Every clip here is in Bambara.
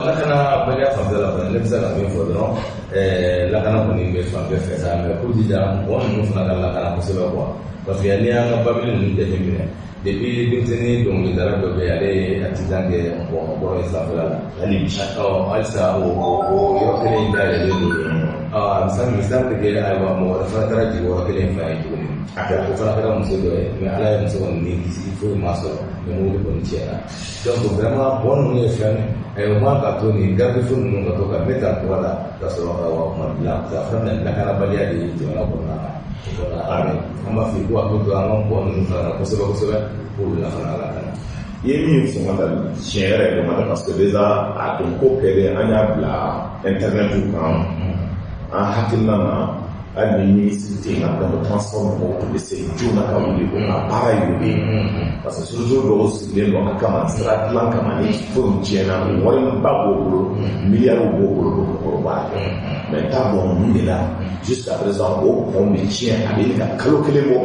Lakana baliya fanfɛla la fana, ne bɛ se ka min fɔ dɔrɔn, lakana kɔni bɛ fan bɛɛ fɛ sa, mais k'u jija mɔgɔ ninnu fana ka lakana kosɛbɛ quoi, parce que n'i y'an ka babili ninnu jateminɛ, depuis denmisɛnnin dɔnkilidala dɔ bɛ yen, ale ye accident kɛ mɔgɔ in sanfɛla la. Hali bi. Ɔ, halisa o yɔrɔ kelen in dayɛlɛlen don. Ɔ, misali bɛ kɛ, ayiwa, mɔgɔ wɛrɛ fana taara jigin yɔrɔ kelen in fana ye tuguni. A kɛra. O fana kɛra muso dɔ ye, mais Ala ye muso kɔni ni kisi, foyi ma sɔrɔ, mais mobili kɔni tiɲɛna. Donc vraiment, mɔgɔ ninnu ye fɛn o man ka to nin garde-fou ninnu ka to ka bɛɛ ta kura la ka sɔrɔ ka wa kuma dilan, parce que a fana bɛna lakanabaliya de ye jamana kɔnɔna na. An b'a fɔ i k'u hakili to an ka mɔgɔ ninnu fana na kosɛbɛ kosɛbɛ, k'olu fana lakana. I ye min fɔ ka taa, tiɲɛ yɛrɛ yɛrɛ ma, parce que déjà a don ko kɛlen, an y'a bila internet kan. An hakilina na, hali ni minisiri tɛ yen ka dɔn, transport mɔgɔw tun bɛ se joona ka wuli o ka baara y'o de ye, parce que surtout dɔw sigilen don a kama, sira dilan kama. Ni fɛnw tiɲɛna, o wariba b'o bolo, miliyariw b'o bolo ko mɔgɔw b'a kɛ. Mais n t'a dɔn mun de la, jusqu'à présent o pont bɛ tiɲɛ, a bɛ ka kalo kelen bɔ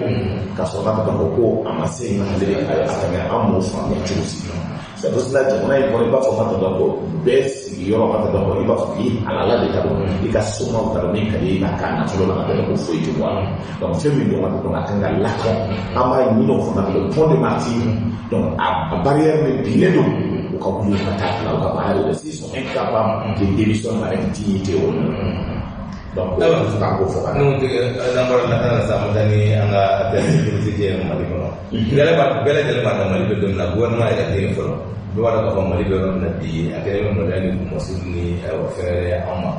ka sɔrɔ ka dɔn ko a ma se yen ale de a tɛmɛ. An m'o faamuya cogo si. C'est pour cela, jamana in kɔnɔ, i b'a fɔ ka dɔn ko bɛɛ sigiyɔrɔ ka dɔn ko i b'a fɔ k'i halala de ka dɔn, i ka somaw ka dɔn min ka di i ka k'a nafolo la, ka dɔn ko foyi tɛ bɔ a la. Donc fɛn min don ka dɔn, a kan ka lakɔn, an b'a ɲini o fana le pont de Martyrs. Donc a barrière min binnen don, u ka wuli ka taa bila u ka baara de la. S'ils sont incapables de démissionner avec dignité, o donc k'a ko fɔ ka N'o tɛ, n'an bɔra lakana na sisan, an bɛ taa ni an ka actualité ye Mali kɔnɔ. Bɛɛ lajɛlen b'a dɔn Mali bɛ don min na, gouvernement yɛrɛ tɛ yen fɔlɔ. Bɛɛ b'a dɔn k'a fɔ Mali bɛ yɔrɔ min na bi, a kɛlen bɛ maloya ni kunmasuli ni, ayiwa, fɛn wɛrɛ ye anw ma.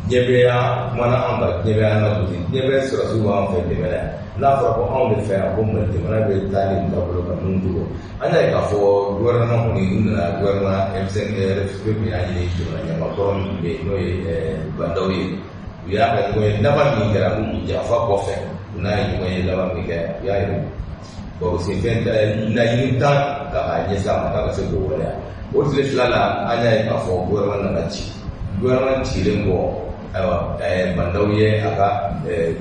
Diɲɛ bɛɛ y'an kumana anw kan, diɲɛ bɛɛ y'an lagosi, diɲɛ bɛɛ sɔrɔdasiw b'an fɛ dɛmɛ la yan. N'a fɔra ko anw de fɛ yan, ko Mali jamana bɛ taa ni taabolo kan minnu cogo, an y'a ye k'a fɔ gouvernement kɔni, u nana gouvernement M5 RFP min y'a ɲini, jamana ɲɛmaa kɔrɔ min tun bɛ yen, n'o ye Bah N'Daw ye, u y'a ka ɲɔgɔn ye laban min kɛra, k'u janfa kɔfɛ, u n'a ye ɲɔgɔn ye laban min kɛ, u y'a yɛrɛ bon senfɛn laɲini tan ta k'a ɲɛsin a ma k'a ka se k'o waleya. O tile 2 la, an y'a ye k'a fɔ gouvernement nana ci. Gouvernement cilen kɔ, ayiwa, Bah N'Daw ye a ka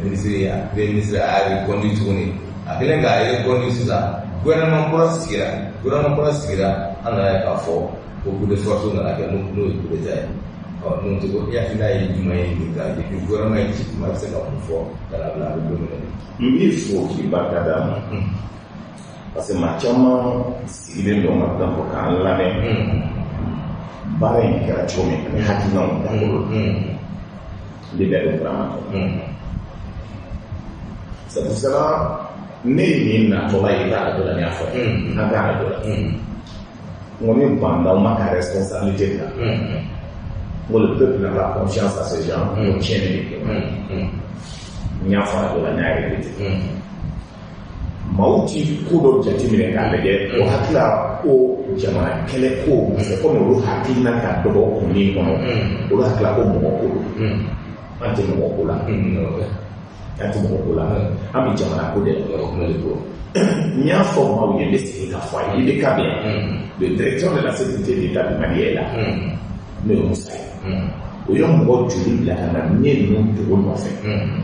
ministre, a premier ministre, a y'a reconduit tuguni. A kɛlen k'a reconduit sisan, gouvernement kura sigira. Gouvernement kura sigira, an nana ye k'a fɔ ko coup de force nana kɛ, n'o ye coup d'état ye. Ɔ, n'o tɛ ko e hakilina ye jumɛn ye nin kan? Depuis gouvernement ye ci kuma, a bɛ se ka mun fɔ ka na bila a bɛ don min na? N b'i fo k'i barika da, parce que maa caman sigilen don ka dɔn ko k'an lamɛn baara in kɛra cogo min ani hakilinaw dakolo. N bɛ bɛɛ don kurama kɔnɔ. C'est pour cela ne ye nin natɔla ye i ka arajo la, n y'a fɔ an ka arajo la, n ko ni Bah N'Daw ma ka responsabilité ta, n ko le peuple n'a pas confiance à ces gens, n ko tiɲɛni bɛ kɛ. N y'a fɔ arajo la, n y'a répété. Maaw ti ko dɔ jateminɛ k'a lajɛ, o hakilila ko jamana kɛlɛ ko, parce que komi olu hakilina ka dɔgɔ kunnin kɔnɔ, olu hakilila ko mɔgɔ ko don. An tɛ mɔgɔ ko la, an tɛ mɔgɔ ko la, an bɛ jamana ko de la. N y'a fɔ maaw ye, n bɛ segin ka fɔ a ye, IBK bɛ yan, le directeur de la sécurité de l'État du Mali est là, n'o ye Musa ye. O ye mɔgɔ joli bila ka na ne ninnu dogo nɔfɛ?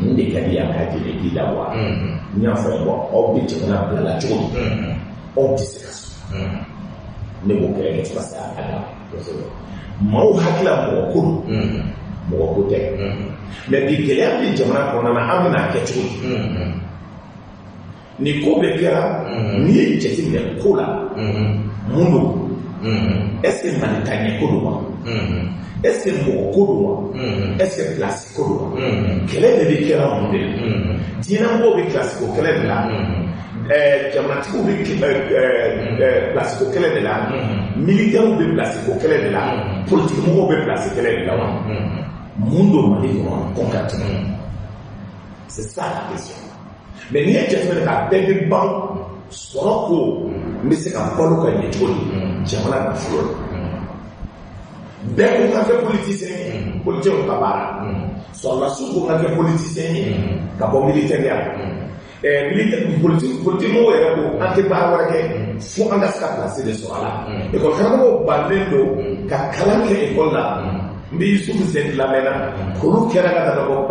Mun de ka di yan k'a jeli k'i labɔ a? N y'a fɔ ye, bɔn, aw bɛ jamana bila la cogo di? Aw tɛ se ka sɔn. Ne b'o kɛlɛ kɛ fo ka se a dan. Maaw hakili la mɔgɔ ko don, mɔgɔ ko tɛ. Mais bi, gɛlɛya bɛ jamana kɔnɔna na, an bɛna kɛ cogo di? Ni ko bɛɛ kɛra, n'i ye jateminɛ ko la, mun don? Est ce que Mali taaɲɛ ko don wa? Est ce que mɔgɔ ko don wa? Est ce que place ko don wa? Kɛlɛ de bɛ kɛra mun de la? Diinɛmɔgɔw bɛ place ko kɛlɛ de la, jamanatigiw bɛ place ko kɛlɛ de la, militaires bɛ place ko kɛlɛ de la, politique mɔgɔw bɛ place kɛlɛ de la wa? Mun don Mali kɔnɔ concrètement? C'est ça la question. Mais n'i ye jateminɛ k'a bɛɛ bɛ ban sɔrɔ ko n bɛ se ka balo ka ɲɛ cogo di jamana nafolo la. Bɛɛ ko ka kɛ politicien ye, politicien ka baara. Sɔrɔdasiw ko ka kɛ politicien ye ka bɔ militaire ya la. Militaire, politique mɔgɔw yɛrɛ ko an tɛ baara wɛrɛ kɛ fo an ka se ka place de sɔrɔ a la. École karamɔgɔw bannen don ka kalan kɛ école la. N bɛ Yusufu Sen lamɛnna, olu kɛra ka taa bɔ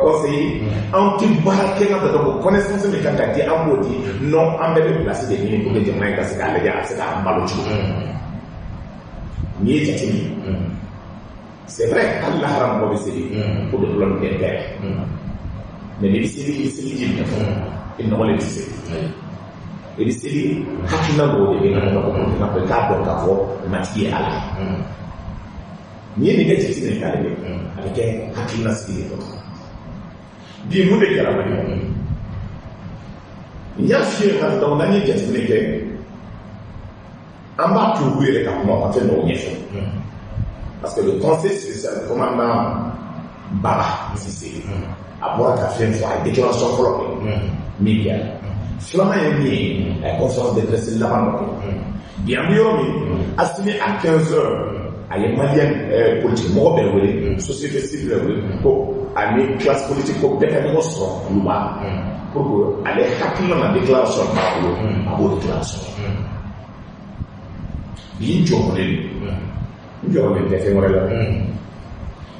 conseiller. An tɛ baara kɛ ka taa bɔ connaissance min kan ka di, an b'o di. Non, an bɛɛ bɛ place de ɲini pour que jamana in ka se k'a lajɛ, a bɛ se k'an balo cogo min. N'i ye jateminɛ, c'est vrai, hali lahara mɔgɔ bɛ seli pour des problèmes d'intérêt, mais n'i bɛ seli, i bɛ seli ji minɛ fɔlɔ, i nɔgɔlen tɛ seli. I bɛ seli, hakilina dɔw de bɛ na kɔnɔ, i k'a dɔn k'a fɔ matigi ye Ala ye. N'i ye nin kɛ jateminɛ k'ale bɛ, a bɛ kɛ hakilina sigi de kɔnɔ. Bi, mun de kɛra Mali kɔnɔ? N y'a f'i ye ka donc n'an ye jateminɛ kɛ, an b'a to olu yɛrɛ ka kuma, ka fɛn dɔw ɲɛfɔ, parce que le conseil spécial, commandant Baba Cissé, a bɔra ka fɛn fɔ, a ye déclaration fɔlɔ kɛ. Min kɛra filanan ye min ye, a ye conférence de presse laban dɔ kɛ. Bi, an bɛ yɔrɔ min, Assimi, à 15 heures, a ye malien politique mɔgɔ bɛɛ wele, société civile bɛɛ wele, ko ani classe politique, ko bɛɛ ka ɲɔgɔn sɔrɔ Kuluba pour que ale hakilina na déclaration b'a bolo, a b'o déclaration. Bi, n jɔrɔlen don, n jɔrɔlen tɛ fɛn wɛrɛ la.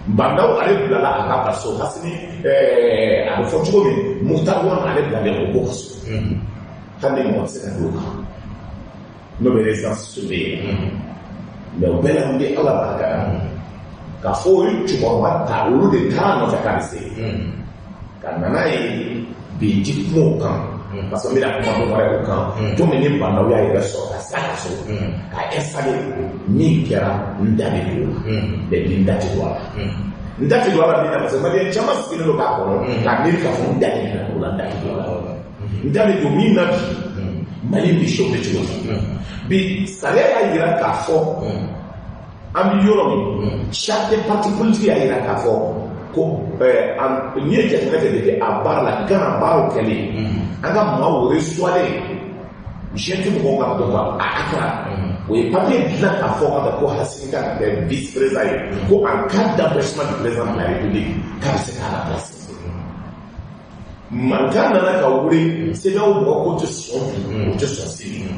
Bah N'Daw, ale bilala a ka kaso. Hasini, a bɛ fɔ cogo min, Moctar Ouane, ale bilalen o ko kaso, hali ni mɔgɔ tɛ se ka don o kan, n'o bɛ résidence surveillée. Mais o bɛɛ la, n bɛ Ala barika k'a fɔ o ye cɛkɔrɔba ta, olu de taara nɔfɛ k'a bɛ se ka na n'a ye. Bi, n ti kuma o kan, parce que n bɛna kuma dɔ wɛrɛ o kan. Don min ni Bah N'Daw y'a yɛrɛ sɔrɔ ka s'a ka so ka installé, min kɛra, n da bɛ don o la. Mais bi, n da tɛ don a la, n da tɛ don a la min na, parce que malien caman sigilen don k'a kɔnɔ k'a miiri k'a fɔ n da bɛ don o la. N da tɛ don a la. N da bɛ don min na bi, Mali bɛ chauffer cogo di? Bi, sariya y'a yira k'a fɔ an bɛ yɔrɔ min, charte parti politique y'a yira k'a fɔ ko n'i ye jateminɛ kɛ, depuis a baara la, Gana baaraw kɛlen, an ka maaw reçoilen GNT mɔgɔw ka dɔn a Accra, o ye papier dilan k'a fɔ ka ko Assimi kan ka kɛ vice président ye, ko en cas d'empêchement du président de la République, k'a bɛ se k'a remplacer. Mankan nana ka wuli, CEDEAO mɔgɔw ko tɛ sɔn bi, o tɛ sɔn sini.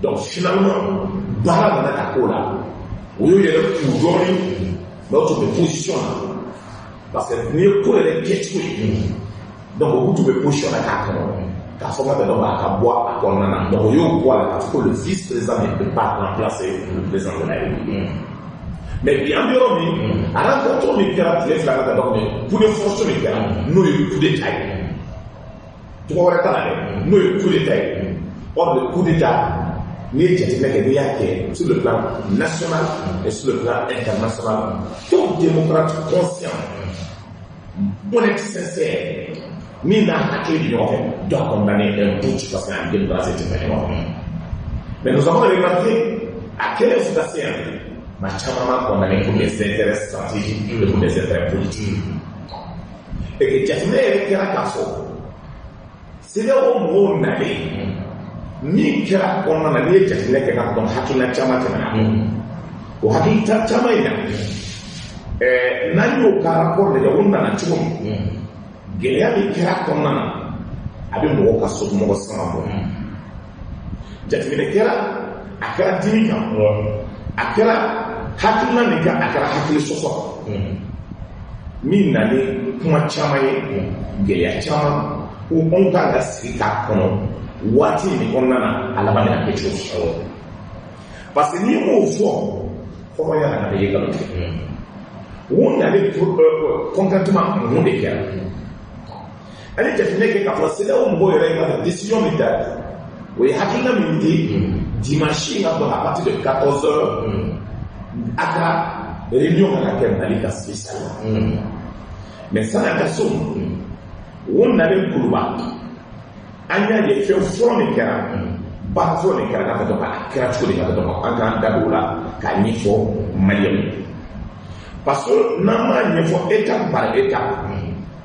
Donc finalement, baara nana ka k'o la, o y'u yɛrɛ k'u dɔɔnin, mais o tun bɛ position na, parce que n'i ye ko yɛrɛ kɛcogo ye, donc olu tun bɛ position na k'a kɔnɔ k'a fɔ ka dɔn a ka bɔ a kɔnɔna na. Donc o y'o bɔ a la k'a fɔ ko le vice président ne peut pas remplacer le président de la République. Mais bi, an bɛ yɔrɔ min, a rencontre min kɛra tile 2 ka taa, donc coup de force min kɛra, n'o ye coup d'état ye, tɔgɔ wɛrɛ t'a la dɛ, n'o ye coup d'état ye. Or le coup d'état, n'i ye jateminɛ kɛ, n'i y'a kɛ sur le plan national et sur le plan international, tout démocrate conscient, honnête, sincère, min n'a hakili bɛ ɲɔgɔn fɛ, doit condamner un putsch, parce qu'en démocratie tɛ fɛ ɲɔgɔn fɛ. Mais nous avons remarqué, a kɛlen fo ka se yan, maa caman m'a condamné pour des intérêts stratégiques et pour des intérêts politiques. Et que jateminɛ yɛrɛ kɛra k'a fɔ CEDEAO mɔgɔw nalen, min kɛra kɔnɔna na, n'i ye jateminɛ kɛ ka dɔn, hakilina caman tɛmɛna. O hakilina caman in na, n'an y'o ka rapport lajɛ, o nana cogo min, gɛlɛya min kɛra kɔnɔna na, a bɛ mɔgɔw ka somɔgɔ sama bɔ. Jateminɛ kɛra, a kɛra dimi kan, a kɛra hakilina min kan, a kɛra hakili sɔsɔ min na ni kuma caman ye, gɛlɛya caman, ko anw kan ka sigi k'a kɔnɔ waati min kɔnɔna na, a laban bɛna kɛ cogo di? Parce que n'i m'o fɔ, hɔrɔnya nana bɛ ye nkalon tigɛ. O nalen concrètement, mun de kɛra? Ani jateminɛ kɛ k'a fɔ CEDEAO mɔgɔw yɛrɛ ye ka décision min ta, o ye hakilina min di, dimanche ka dɔn, à partir de 14 heures, a ka réunion kan ka kɛ Mali ka spécial. Mais sanni a ka so, o nalen Kuluba, an y'a ye fɛn fɔlɔ min kɛra, baara fɔlɔ min kɛra, k'a dɔn a kɛra cogo di, ka dɔn an k'an da don o la k'a ɲɛfɔ maliyɛnw ye, parce que n'an m'a ɲɛfɔ étape par étape,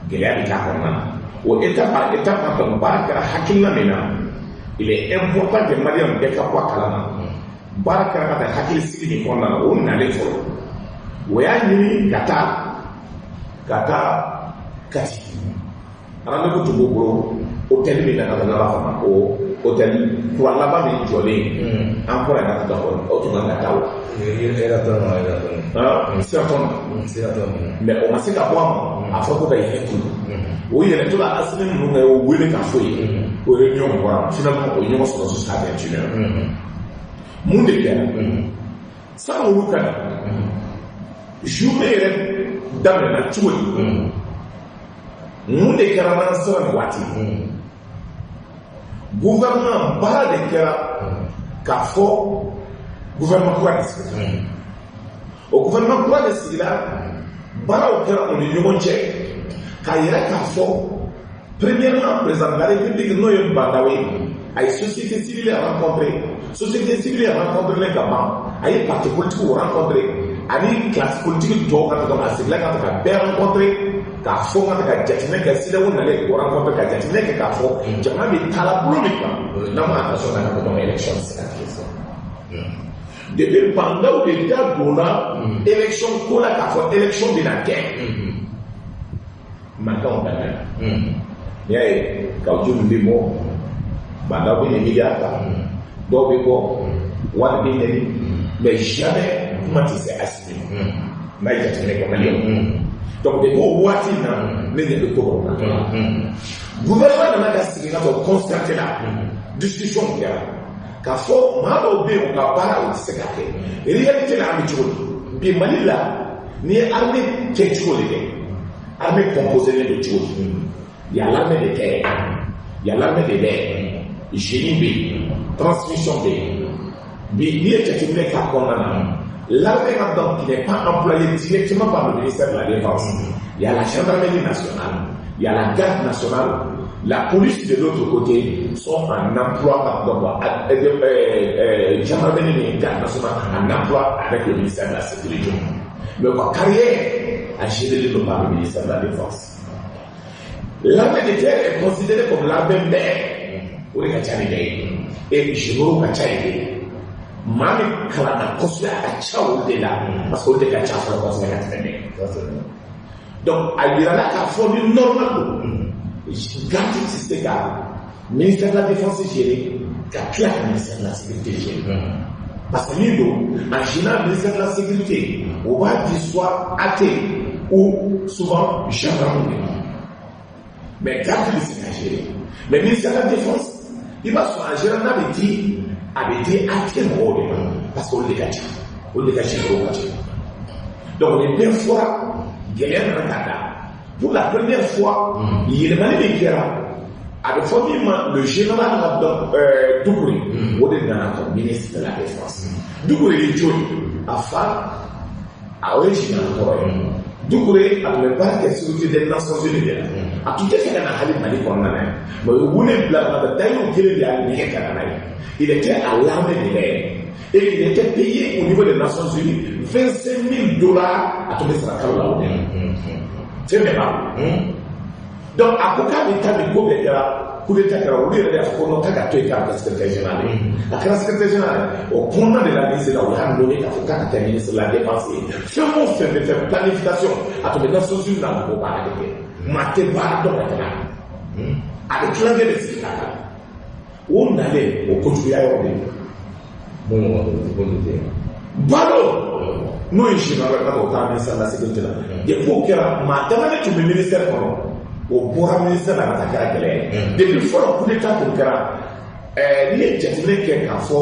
gɛlɛya bɛ k'a kɔnɔna na. O étape par étape ka dɔn baara kɛra hakilina min na, il est important que maliyɛnw bɛɛ ka bɔ a kalama. Baara kɛra ka taa hakili sigi min kɔnɔna na, o nalen fɔlɔ, o y'a ɲini ka taa Kati. Rendez-vous tun b'o bolo hôtel min na, ka taa, n'an b'a fɔ a ma ko hôtel kura laban min jɔlen an kɔrɔ yan, ka taa o tun kan ka taa o Sheraton. Sheraton. Sheraton. Mais o ma se ka bɔ a ma, a fɔra ko ka yɛlɛ kulu, o yɛlɛtɔ la, Assimi ninnu ka y'o wele k'a fɔ ye, o réunion bɔra. Finalement, o ye ɲɔgɔn sɔrɔ jusqu'à 21 heures. Mun de kɛra? San olu ka na journée yɛrɛ daminɛna cogo di? Mun de kɛra n'an sera nin waati? Gouvernement baara de kɛra k'a fɔ gouvernement kura de sigira. O gouvernement kura de sigira, baaraw kɛra u ni ɲɔgɔn cɛ k'a yira k'a fɔ premièrement, président de la République, n'o ye Bah N'Daw ye, a ye société civile rencontré. Société civile rencontré ka ban, a ye parti politique rencontré ani classe politique tɔw ka to a sigila ka to ka bɛɛ rencontré k'a fɔ ka ka jateminɛ kɛ. CEDEAO nalen k'o rencontré ka jateminɛ kɛ k'a fɔ jamana bɛ taa la bolo min kan, n'an ma attention ka taa, donc élection tɛ se ka kɛ. Depuis Bah N'Daw de da donna élection ko la k'a fɔ élection bɛna kɛ, mankanw daminɛna. N'i y'a ye Kaou min bɛ bɔ, Bah N'Daw bɛ ɲɛ ta, dɔw bɛ bɔ, wari bɛ ɲɛni, mais jamais kuma tɛ se Assimi n'a ye jateminɛ kɛ maliyɛnw. Donc depuis o waati in na, ne ɲɛ bɛ ko dɔw la. Gouvernement nana ka sigi ka sɔrɔ concerté la, discussion kɛra k'a fɔ maa dɔw bɛ yen, u ka baara o tɛ se ka kɛ. Réalité la, an bɛ cogo di bi Mali la? N'i ye armée kɛ cogo de kɛ, armée composé don cogo di? Il y a l'armée de terre, il y a l'armée de l'air, génie bɛ yen, transmission bɛ yen. Bi n'i ye jateminɛ k'a kɔnɔna na, l'armée donc qui n'est pas employée directement par le ministère de la Défense, il y a la gendarmerie nationale, il y a la garde nationale, la police de l'autre côté sont en emploi, donc gendarmerie et garde nationale en emploi avec le ministère de la Sécurité. Mais quoi, carrière a géré par le ministère de la Défense. L'armée de terre est considérée comme l'armée mère. O de ka ca ni bɛɛ ye. Et généraux ka ca yen. Maa min kalanna kosɛbɛ, a ka ca olu de la, parce que olu de ka ca fɔlɔ kosɛbɛ ka tɛmɛ bɛɛ. Donc a yirala k'a fɔ ni normal don, garde tɛ se ka ministère de la Défense gérer ka tila ka ministère de la Sécurité gérer, parce que min don, en général, ministère de la Sécurité, o b'a di soit AT ou souvent gendarme de ma, mais garde bɛ se ka gérer. Mais ministère de la Défense, i b'a sɔrɔ en général n'a bɛ di, a bɛ di AT mɔgɔw de ma, parce que olu de ka ca, olu de ka généraux ka ca. Donc nin bɛɛ fɔra, gɛlɛya nana ka da. Pour la première fois, yɛlɛmani min kɛra, a bɛ fɔ min ma le général Doucouré, o de nana comme ministre de la Défense. Doucouré ye jɔn ye? A fa a, o ye général kɔrɔ ye. Doucouré, a tun bɛ baara kɛ Sécurité des Nations Unies de la. A tun tɛ fɛ ka na hali Mali kɔnɔna na yan, mais o ye wele bila ka na Dayiru kelen de y'a nɛgɛ ka na n'a ye. Il était à l'armée de l'air et il était payé au niveau des Nations Unies 25 000 dollars, a tun bɛ sara kalo la o de la. Fɛn bɛɛ b'a bolo. Donc a ko k'a bɛ taa, nin ko bɛɛ kɛra, coup d'état kɛra, olu yɛrɛ de y'a fɔ ko non, k'a ka to yen, k'a bɛ kɛ secrétaire général ye. A kɛra secrétaire général ye, o kɔnɔna de la, ministre la, u y'a nommé k'a fɔ k'a ka kɛ ministre de la Défense ye. Fɛn o fɛn bɛ fɛ planification, a tun bɛ Nations Unies na, mɔgɔw baara de kɛ. Maa tɛ baara dɔn ka tɛmɛ a kan. A bɛ tilancɛ de sigi k'a kalan. O nalen, o kojuguya yɔrɔ de ye. Balo n'o ye général ka o taa ministère de la Sécurité la, depuis o kɛra, maa damadɔ tun bɛ ministère kɔnɔ, o bɔra ministère la ka taa, kɛra gɛlɛya ye. Depuis fɔlɔ coup d'état tun kɛra, n'i ye jateminɛ kɛ k'a fɔ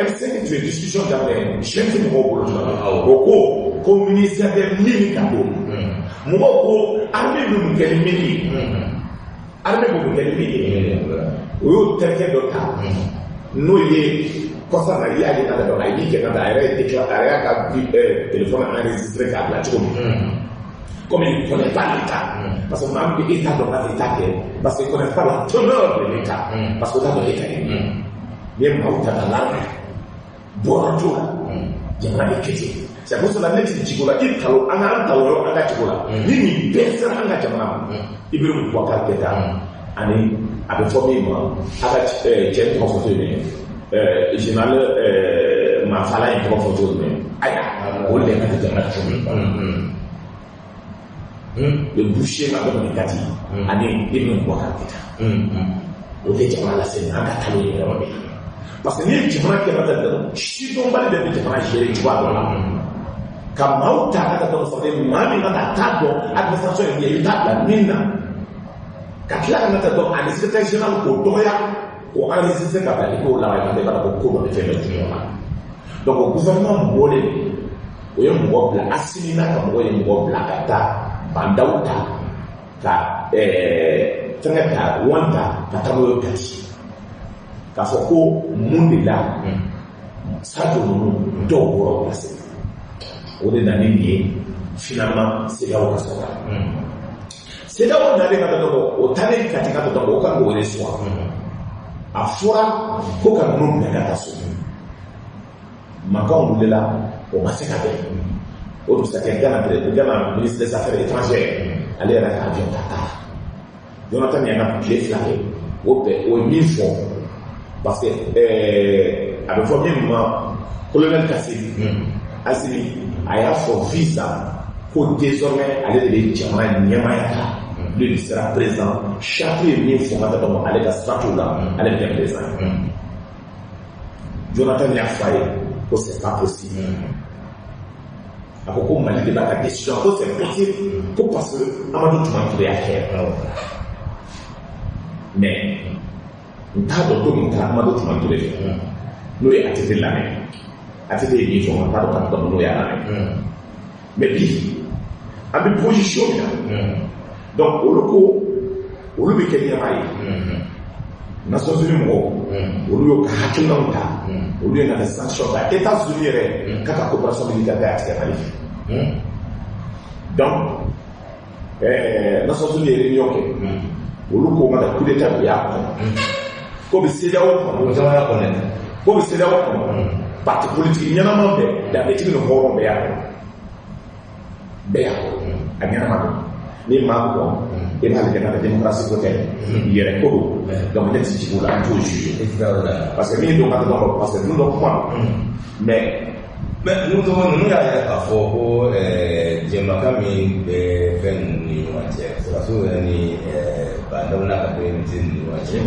M5 tun ye discussion daminɛ junte mɔgɔw bolo tuma min, o ko ko ministère des Mines ka don. Mɔgɔw ko armée bɛ mun kɛ ni mine ye? Armée bɛ mun kɛ ni mine ye? O y'o terikɛ dɔ ta, n'o ye kɔsa na, i y'ale ka dɔn a ye min kɛ ka taa, a yɛrɛ ye déclaré, a yɛrɛ y'a ka téléphone enregistré k'a bila cogo min. Comme il ne connaît pas l'État, parce que maa min bɛ État dɔn ka État kɛ, parce qu'il ne connaît pas la teneur de l'État, parce que o t'a dɔn État ye min ye. N'i ye maaw ta ka l'armée bɔra t'o la, jamana bɛ kɛ ten. C'est pour cela ne ti jigin o la, i talo an k'an talo yɔrɔ an ka jigin o la. Ni nin bɛɛ sera an ka jamana ma, Ibrahim Boubacar Keïta ani a bɛ fɔ min ma, a ka cɛ tɔgɔ fɔ cogo jumɛn, général Mafala in tɔgɔ fɔ cogo jumɛn, ayiwa, o de ka jamana cogo min. Le boucher ma bɛ Kati ani Ibrahim Boubacar Keïta, o de jamana lase an ka taa yen yɔrɔ de la. Parce que n'i ye jamana kɛ ka taa, sidɔnbali bɛɛ bɛ jamana gérer cogoya dɔ la, ka maaw ta ka taa dɔn sɔrɔ maa min ka taa t'a dɔn administration ye min ye, i bɛ taa bila min na, ka tila ka na taa dɔn ani secrétaire général k'o dɔgɔya, k'o enregistrer ka bila i k'o laban, i b'a dɔn ko ko dɔ bɛ fɛn bɛɛ jukɔrɔ la. Donc o gouvernement bɔlen, o ye mɔgɔ bila, Assimi n'a ka mɔgɔ ye mɔgɔ bila ka taa Bah N'Daw ta, ka fɛngɛ ta, Ouane ta, ka taa n'o ye Kati, k'a fɔ ko mun de la Sadio ninnu dɔw bɔra u la segin. O de nana ni nin ye. Finalement, CEDEAO ka sɔrɔ ka CEDEAO nalen ka taa, o taalen Kati ka taa, o kan k'o recevoir. A fɔra ko ka ninnu bila ka taa so. Mankanw wulila, o ma se ka bɛn. O dugusajɛ, Ghana ministre des Affaires étrangères, ale yɛrɛ ka avion ta taara. Jonathan y'a ka tile 2 kɛ, o bɛɛ o ye min fɔ, parce que a bɛ fɔ min ma, colonel Kassim Assimi, a y'a fɔ visa ko désormais ale de bɛ jamana ɲɛmaaya ta, lui, il sera président. Charte ye min fɔ ka taa, dɔn ale ka sira t'o la, ale bɛ kɛ président ye. Jonathan y'a fɔ a ye ko c'est pas possible. A ko ko Mali de b'a ka décision, ko c'est possible, ko parce que Amadou Toumani Touré y'a kɛ. Mais n t'a dɔn don min taara Amadou Toumani Touré fɛ, n'o ye ATT lamɛn, ATT ye min fɔ, n t'a dɔn ka dɔn n'o y'a lamɛn. Mais bi, an bɛ position min na, donc olu ko olu bɛ kɛ ɲɛmaa ye. Nations Unies mɔgɔw, olu y'o ka hakilinaw ta, olu ye na ka sanction ta. États-Unis yɛrɛ k'a ka coopération militaire kɛ a tigɛ Mali fɛ. Donc Nations Unies ye réunion kɛ, olu ko ka coup d'état, u y'a kɔnɔ ko bɛ CEDEAO kɔnɔ. O caman y'a kɔnɔ. Ko bɛ CEDEAO kɔnɔ, parti politique ɲɛnama bɛɛ, danbetigi ni hɔrɔn bɛɛ y'a kɔnɔ, bɛɛ y'a kɔnɔ, a ɲɛnama don. Ni maa kɔn, i b'a lajɛ ka démocratie ko tɛ, yɛrɛ ko don. Donc ne ti jigin o la, n t'o juger. E ti taa o la. Parce que min don ka dɔn, parce que ninnu dɔ kuma don, mais Mais ninnu tɔgɔ ninnu y'a yira k'a fɔ ko jɛmakan min bɛ fɛn ninnu ni ɲɔgɔn cɛ, sɔrɔdasiw yɛrɛ ni Bah N'Daw n'a ka premier ni ɲɔgɔn cɛ.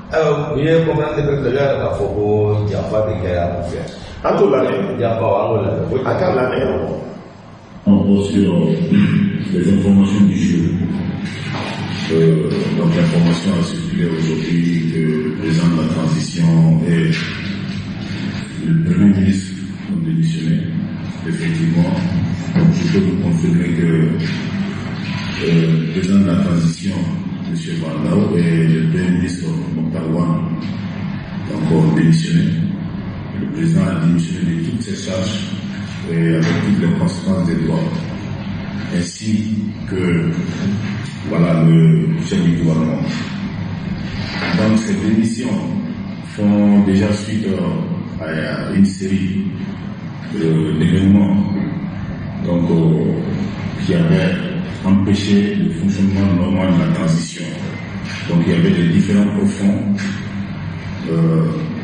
Ayiwa, u ye conférence de presse dɔ, u y'a yira k'a fɔ ko janfa de kɛra u fɛ. An t'o lamɛn. Janfa, an k'o lamɛn. A k'a lamɛn. Encore sur les informations du jour. Donc l'information a circulé aujourd'hui que le président de la transition et le Premier ministre ont démissionné. Effectivement, je peux vous confirmer que le président de la transition, M. Bah N'Daw, et le Premier ministre Moctar Ouane ont encore démissionné. Le président a démissionné de toutes ses charges et avec toutes les conséquences des droits, ainsi que voilà, le chef du gouvernement. Donc ces démissions font déjà suite à une série d'événements, donc, qui avaient empêché le fonctionnement normal de la transition. Donc il y avait des différends profonds,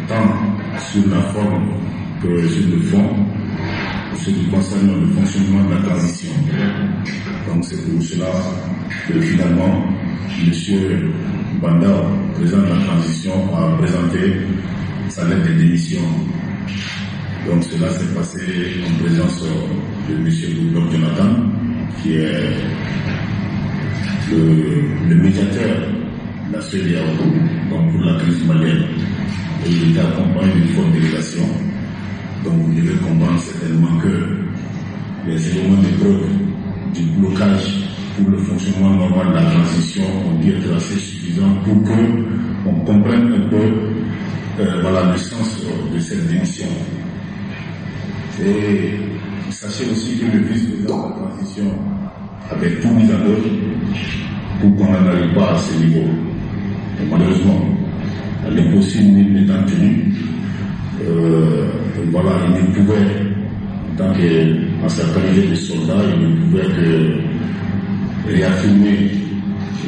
tant sur la forme que sur le fond, pour ce qui concerne le fonctionnement de la transition. Donc c'est pour cela que finalement, M. Bah N'Daw, président de la transition, a présenté sa lettre de démission. Donc cela s'est passé en présence de M. Goodluck Jonathan, qui est le médiateur de la CEDEAO, donc pour la crise malienne. Et il était accompagné d'une forte délégation. Donc vous devez comprendre certainement que les éléments de preuve du blocage pour le fonctionnement normal de la transition ont dû être assez suffisants pour que on comprenne un peu voilà, le sens de cette démission. Et sachez aussi que le vice-président de la transition avait tout mis en œuvre pour qu'on n'en arrive pas à ce niveau. Et malheureusement, l'impossible n'étant tenu, voilà, il ne pouvait, en tant que, en sa qualité de soldat, il ne pouvait que réaffirmer,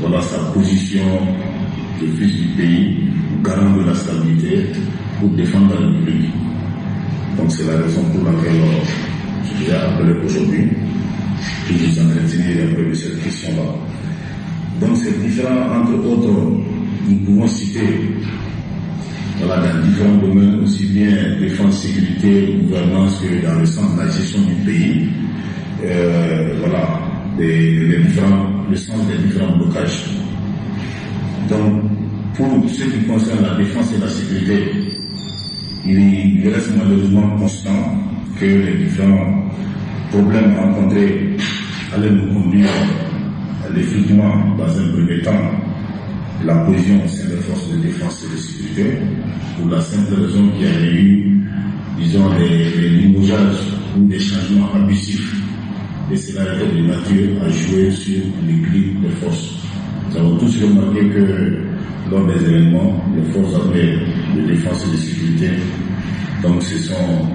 voilà, sa position de fils du pays, garant de la stabilité, pour défendre la République. Donc c'est la raison pour laquelle je vous ai appelé aujourd'hui pour vous entretenir un peu de cette question-là. Donc c'est différent, entre autres, nous pouvons citer, voilà, dans différents domaines, aussi bien défense, sécurité, gouvernance que dans le sens de la gestion du pays, voilà, le sens des différents blocages. Donc, pour ce qui concerne la défense et la sécurité, Il reste malheureusement constant que les différents problèmes rencontrés allaient nous conduire à l'effritement, dans un premier temps, de la cohésion au sein des forces de défense et de sécurité, pour la simple raison qu'il y avait eu, disons, des limogeages ou des changements abusifs. Et cela était de nature à jouer sur l'équilibre des forces. Nous avons tous remarqué que lors des événements, les forces armées de défense et de sécurité donc, se sont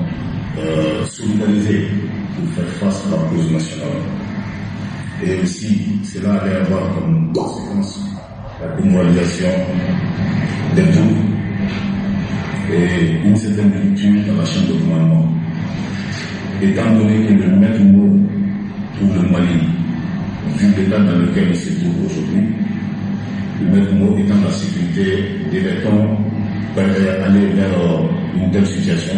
solidarisées pour faire face à la cause nationale. Et aussi, cela allait avoir comme conséquence la démoralisation des troupes et une certaine rupture dans la chaîne de commandement. Étant donné que le maître mot pour le Mali, vu l'état dans lequel il se trouve aujourd'hui, le maître mot étant la sécurité, devait-on aller vers une telle situation?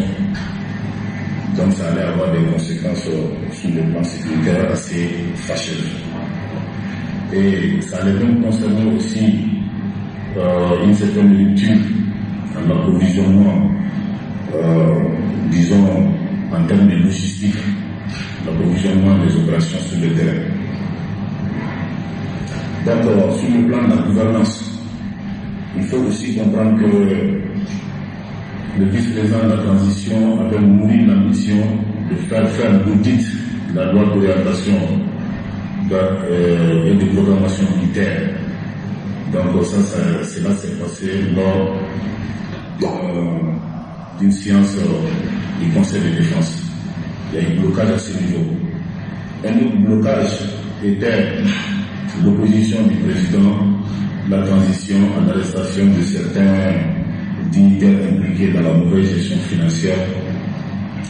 Donc ça allait avoir des conséquences sur le plan sécuritaire assez fâcheuses. Et ça allait même concerner aussi une certaine rupture dans l'approvisionnement, disons, en termes de logistique, l'approvisionnement des opérations sur le terrain. Donc, sur le plan de la gouvernance, il faut aussi comprendre que le vice-président de la transition avait nourri l'ambition de faire l'audit de la loi d'orientation et de programmation militaire. Donc cela s'est passé lors d'une séance du Conseil de défense. Il y a eu un blocage à ce niveau. Un autre blocage était l'opposition du président de la transition à l'arrestation de certains dignitaires impliqués dans la mauvaise gestion financière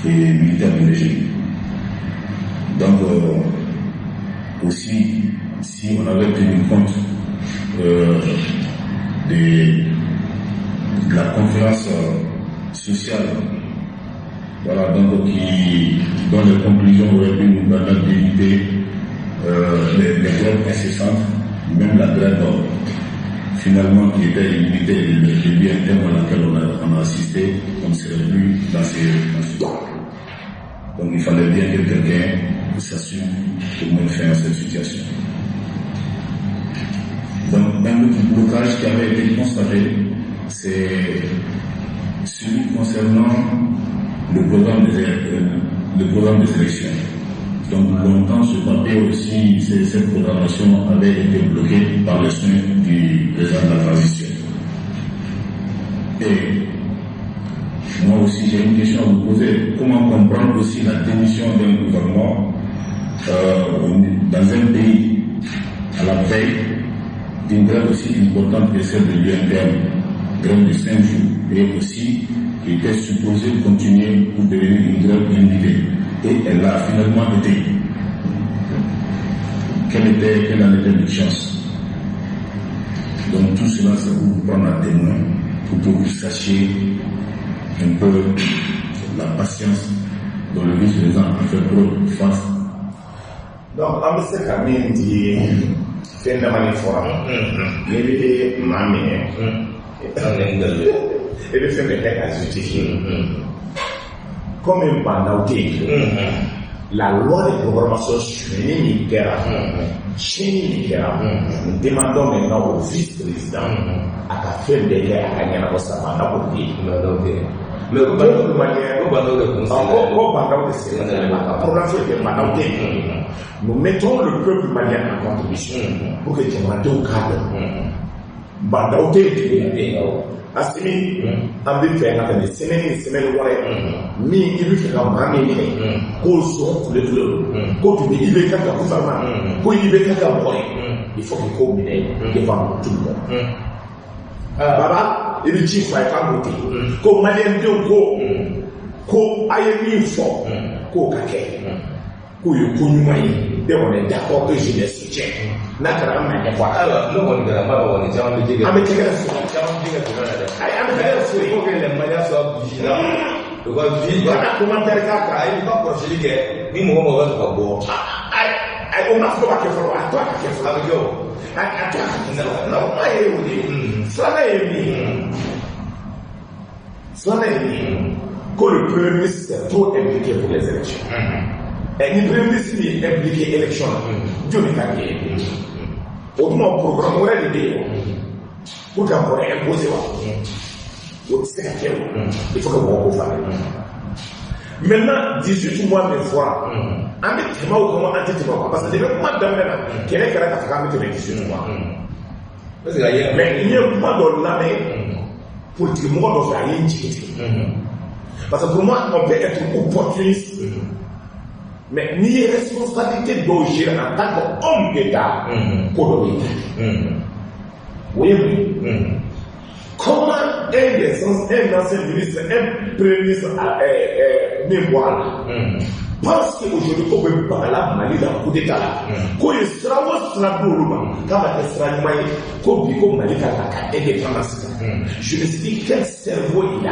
et militaire du régime. Donc, aussi, si on avait tenu compte de la conférence sociale, voilà, donc dont les conclusions auraient pu nous permettre d'éviter les grèves incessantes, même la grève finalement qui était limitée le début interne à laquelle on a assisté, on ne serait plus dans ce cas. Donc il fallait bien que quelqu'un s'assume pour mettre fin à cette situation. Donc un autre blocage qui avait été constaté, c'est celui concernant le programme des élections. Donc longtemps, ce papier aussi, cette programmation avait été bloquée par les soins du président de la transition. Et moi aussi, j'ai une question à vous poser. Comment comprendre aussi la démission d'un gouvernement dans un pays à la veille d'une grève aussi importante que celle de l'UNTM, grève de 5 jours, et aussi qui était supposée continuer pour devenir une grève illimitée. Et elle a finalement été. Quelle en était l'urgence? Donc tout cela, c'est pour vous prendre à témoin, pour que vous sachiez un peu la patience dont le vice-président a fait preuve face. Donc, an bɛ se ka min di fɛn damani fɔra, n'i bɛ maa minɛ, i bɛ fɛn bɛɛ kɛ ka justifier. Comme mandat tɛ yen, la loi de programmation sonyɛni min kɛra, tiɲɛni min kɛra, nous demandons maintenant au vice-président a ka fɛn bɛɛ kɛ a ka ɲɛnabɔ sa mandat ko tɛ yen. Mais ko bandaw de kun ko bandaw de sen na, problème foyi tɛ, mandat tɛ yen. Nous mettons le peuple malien en contribution pour que jamanadenw k'a dɔn bandaw tɛ yen tuguni. Assimi, an bɛ fɛ ka tɛmɛ semaine ni semaine wɛrɛ min i bɛ fɛ ka maa min minɛ k'o sɔn tule tule don, ko tun bɛ IBK ka gouvernement, ko IBK ka mɔgɔ ye, il faut que k'o minɛ devant tout le monde. Baba, i bɛ ci fɔ a ye k'a k'o ten, ko maliyɛndenw ko a ye min fɔ k'o ka kɛ, k'o ye ko ɲuman ye, et on est d'accord que je les soutiens. N'a kɛra an bɛna ɲɛfɔ a la. Ayiwa, n'o kɔni kɛra, n b'a dɔn kɔni caman bɛ ji kɛ. An bɛ tɛgɛrɛ fo. Caman bɛ ji kɛ tɛmɛ na dɛ. Ayi, an bɛ tɛgɛrɛ fo. Il faut que les Maliens soient vigilants. U ka vi. U kana commentaire k'a kan. Ayi, u ka kɔlɔsili kɛ ni mɔgɔ mɔgɔ bɛ fɛ ka bɔ. Ayi, ayi, o ma fɔ ka kɛ fɔlɔ, a to a ka kɛ fɔlɔ. A bɛ kɛ o. A to a ka kɛ fɔlɔ. Non, kuma ye o de ye. Filanan ye min ye. Filanan ye min ye, ko le premier ministre s'est trop impliqué pour les élections. Ɛ, ni premier ministre min ye impliqué élection na, jɔn de kan k'i impliqué? O tuma programme wɛrɛ de bɛ yen wa pour ka mɔgɔ imposer wa? O tɛ se ka kɛ o. Il faut que mɔgɔw k'o faamuya. Maintenant, 18 mois min fɔra, an bɛ tɛmɛ o kan wa, an tɛ tɛmɛ o kan? Parce que depuis kuma daminɛ na, kɛlɛ kɛra k'a fɔ k'an bɛ tɛmɛ 18 mois. Parce que a ye Mais n ye kuma dɔ lamɛn politique mɔgɔ dɔ fɛ, a ye n jigi tigɛ. Parce que pour moi, on peut être opportuniste, mais n'i ye responsabilité dɔw gérer en tant qu'homme d'État, ko dɔ b'i ta. O ye mun ye? Comment un ancien ministre, un premier ministre min bɔra la, pense qu'aujourd'hui ko bɛ bagala Mali la coup d'état la, ko ye sira o sira d'olu ma k'a ma kɛ sira ɲuman ye, ko bi ko Mali kan ka ka indépendance kan? Je me suis dit, quel cerveau il a?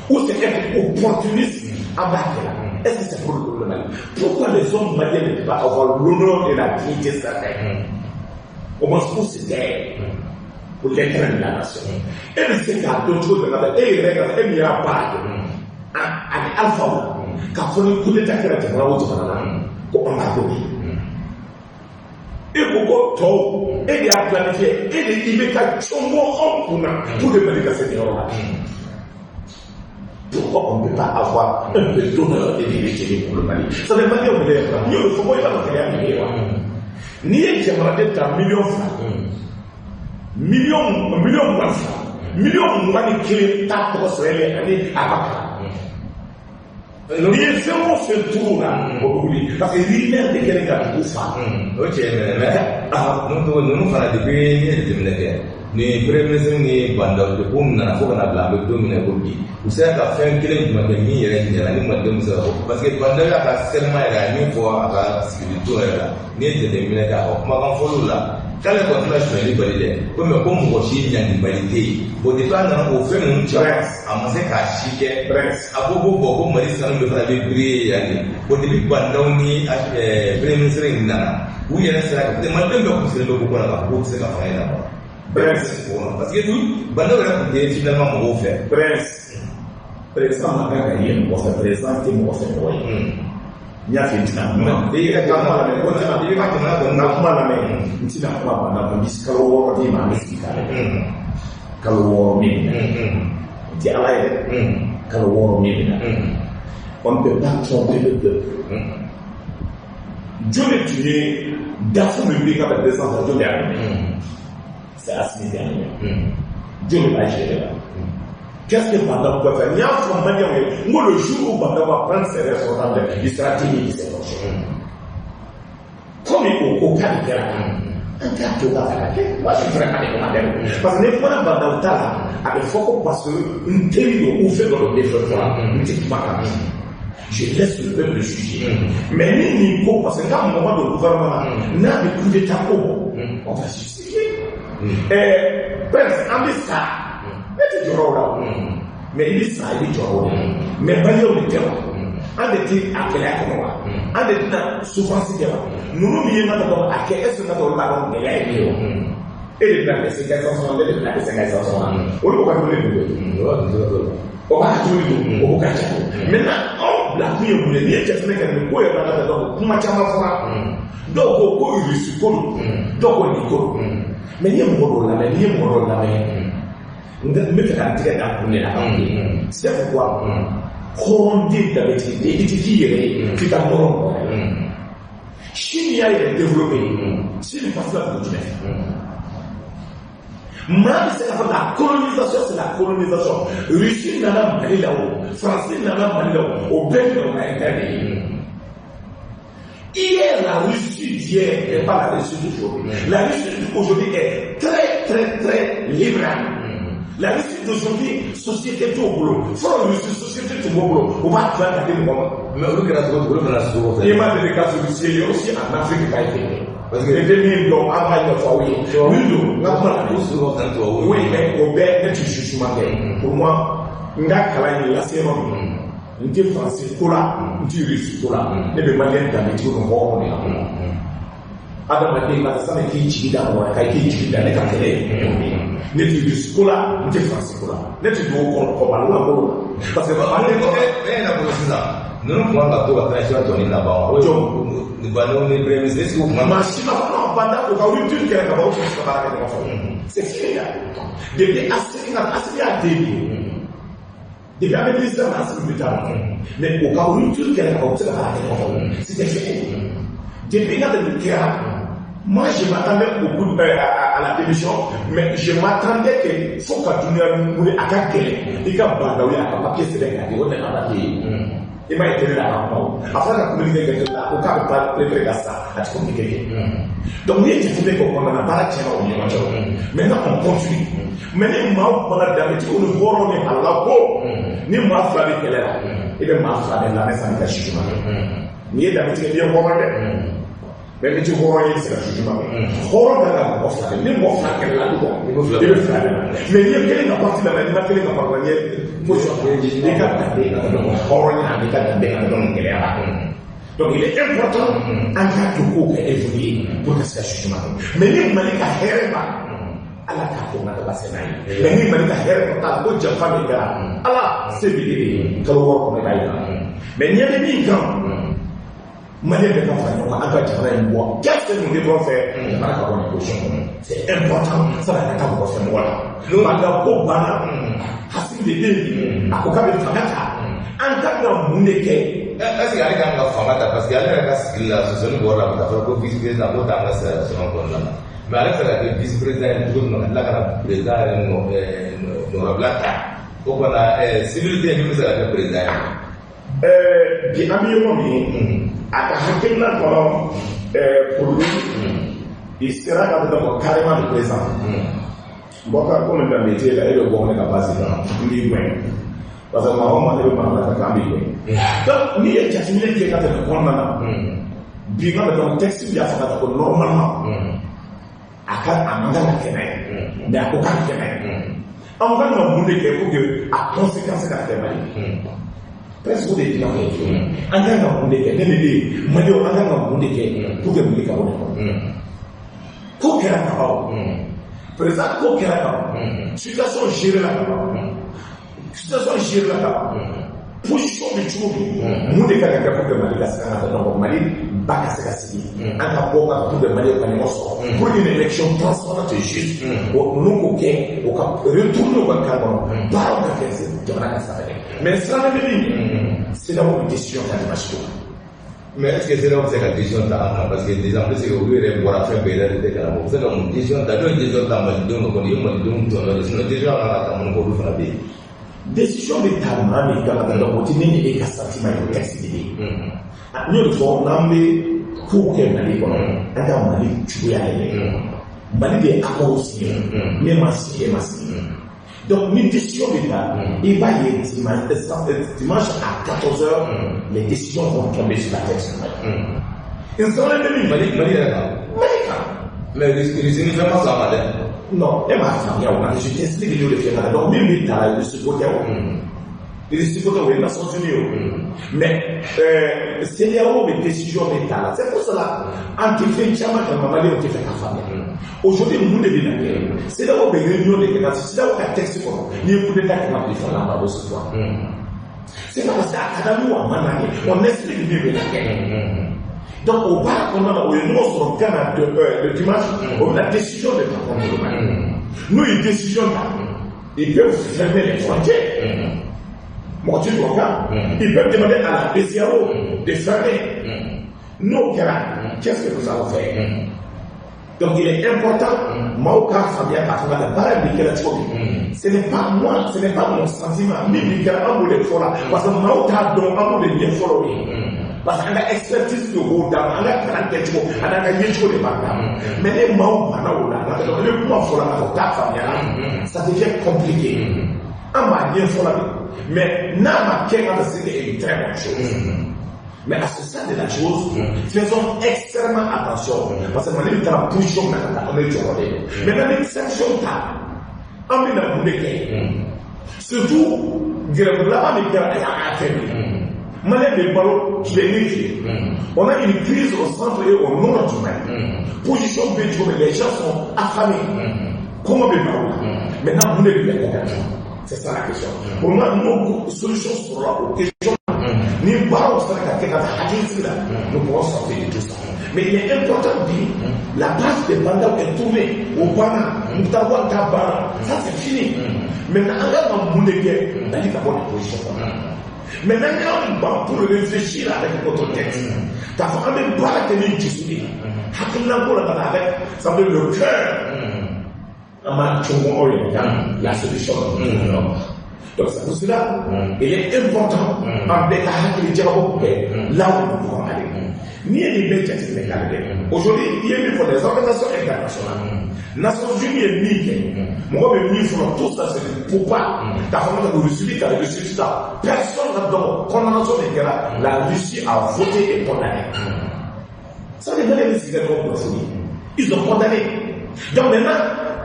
Ou c'est être opportuniste an b'a kɛ la? Est-ce que c'est pour le Mali? Pourquoi les hommes maliens ne peuvent pas avoir l'honneur et la dignité certaine? Au moins pour se taire pour l'intérêt de la nation. E bɛ se k'a dɔn cogo jumɛn na, e yɛrɛ ka e min y'a baara kɛ ani Alpha k'a fɔ ni coup d'état kɛra jamana o jamana na, ko embargo bɛ yen? E ko ko tɔw, e de y'a planifié, e de i bɛ ka cɔngɔ anw kun na pour que Mali ka se nin yɔrɔ la. Pourquoi on ne peut pas avoir un peu d'honneur et de dignité pour le Mali? Ça veut dire Maliyɛnw bɛ yɛrɛ n y'o fɔ ko i b'a dɔn gɛlɛya min bɛ yen wa. N'i ye jamanaden ta 2 miliyɔn, miliyɔn 22, 21 miliyɔn t'a tɔgɔ sɛbɛnlen ani a ma kalan. N'i ye fɛn o fɛn turu o la, o bɛ wuli, parce que rumeur de kɛlen ka dugu fa. O cɛ mais ninnu tɔgɔ ninnu fana, depuis n'i ye jateminɛ kɛ, ni premier ministre ni Bah N'Daw, depuis u nana fo ka na bila an bɛ don min na ko bi, u sera ka fɛn kelen jumɛn kɛ min yɛrɛ ɲɛna ni malidenw bɛ se ka fɔ? Parce que Bah N'Daw y'a ka serment yɛrɛ, a ye min fɔ a ka sigili don yɛrɛ la, n'i ye jateminɛ kɛ a ka kumakan fɔliw la, k'ale kɔni tɛna sonyali bali dɛ, ko mais ko mɔgɔ si ɲangibali tɛ yen. Bon, depuis a nana o fɛn ninnu caman, a ma se k'a si kɛ. A ko ko bon, ko Mali sanu bɛ fana bɛ briller yan de. Bon, depuis Bah N'Daw ni premier ministre in nana, u yɛrɛ sera ka, malidenw bɛɛ kun sigilen bɛ ko la k'a fɔ k'u tɛ se ka fanga in labɔ. Parce que Bah N'Daw yɛrɛ tun tɛ finalement mɔgɔw fɛ. Prince, président man kan ka ye mɔgɔ fɛ, président tɛ mɔgɔ fɛ mɔgɔ ye. N y'a f'i ye, n tɛna kuma. I ka kuma lamɛn, ko tɛna i ka jamana kɔni n ka kuma lamɛn, n tɛna kuma banna ko n bɛ kalo 6 d'i ma, an bɛ sigi k'a lajɛ. Kalo 6 min bɛ na, n tɛ Ala ye dɛ, kalo 6 min bɛ na. On ne peut pas tromper le peuple. Jɔn de tun ye DAF min bɛ ka bɛn 200, jɔn de y'a nommé? C'est Assimi de y'a nommé. Jɔn de b'a gérer la? Qu'est-ce que Bah N'Daw peut faire? N y'a fɔ Maliyɛnw ye, n ko le jour où Bah N'Daw va prendre ses responsabilités, il sera digne de ses fonctions. Comme o ko k'a de kɛra, an k'a to k'a fɛ ka kɛ. Moi, je ne ferai pas de commentaire, parce que ni kumana Bah N'Daw ta la, a bɛ fɔ ko parce que n teri don ou fɛn dɔ don, ne fɛn fɔra, n tɛ kuma kan. Je laisse le peuple juger. Mais ni nin ko, parce que n ka mɔgɔ don gouvernement la, n'a bɛ coup d'état ko bɔ, on va justifier. Prince, an bɛ sa, ne tɛ jɔrɔ o la o. Mais i bɛ sa, i bɛ jɔrɔ o la. Mais Maliyɛnw de tɛ wa? An de tɛ a gɛlɛya kɔnɔ wa? An de tɛna souffrance kɛ wa? Ninnu min ye n ka tɔgɔ a kɛ, est ce que n ka tɔgɔ b'a dɔn gɛlɛya ye min ye wa? E de bɛna kɛ 500 ne de bɛna kɛ 500 na. Olu b'u ka dumuni dun koyi. O b'a ka dumuni dun, o b'u ka ja. Maintenant, anw bila kun ye mun ye? N'i ye jateminɛ kɛ nin ko yɛrɛ la, ka dɔn kuma caman fɔra. Dɔw ko ko Russie ko don, dɔw ko nin ko don. Mais n'i ye mɔgɔ dɔw lamɛn, n'i ye mɔgɔ dɔw lamɛn, n bɛ fɛ ka n tigɛ da kun de la. C'est pourquoi hɔrɔnden danbetigi i ti k'i yɛrɛ ye f'i ka nɔrɔ mɔgɔ wɛrɛ la. Chine y'a yɛrɛ développé, Chine pasila dugu jumɛn fɛ? Maa bɛ se k'a fɔ la colonisation, c'est la colonisation. Russie nana Mali la o, France nana Mali la o, o bɛɛ bɛ na o ka intérêt de ye. Hier, la Russie d'hier n'est pas la Russie d'aujourd'hui. La Russie d'aujourd'hui est très, très, très libérale. La Russie d'aujourd'hui, société t'o bolo. Fɔlɔ Russie, société tun b'o bolo. O b'a dilan ka di mɔgɔ ma. Mais olu kɛra cogo cogo, olu fana sogo fɛ. I ma deli ka Russie ye aussi en Afrique k'a ye. Parce que Ne tɛ min dɔn, an b'a ɲɛfɔ aw ye. Min don, n ka kuma la. U sogo fana tubabu. Oui, mais o bɛɛ ne tɛ jugement kɛ. Pour moi, n ka kalan in lase yɔrɔ min, n tɛ Faransi ko la, n tɛ Russie ko la, ne bɛ Maliyɛn danbetigiw ni hɔrɔnw de la. Adamaden ka sani k'i jigi da mɔgɔ wɛrɛ kan, i k'i jigi da ne ka kɛlɛ ye. Ne tɛ Russe ko la, n tɛ Faransi ko la, ne tɛ dugu kɔnɔ kɔba la bolo la. Parce que ale e yɛrɛ bolo sisan, ninnu tun kan ka to ka transition tɔ ni laban wa? O jɔ Bah N'Daw ni premier ministre, est ce que o tun kan? Maa si ma fɔ non, Bah N'Daw o ka rupture kɛra ka ban, o tun tɛ se ka baara kɛ ɲɔgɔn fɛ. C'est fini là. Depuis Assimi ka Assimi y'a den de ye. Depuis an bɛ ministère la, Assimi bɛ taa la. Mais o ka rupture kɛra ka ban, o tɛ se ka baara kɛ ɲɔgɔn fɛ. C'était fini. Depuis ka nin kɛra, moi, je m'attendais au coup de, à la démission, mais je m'attendais que fo ka dunuya wuli a ka gɛlɛn i ka Bah N'Daw ye a ka papier sɛbɛn k'a di, o nana papier ye. I m'a ye télé la a ka kuma o. A fɔra ka communiqué kɛ télé la, a ko k'a bɛ taa préféré ka sa, a tɛ communiqué kɛ. Donc n'i ye jateminɛ kɛ o kɔnɔna na, baara tiɲɛna o ni ɲɔgɔn cɛ o. Maintenant on continue. Mais ni maaw kumana danbetigiw ni hɔrɔnw ni halala ko, ni maa fila bɛ kɛlɛ la, i bɛ maa fila bɛɛ lamɛn sanni ka jugement kɛ. N'i ye danbetigi, n'i ye hɔrɔn dɛ. Mais ni ti hɔrɔn ye, i tɛ se ka jugement kɛ. Hɔrɔn kan ka mɔgɔ fila kɛ. Ni mɔgɔ fila kɛlɛla du kɔnɔ, i bɛ fila de la. Mais n'i ye kelen ka parti lamɛn, n'i ma kelen ka parti lamɛn, n'i ye position ta, i ka danbe ka dɔn hɔrɔnya ani ka danbe ka dɔn gɛlɛya b'a kɔnɔ. Donc il est important an k'a to kow ka évoluer pour ka se ka jugement kɛ. Mais ni Mali ka hɛrɛ b'a la, Ala k'a ko nka ka se n'a ye. Mais ni Mali ka hɛrɛ t'a la, ko janfa min kɛra, Ala se bɛ e de ye, kalo 6 kɔnɔ i b'a yira. Mais ɲɛ bɛ min kan, Malien bɛɛ ka fara ɲɔgɔn kan, an ka jamana in bɔ kɛse ninnu de dɔrɔn fɛ, jamana ka bɔ nin position kɔnɔ. C'est important sani a ka taa mɔgɔ fɛ mɔgɔ la. Bah N'Daw ko banna, Assimi de bɛ yen, a ko k'a bɛ fanga ta, an kan ka mun de kɛ? Est ce que ale kan ka fanga ta? Parce que ale yɛrɛ ka sigili la, sɔsɔli bɔra la, ka taa fɔra ko vice président ko t'an ka sariya sɔrɔ kɔnɔna na. Mais ale fɛ ka kɛ vice président ye cogo min na, ka tila ka na président yɛrɛ nɔ nɔrɔbila ta, o kɔni civil tɛ yen min bɛ se ka kɛ président ye. Bi an bɛ yɔrɔ min ye, a ka hakilina kɔnɔ, pour lui, il sera ka donc carrément le président. Bon, ka komi danbe t'e la, e bɛ bɔ ne ka base kan, n b'i gɛn. Parce que maa o maa ne bɛ mara la ka kan b'i gɛn. Donc n'i ye jateminɛ kɛ ka tɛmɛ kɔnɔna na, bi n ka donc texte y'a fɔ ka taa ko normalement a ka a man kan ka kɛ n'a ye, mais a ko k'a bɛ kɛ n'a ye. An kan ka mun de kɛ pour que a conséquence ka kɛ Mali? Presque o de ye kuma kɛ. An kan ka mun de kɛ? Ne de bɛ yen, Maliyɛnw, an kan ka mun de kɛ pour que Mali ka bɔ nin kɔnɔ? Ko kɛra ka ban o. Président ko kɛra ka ban. Situation gérée la ka ban. Situation gérée la ka ban. Position bɛ cogo min, mun de kan ka kɛ pour que Mali ka se ka taa, donc Mali ba ka se ka sigi, an ka bɔ ka pour que Mali ka ɲɔgɔn sɔrɔ, pour une élection transparente et juste, o ninnu k'o kɛ, o ka retourner u ka camp kɔnɔ, baaraw ka kɛ, jamana ka se ka kɛ. Mais siran bɛ min ɲɛ, CEDEAO bɛ décision ta dimanche don. Mais est ce que CEDEAO bɛ se ka décision ta an kan? Parce que déjà en plus olu yɛrɛ bɔra fɛn bɛɛ yɛrɛ tɛ kalama, u bɛ se ka mun décision ta? N'o ye décision ta malidenw kan kɔni, i ye malidenw tɔɲɔ de, sinon décision kan ka ta minnu kɔ, olu fana bɛ yen. Décision bɛ ta maa min kan ka donc o tɛ ne ni e ka sentiment ye, o texte de bɛ yen. N y'o de fɔ, n'an bɛ kow kɛ Mali kɔnɔ, an ka Mali cogoya lajɛ. Mali de ye accord signé, ne ma signé, e ma signé. Donc ni décision bɛ ta, i b'a ye dimanche à 14 heures, les décisions vont tomber sur la tête du Mali. N siranlen bɛ min? Mali yɛrɛ kan? Mali kan. Mais Russie ni fɛn ma sɔn a ma dɛ. Non, e m'a faamuya o la, je t'explique, y'o de f'i ɲɛna. Donc min bɛ ta, Russie ko tɛ o. Russie ko tɛ, o ye Nations Unies o. Mais CEDEAO bɛ décision min ta la, c'est pour cela an tɛ fɛn caman kalama, Maliyɛnw tɛ fɛ k'a faamuya. Aujourd'hui mun de bɛ na kɛ? CEDEAO bɛ réunion de kɛ, parce que CEDEAO ka texte kɔnɔ, n'i ye coup d'état kɛ, ka bila fanga embargo sur toi. C'est pas parce que a ka d'an ye o, a ma na kɛ, on explique min bɛ na kɛ. Donc o baara kɔnɔna na, o ye ɲɔgɔn sɔrɔ Ghana de, le dimanche, o bɛna décision de ta contre le Mali. N'u ye décision ta, ils peuvent fermer les frontières. Mɔgɔ ti don kan. Ils peuvent demander à la BCEAO de fermer. N'o kɛra, qu'est-ce que nous allons faire? Donc il est important maaw k'a faamuya k'a fɔ ka baara in bɛ kɛra cogo min. Ce n'est pas moi, ce n'est pas mon sentiment. Min bɛ kɛra, an b'o de fɔ la, parce que maaw t'a dɔn, an b'o de ɲɛfɔ o ye. Parce que an ka expertise de b'o d'a ma, an ka kalan kɛcogo ani an ka yecogo de b'a d'a ma. Mais ni maaw banna o la, nka ni kuma fɔra ka fɔ u t'a faamuya la, ça devient compliqué. An b'a ɲɛfɔ la de, mais n'a ma kɛ ka c'est une très bonne chose. Mais à ce stade de la chose, faisons extrêmement attention. Parce que Mali bɛ taa position min na ka taa, an bɛ jɔrɔ de. Maintenant ni sanction ta, an bɛ na mun de kɛ? Surtout grève laban min kɛra, a y'a fɛn min. Malien bɛ balo tile ni tile. On a une crise au centre et au nord du Mali. Position bɛ cogo min, les gens sont affamés. Kɔngɔ bɛ balo la. Maintenant, mun de bɛ kɛ ka jɔ? C'est ça la question. Pour moi, n'o solution sɔrɔla o question, ni baaraw sera ka kɛ ka taa hakilisigi la, nous pourrons sortir de tout ça. Mais il est important de dire, la base des Bah N'Daw est tournée o banna, Moctar Ouane ta banna, ça c'est fini. Maintenant, an kan ka mun de kɛ Mali ka bɔ nin position kɔnɔ? Maintenant, y'an ban pour réfléchir avec notre tête, k'a fɔ an bɛ baara kɛ ni dusu de ye, hakilinako la ka taa avec, ça veut dire le cœur, an b'a cogo aw yɛrɛ kan la solution. Donc c'est pour cela il est important an bɛɛ ka hakili jagabɔ kɛ là où nous pouvons aller. N'i ye nin bɛɛ jateminɛ k'a lajɛ, aujourd'hui, i ye min fɔ, les organisations internationales, Nations Unies ye min kɛ, mɔgɔ bɛ min fɔlɔ, tout ça c'est du pas k'a fɔ ko Russie ka Russie ta, personne n'a dɔn condamnation min kɛra. La Russie a voté et condamné ça. C'est bɛ sigi ka ɲɔgɔn kunnafoni, ils ont condamné. Donc maintenant,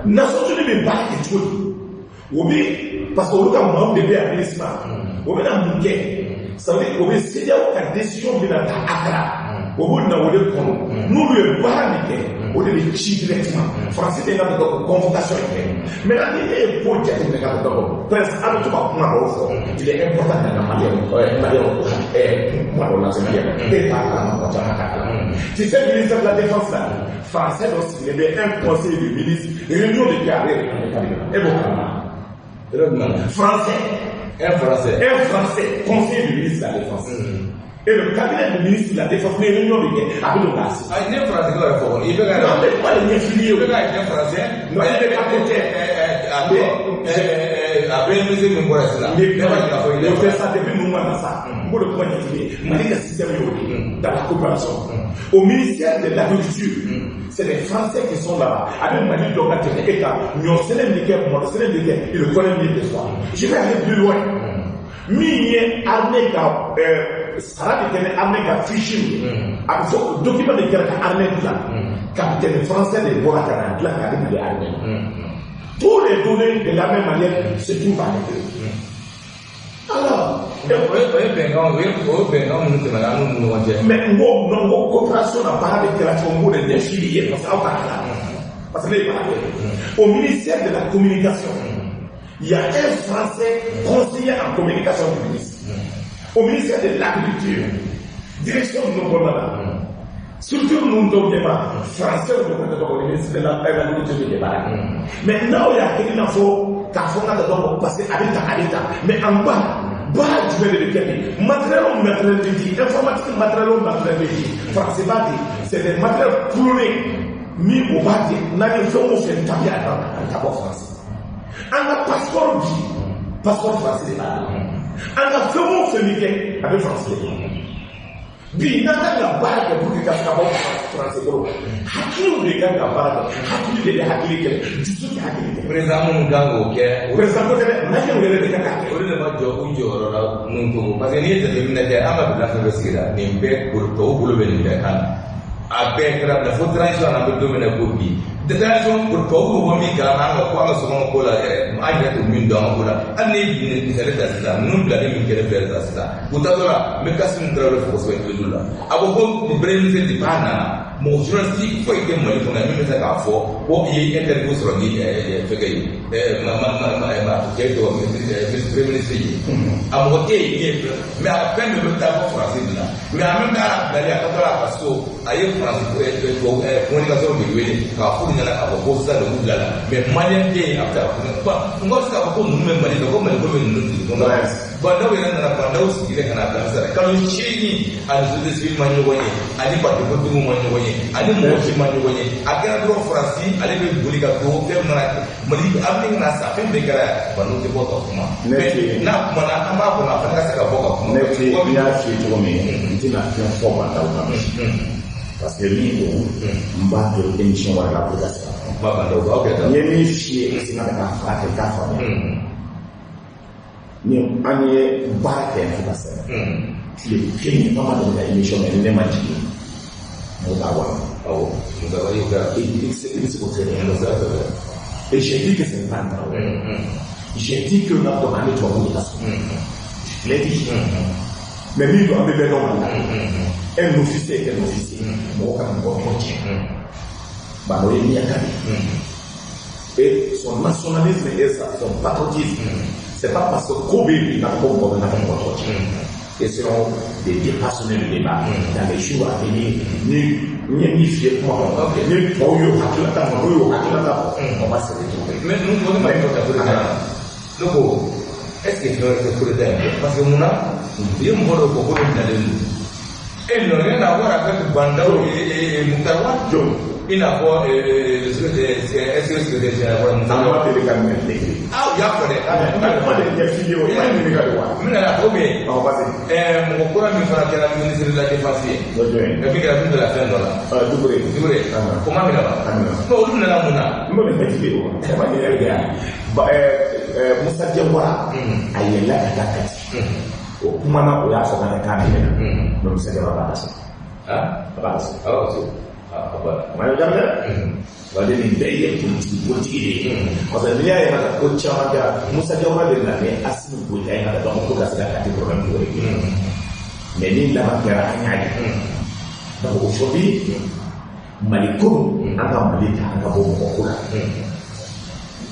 Nations Unies bɛ baara kɛ cogo di? O bɛ parce que olu ka maaw de bɛ yan MINUSMA, o bɛna mun kɛ? Ça veut dire o bɛ CEDEAO ka décision bɛna ta Accra, o b'o na o de kɔnɔ. N'olu ye baara min kɛ, o de bɛ ci directement. Faransi de ka dɔgɔ convocation kɛ. Maintenant, ni ne ye ko jateminɛ ka dɔgɔ, prince, an bɛ to ka kuma dɔw fɔ, il est important ka Maliyɛnw kuma dɔw lase Maliyɛn ma. E t'a kalama, mɔgɔ caman t'a kalama. Tu sais, ministère de la Défense la, Français dɔ sigilen bɛ, un conseil de ministre, réunion de kɛ, ale yɛrɛ ka cabinet la, e b'o kalama? Français. Un Français. Un Français, conseiller du ministre de la Défense. Et le cabinet du ministre de la Défense, ni réunion bɛ kɛ, a bɛ don k'a sigi. Ayi, ne Français ko yɛrɛ fɔ kɔni, i bɛ ka. Non, mais kuma de ɲɛf'i ye. I bɛ ka kɛ Français. Non, i bɛ ka ko tɛ. A bɛ a bɛ ministre min bɔra sisan. Ne b'a k'a fɔ o tɛ sa, depuis ninnu ma na sa, n b'o de kuma ɲɛf'i ye. Mali ka système y'o de ye dans la coopération. Au ministère de l'Agriculture, c'est les Français qui sont là-bas. A bɛ Mali dɔn ka tɛmɛ e kan. Ɲɔ sɛnɛ min kɛ, malo sɛnɛ min kɛ, il le connaît mieux que toi. Je vais aller plus loin. Min ye armée ka sara bɛ kɛ ni armée ka fiche min ye, a bɛ fɔ document de kɛra ka armée dilan, capitaine français de bɔra ka na dilan k'a di Mali armée ma. Tous les données de l'armée malienne se trouvent avec eux. Alors, O ye bɛnkan, o ye bɛnkan minnu tɛmɛna an n'u ni ɲɔgɔn cɛ. Mais n ko non, n ko coopération na baara bɛ kɛra cogo, n b'o de ɲɛf'i ye parce que aw t'a kalama. Parce que ne ye baara kɛ. Au ministère de la Communication, il y a un Français conseiller en communication du ministre. Au ministère de l'Agriculture, direction ninnu kɔnɔna la, structure ninnu dɔw ɲɛma, Français de ko tɔgɔ ministre de l'Agriculture de baara kɛ. Mais n'aw y'a kɛ i n'a fɔ k'a fɔ n ka dɔn parce que a bɛ tan, a bɛ tan, mais en bas, baara jumɛn de bɛ kɛ bi? Matériel o matériel bɛ di, informatique matériel o matériel bɛ di, Français b'a di, c'est des matériels clonés min o b'a di. N'an ye fɛn o fɛn tabi a kan, a bɛ taa bɔ Français. An ka passeport bi, passeport Français de b'a la. An ka fɛn o fɛn bɛ kɛ, a bɛ Français de bolo. Bi n'an kan ka baara kɛ pour que ka se ka bɔ Français bolo, hakiliw de kan ka baara kɛ, hakili de bɛ hakili kɛlɛ, dusu tɛ hakili kɛlɛ. Président minnu kan k'o kɛ. Président ko tɛ dɛ, Maliyɛnw yɛrɛ de kan k'a kɛ. Olu de ma jɔ u jɔyɔrɔ la mun togo? Parce que n'i ye jateminɛ kɛ, an ka bila fɛn fɛn sigira nin bɛɛ bolo, tubabu bolo bɛ nin bɛɛ kan na. A bɛɛ kɛra bila fo transition na, an bɛ don min na ko bi, transition, tubabu bɛ bɔ min kalama an ka ko, an ka sokɔnɔ ko la yɛrɛ, an yɛrɛ t'o min dɔn an ka ko la. Hali ni ye misali ta sisan, ninnu bilalen min kɛrɛfɛ yɛrɛ ta sisan, u taatɔ la, n bɛ Kasimu Tarawele fo kosɛbɛ toujours la. A ko ko premier ministre, depuis a nana, mɔgɔ journaliste foyi tɛ Mali kɔnɔ min bɛ se k'a fɔ ko i ye interview sɔrɔ ni fɛnkɛ ye, ma ma ma ma ma cɛ tɔgɔ, premier ministre ye. A mɔgɔ tɛ yen min ye, mais a fɛn bɛɛ bɛ taa fɔ Faransi de la. Mais en même temps, a bilalen a ka taara a ka so, a ye Faransi communication de wele k'a f'u ɲɛna k'a fɔ ko sisan de k'u bila la. Mais Maliyɛn tɛ yen a bɛ se ka fɔ, n ko bɛ se k'a fɔ ko ninnu bɛ Mali fɛ, ko Mali ko bɛ ninnu tigi kɔnɔ. Bah N'Daw yɛrɛ nana, Bah N'Daw sigilen ka na bila sisan kalo 8, ani société civile ma ɲɔgɔn ye, ani parti politique ma ɲɔgɔn ye, ani mɔgɔ si ma ɲɔgɔn ye. A kɛra dɔrɔn Faransi ale bɛ boli ka to fɛn min nana Mali, a bɛ ka na sa, fɛn bɛɛ kɛra yan. Bah N'Daw tɛ bɔ ka kuma. Mais n'a kumana, an b'a kɔnɔ a fana ka se ka bɔ ka kuma. Ne tɛ, n y'a f'i ye cogo min, n tɛna fɛn fɔ Bah N'Daw kan parce que min don, n b'a to émission wɛrɛ la pour ka se ka kuma Bah N'Daw kan. Ok. N ye min f'i ye, i sina ka fara kɛ i k'a faamuya. Ni an ye baara kɛ fo ka sɛbɛn tile kelen, an ma deli ka émission kɛ ni ne ma jigin, mɔgɔ t'a bɔ a la. Awɔ, musaka y'o kɛra. I bɛ se k'o fɛn. Musaka fɛ. Et j'ai dit que ce n'est pas un travail. J'ai dit que n'a dɔn an bɛ tubabu de ka so. Je l'ai dit. Mais min don, an bɛ bɛɛ dɔn Mali la. Un officier est un officier. Mɔgɔ kana mɔgɔ tɔgɔ tiɲɛ. Bah n'o ye miɲanka de ye. Et son nationalisme et son patriotisme, c'est pas parce que ko bɛ yen bi k'a fɔ ko mɔgɔ bɛ na ka mɔgɔ tɔgɔ tiɲɛ. Essayons de dépassionner le débat dans les jours à venir. Ni n ye min f'i ye kuma kɔnɔ, ni tɔw y'o hakilinata fɔ, n'o y'o hakilinata fɔ, on va se retrouver. Mais nous, on est pas coup d'état. Ne ko, est-ce que fɛn wɛrɛ tɛ coup d'état in kɛ? Parce que mun na, u ye mɔgɔ dɔw fɔ k'olu minɛlen don. Et ils n'ont rien à voir avec Bah N'Daw et Moctar Ouane. Jɔn? I n'a fɔ est-ce que secrétaire général Moussa An ma deli ka minɛ tile kelen. Ah, u y'a fɔ dɛ. N ka kuma de ɲɛf'i ye o, i m'a ɲininka de wa? N bɛna a fɔ bɛ Ɔ, vas-y. Mɔgɔ kura min fana kɛra ministre de la défense ye. O jɔn ye? Min kɛra min donna fɛn dɔ la. Doucouré. Doucouré. O ma minɛ wa? A minɛ. Mais olu minɛna mun na? N bɛ nin ɲɛf'i ye o. E ma ɲininkali kɛ yan. Ba Moussa Diawara, a yɛlɛla ka taa Kati. O kumana, o y'a fɔ ka k'a minɛ. Mais Moussa Diawara b'a da sɔrɔ. Ah? A b'a da sɔrɔ. Awɔ, so. Ah, a bɔra. O ma ɲɛ dɛ. Wa de nin bɛɛ ye politique de ye. Parce que n'i y'a ye ka ko caman kɛra, Moussa Diawara de nana ni Assimi Goïta ye ka taa ko ka se ka Kati problème ko régler. Mais ni laban kɛra, an y'a ye. Donc aujourd'hui, Mali ko don, an ka Mali ta, an ka bɔ mɔgɔ ko la.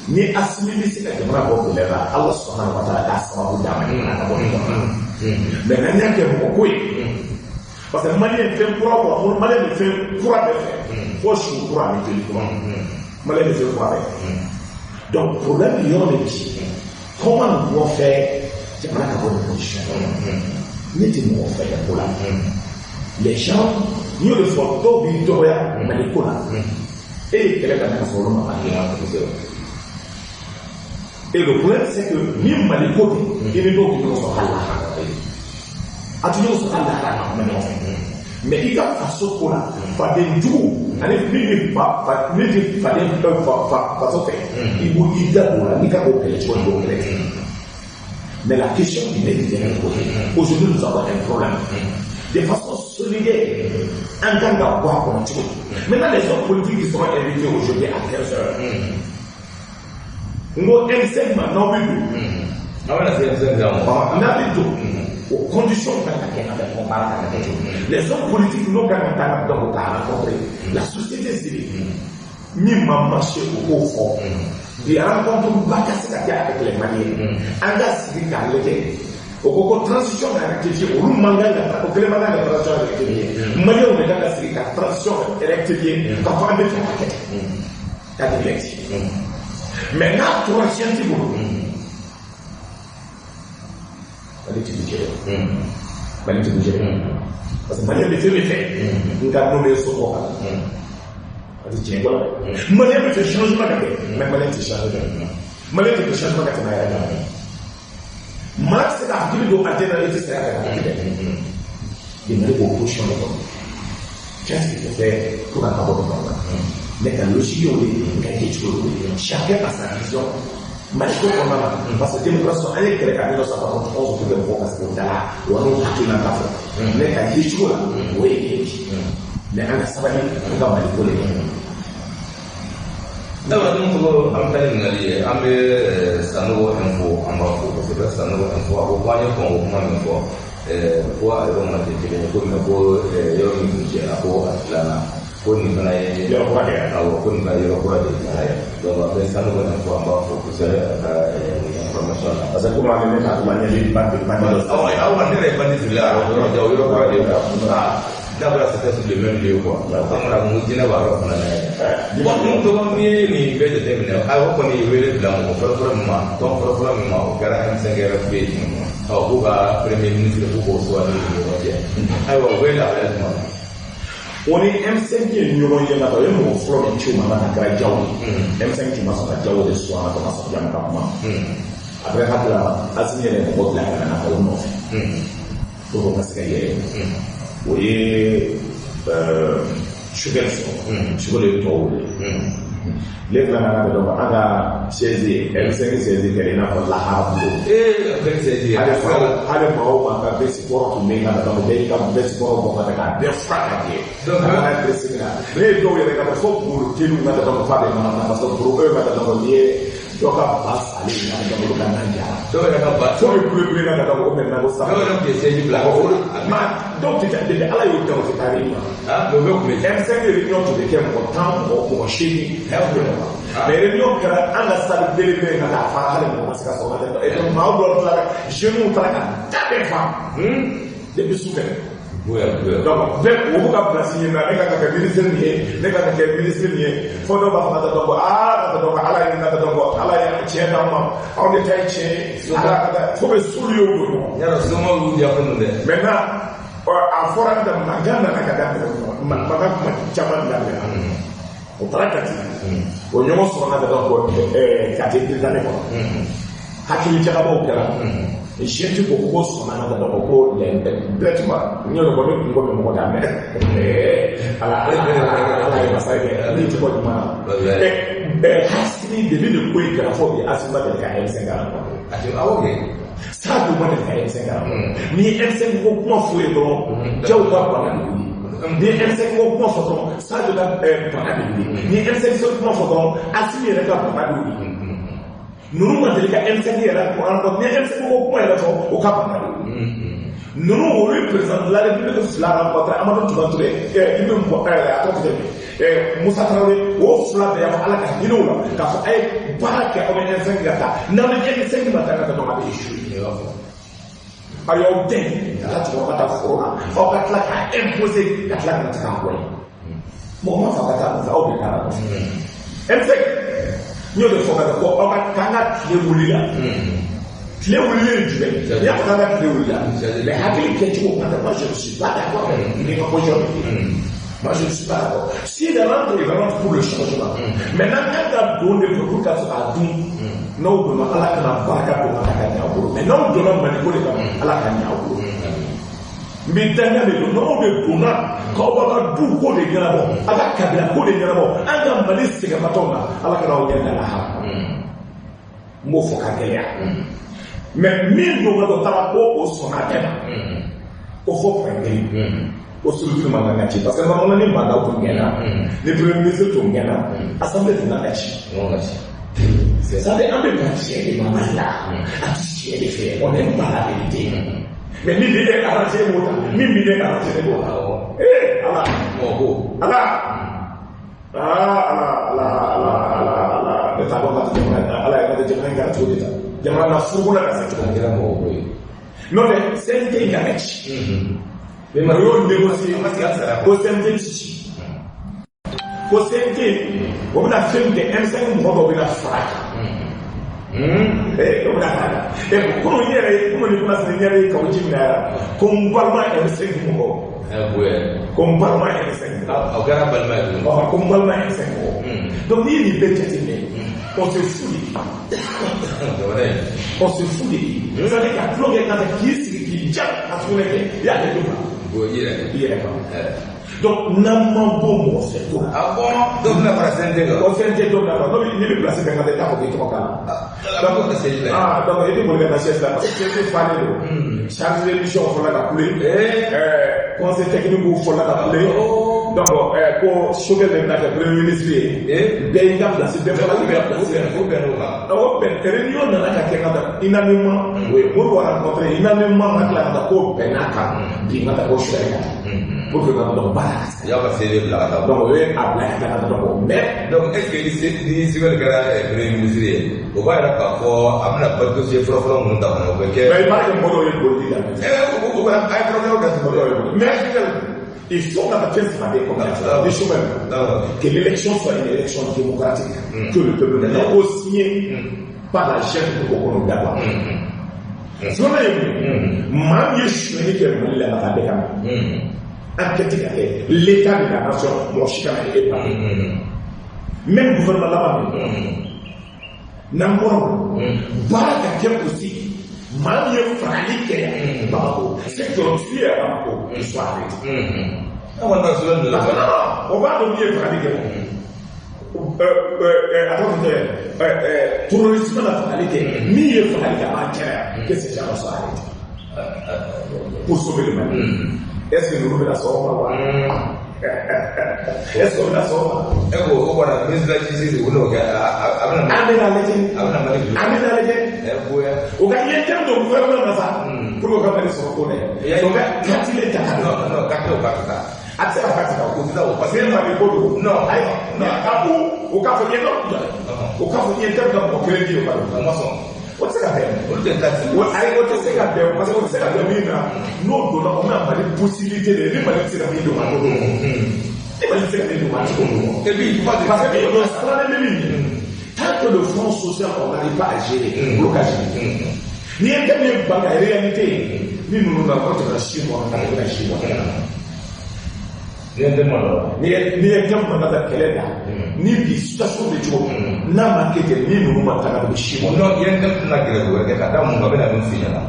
Ni Assimi bɛ se ka jamana bɔ gɛlɛya la, Ala sɔnna wa taala k'a sababu d'a ma jamana ka bɔ nin kɔnɔ. Mais n'an y'a kɛ mɔgɔ ko ye, parce que Malien fɛn kura kura, Malien bɛ fɛn kura bɛɛ fɛ, fo su kura ani joli kura. Malien bɛ fɛn kura bɛɛ fɛ. Donc problème bɛ yɔrɔ min bi, comment nous pouvons faire jamana ka bɔ nin position kɔnɔ? Ne tɛ mɔgɔ fɛ kɛ ko la. Les gens, n y'o de fɔ, dɔw b'i dɔgɔya Mali ko la. E ye kɛlɛ daminɛ ka sɔrɔ olu ma bange. Et le problème, c'est que ni Mali ko tɛ, i ni dɔw tɛ ɲɔgɔn sɔrɔ hali lahara. A tɛ ɲɔgɔn sɔrɔ hali lahara, ka kuma ɲɔgɔn fɛ. Mais i ka faso ko la, faden jugu ani min bɛ fa fa min tɛ faden fa fa faso fɛ, i b'o i da don o la, n'i ka k'o kɛlɛ cogo, i b'o kɛlɛ ten. Mais la question qui mérite d'être posée, aujourd'hui nous avons un problème. De façon solidaire, an kan ka bɔ a kɔnɔ cogo di? Maintenant, les hommes politiques qui seront invités aujourd'hui à 15 heures, n ko M5 ma, n'aw bɛ don. An bɛna se M5 ma. N'a bɛ don, o condition kan ka kɛ, an bɛ kɔn baara kan ka kɛ cogo. Les hommes politiques n'o kan ka taa ka donc k'a rencontrer la société civile, min ma marché, o k'o fɔ. Bi rencontre ba ka se ka kɛ avec les Maliens, an ka sigi k'a lajɛ. O ko ko transition ka rectifier, olu man kan ka, o kelen man kan ka transition rectifier. Maliens de kan ka sigi ka transition rectifier, ka fɔ an bɛ fɛ ka kɛ ten, ka dɛmɛ. Mais n'a tora science bolo, Mali ti bouger, Mali ti bouger, parce que Malien bɛ fɛn min fɛ, n ka n'o bɛ so kɔ kan, a ti tiɲɛ ko la dɛ. Malien bɛ fɛ changement ka kɛ, mais Malien ti changer dɛ. Malien tɛ fɛ changement ka tɛmɛ a yɛrɛ kan. Maa tɛ se k'a fɔ k'i bɛ don aljana, i tɛ saya kɛ ka kɛ bi. Mali b'o position de kɔnɔ. Qu'est-ce qu'il faut faire pour ka bɔ nin kɔnɔ? Ne ka logique y'o de ye, n ka kɛcogo y'o de ye. Chacun a sa vision Mali ko kɔnɔna na, parce que démocratie, an ye kɛlɛ kɛ 1991 pour que mɔgɔw ka se k'o da la wa n'o hakilina ta fɔ. Ne ka yecogo la, o ye kɛ bi, mais an ka sabali, an ka Mali ko de kɛ. Ayiwa, n'u tɔgɔ, an bɛ taa ni ɲininkali ye. An bɛ Sanogo Info, an b'a fo kosɛbɛ. Sanogo Info, a ko ko an ye kɔn ko kuma min fɔ, ko a yɔrɔ ma tɛ kelen ye ko, mais ko yɔrɔ min kun cɛna, ko a dilanna, ko nin fana ye yɔrɔ kura de ye. Awɔ, ko nin fana ye yɔrɔ kura de ye. Donc an bɛ Sanogo Info, an b'a fo kosɛbɛ a ka nin information na. Parce que komi ale ne ka kuma ɲɛli bandi bandi dɔ. Awɔ awɔ, ne yɛrɛ ye bandi siri la yɔrɔ ja, o yɔrɔ kura de ye. Ah, d'abord c'était sur le même lieu quoi. An kɔni ko jinɛ b'a yɔrɔ fana na yɛrɛ. Bon, n'u tɔgɔ, n'i ye nin bɛɛ jateminɛ, ayiwa, o kɔni ye wele bila mɔgɔ fɔlɔfɔlɔ min ma, tɔn fɔlɔfɔlɔ min ma, o kɛra M5 RFP. Ɔ, k'u ka premier ministre, k'u k'o sugandi u ni ɲɔgɔn cɛ. Ayiwa, o bɛ lahalaya jumɛn na? O ni M5 ye ɲɔgɔn ye nka o ye mɔgɔ fɔlɔ min ci o ma, a kɛra Diaw ye. M5 tun ma sɔn ka Diaw de sɔn, a ma sɔn Diaw ka kuma. Après, hakili la, Assimi yɛrɛ ye mɔgɔ bila ka na o nɔfɛ pour que o ka se ka yɛlɛ. O ye Choguel sɔrɔ, Choguel ye tɔw wele. Ne fana ka dɔn an ka chaise, M5 chaise kɛra i n'a fɔ lahara bolo. Ee, M5 chaise. Hali hali maa o maa ka veste kɔrɔ tun bɛ yen ka taa, bɛɛ y'i ka veste kɔrɔ bɔ ka taa k'a bɛɛ fura ka jɛ. Ka taa pressing na, ne ye dɔw yɛrɛ ka taa fo bolo teliw ka taa f'a bɛ mana na, parce que bolo ka taa n'i ye Dɔw ka ba salen ka taa olu ka nan jara. Dɔw yɛrɛ ka ba. Fo bɛ kule kule la ka taa ko maintenant ko sa. Dɔw yɛrɛ tun ye siège bila. Ma dɔw tɛ taa depuis Ala y'o da o tɛ taa réunion. Ah mais o bɛ kun bɛ. M5 réunion tun bɛ kɛ mɔgɔ 10 mɔgɔ 8. Mais réunion kɛra an ka salle belebele ka taa fa hali mɔgɔ ma se ka sɔrɔ ka tɛmɛ. Et donc maaw dɔw tilara jeunes taara ka da bɛɛ fa. Depuis su fɛ. Donc bɛɛ o b'u ka place ɲini na ne ka kɛ ministre nin ye ne ka kɛ ministre nin ye fo dɔw b'a fɔ ka taa dɔn ko aa ka taa dɔn ko Ala ye ka taa dɔn ko Ala ye tiɲɛ d'anw ma anw de ta ye tiɲɛ ye ala ka taa fo bɛ sulu y'o don ɲɔgɔn. Yarɔ somaw y'u diya fɛn dɛ. Maintenant a fɔra ka mankan nana ka daminɛ mankan kuma caman daminɛ o taara Kati o ɲɔgɔn sɔrɔ ka taa dɔn ko Kati président kɔnɔ hakili jagabɔw kɛra. Jɛnti ko ko sɔnna ka dɔn ko bɛɛtuma n y'o de fɔ ne kun ko bɛ mɔgɔ da mɛ ala ala ye masa kɛ ne ti bɔ ɲuman na Asimi de bɛ nin ko in kɛra fo bi Asimi ma deli ka M5 rencontré. Awɔ kɛ. Sadio ma deli ka M5 rencontré. Ni ye M5 ko kuma f'u ye dɔrɔn jaw ka bana de wuli. Ni ye M5 ko kuma fɔ dɔrɔn Sadio ka bana de wuli. Ni ye M5 ko kuma fɔ dɔrɔn Asimi yɛrɛ ka bana de wuli. Ninnu ma deli ka M5 yɛrɛ rencontré ni M5 ko kuma yɛrɛ fɔ o ka bana de wuli. Ninnu olu ye président de la République fila rencontré Amadu Tumani Ture i bɛ mɔgɔ a tɔgɔ tɛ Musa Tarawele o fila bɛɛ y'a fɔ Ala ka hinɛ u la k'a fɔ a ye baara kɛ aw bɛ M5 ka taa n'aw bɛ M5 ma taa ka taa dɔrɔn a bɛ échoué. Aw y'aw dɛn ka taa cɛkɔrɔba ka taa foro la aw ka tila k'a imposer ka tila ka na k'a bɔ yen. Mɔgɔ ma fɔ ka taa nɔfɛ aw de taara nɔfɛ. M5 n y'o de fɔ ka taa ko aw ka k'an ka tile wuli la. Tile wulilen ye jumɛn ye? N'i y'a fɔ k'an ka tile wuli la mais hakili kɛcogo ka taa moi je ne suis pas d'accord avec i ka position de moi je ne suis pas d'accord. S'il rentre il rentre pour le changement. Maintenant quand ka don de pour ka sɔrɔ k'a dun n'aw donna Ala kana barika don ka ɲɛ aw bolo mais n'aw donna Maliko de kama Ala ka ɲɛ aw bolo. N bɛ danga de don n'aw de donna k'aw b'aw ka du ko de ɲɛnabɔ aw ka kabila ko de ɲɛnabɔ an ka Mali sɛgɛnbatɔw na Ala kana aw ɲɛ da lahara. N b'o fɔ ka gɛlɛya. Mais min don ka dɔ taara ko o sɔnna a bɛɛ ma o fɔ point kelen o structure man kan ka ci parce que normalement ni mandat tun gɛnna ni premier ministre tun gɛnna assemblée tun kan ka ci. C'est-à-dire an bɛ ban tiɲɛ de ma Mali la a tɛ tiɲɛ de fɛ on n'aime pas la vérité mais min bɛ e arrangé b'o ta min bɛ ne arrangé ne b'o ta ee Ala Ala aa Ala Ala Ala Ala Ala ne t'a dɔn ka jamana Ala yɛrɛ tɛ jamana in kɛra cogo di tan. Jamana na furuko la ka se cogo min. A kɛra mɔgɔ ko ye. N'o tɛ CNT in kan ka ci. O y'o négocier ko CNT ti ci. Ko CNT o bɛna fɛn min kɛ M5 mɔgɔ dɔw bɛna fara a kan. O bɛna fara a kan. Komi n yɛrɛ ye komi ni kuma sera n yɛrɛ ye kawo ji minɛ yan ko n balima M5 mɔgɔ. Ko n balima M5 mɔgɔ. O kɛra balima ye tuguni. Ko n balima M5 mɔgɔ. Donc n'i ye nin bɛɛ jateminɛ. On se fout de lui. On se fout de lui. C'est-à-dire ka tulon kɛ ka taa k'i sigi k'i ja ka sugunɛ kɛ i y'a kɛ don kan. I yɛrɛ kan. Donc n'an ma bɔ mɔgɔ fɛ ko la. Ah bon dɔ bɛna fara CNT kan. O CNT dɔ bɛna fara n'o n'i bɛ place bɛɛ kan i t'a fɔ k'i tɔgɔ k'a la. Donc i bɛ boli ka taa siège la parce que CNT falen don. Chargé de mission fɔlɔ ka kule. Conseil technique fɔlɔ ka kule. Donc ko Choguel de bɛna kɛ premier ministre ye. Bɛɛ y'i ka place bɛɛ fɔlɔ k'i ka place. O bɛn n'o kan. O bɛn réunion nana ka kɛ ka taa unanimement. O ye Modibo rencontré unanimement ka tila ka taa ko bɛn'a kan bi ka taa ko Choguel ka taa. Pour que ka donc baara ka se. I y'a ka CV bila ka taa. Donc o ye a bila ka taa ka taa donc mais. Donc est ce que ni Choguel kɛra premier ministre ye o b'a yira k'a fɔ a bɛna ba dossier fɔlɔ-fɔlɔ minnu ta kɔnɔ o bɛ kɛ. Mais i b'a kɛ mɔgɔ dɔw ye politique daminɛ. O kɔni a ye fɔlɔ-fɔlɔ kɛ mɔgɔ dɔw ye politique. Mais il faut qu'on appelle ça des comme des choses que l'élection soit une élection démocratique, que le peuple négocié par la chef de Kokoro d'abord. Filanan ye mun ye maa min ye sonyali kɛ Mali la ka taa bɛɛ kama enquête ka kɛ l'état de la nation mɔgɔ si kana e ba même gouvernement laban min n'an bɔra o baara ka kɛ aussi maa min ye fagali kɛ Bamako ceux qui ont tué à Bamako ils soient arrêtés. An kɔni b'a sɛbɛn non o b'a dɔn min ye fagali kɛ a tɔgɔ tɛ terrorisme na fagali kɛ min ye fagali kɛ a b'a kɛnɛya que ces gens soient arrêtés pour sauver le Mali. Est-ce que ninnu bɛna sɔn o ma wa? Est-ce qu'on a sɔn o ma? E ko o kɔni ministre de la justice u n'o kɛ a bɛna. An bɛna lajɛ. A bɛna Mali bila. An bɛna lajɛ. Ɛ bonya. O ka INTM don gouvernement na sa. Pour que o ka Mali sɔrɔ ko dɛ. O ka carte le ta ka don. Non non carte o ka taa. A tɛ se ka carte ta o tɛ taa o parce que Mali ko don. Non ayi non a ko o k'a fɔ non o k'a fɔ INTM ka mɔgɔ kelen di o ka don. O ma sɔn. O tɛ se ka bɛn. Olu tɛ taa. Ayi o tɛ se ka bɛn parce que o tɛ se ka bɛn min na n'o donna o bɛna Mali possibilité de ni Mali tɛ se ka min don a t'o don. Ni Mali tɛ se ka min don a t'o don. Et puis parce que o siranlen bɛ min ɲɛ. Tant que le front social on n'arrive pas à gérer blocage. Ni ye thème ye ban ka réalité ni ninnu na ko tɛmɛna 6 mois kan i bɛna 6 mois kɛ. Ni ye thème ma dɔn. Ni ye thème ma ka kɛlɛ da ni bi situation bɛ cogo min n'a ma kɛ ten ni ninnu ma taga bɛ 6 mois. Non i ye thème tɛna gɛrɛ wɛrɛ kɛ ka da mun kan a bɛna min f'i ɲɛna.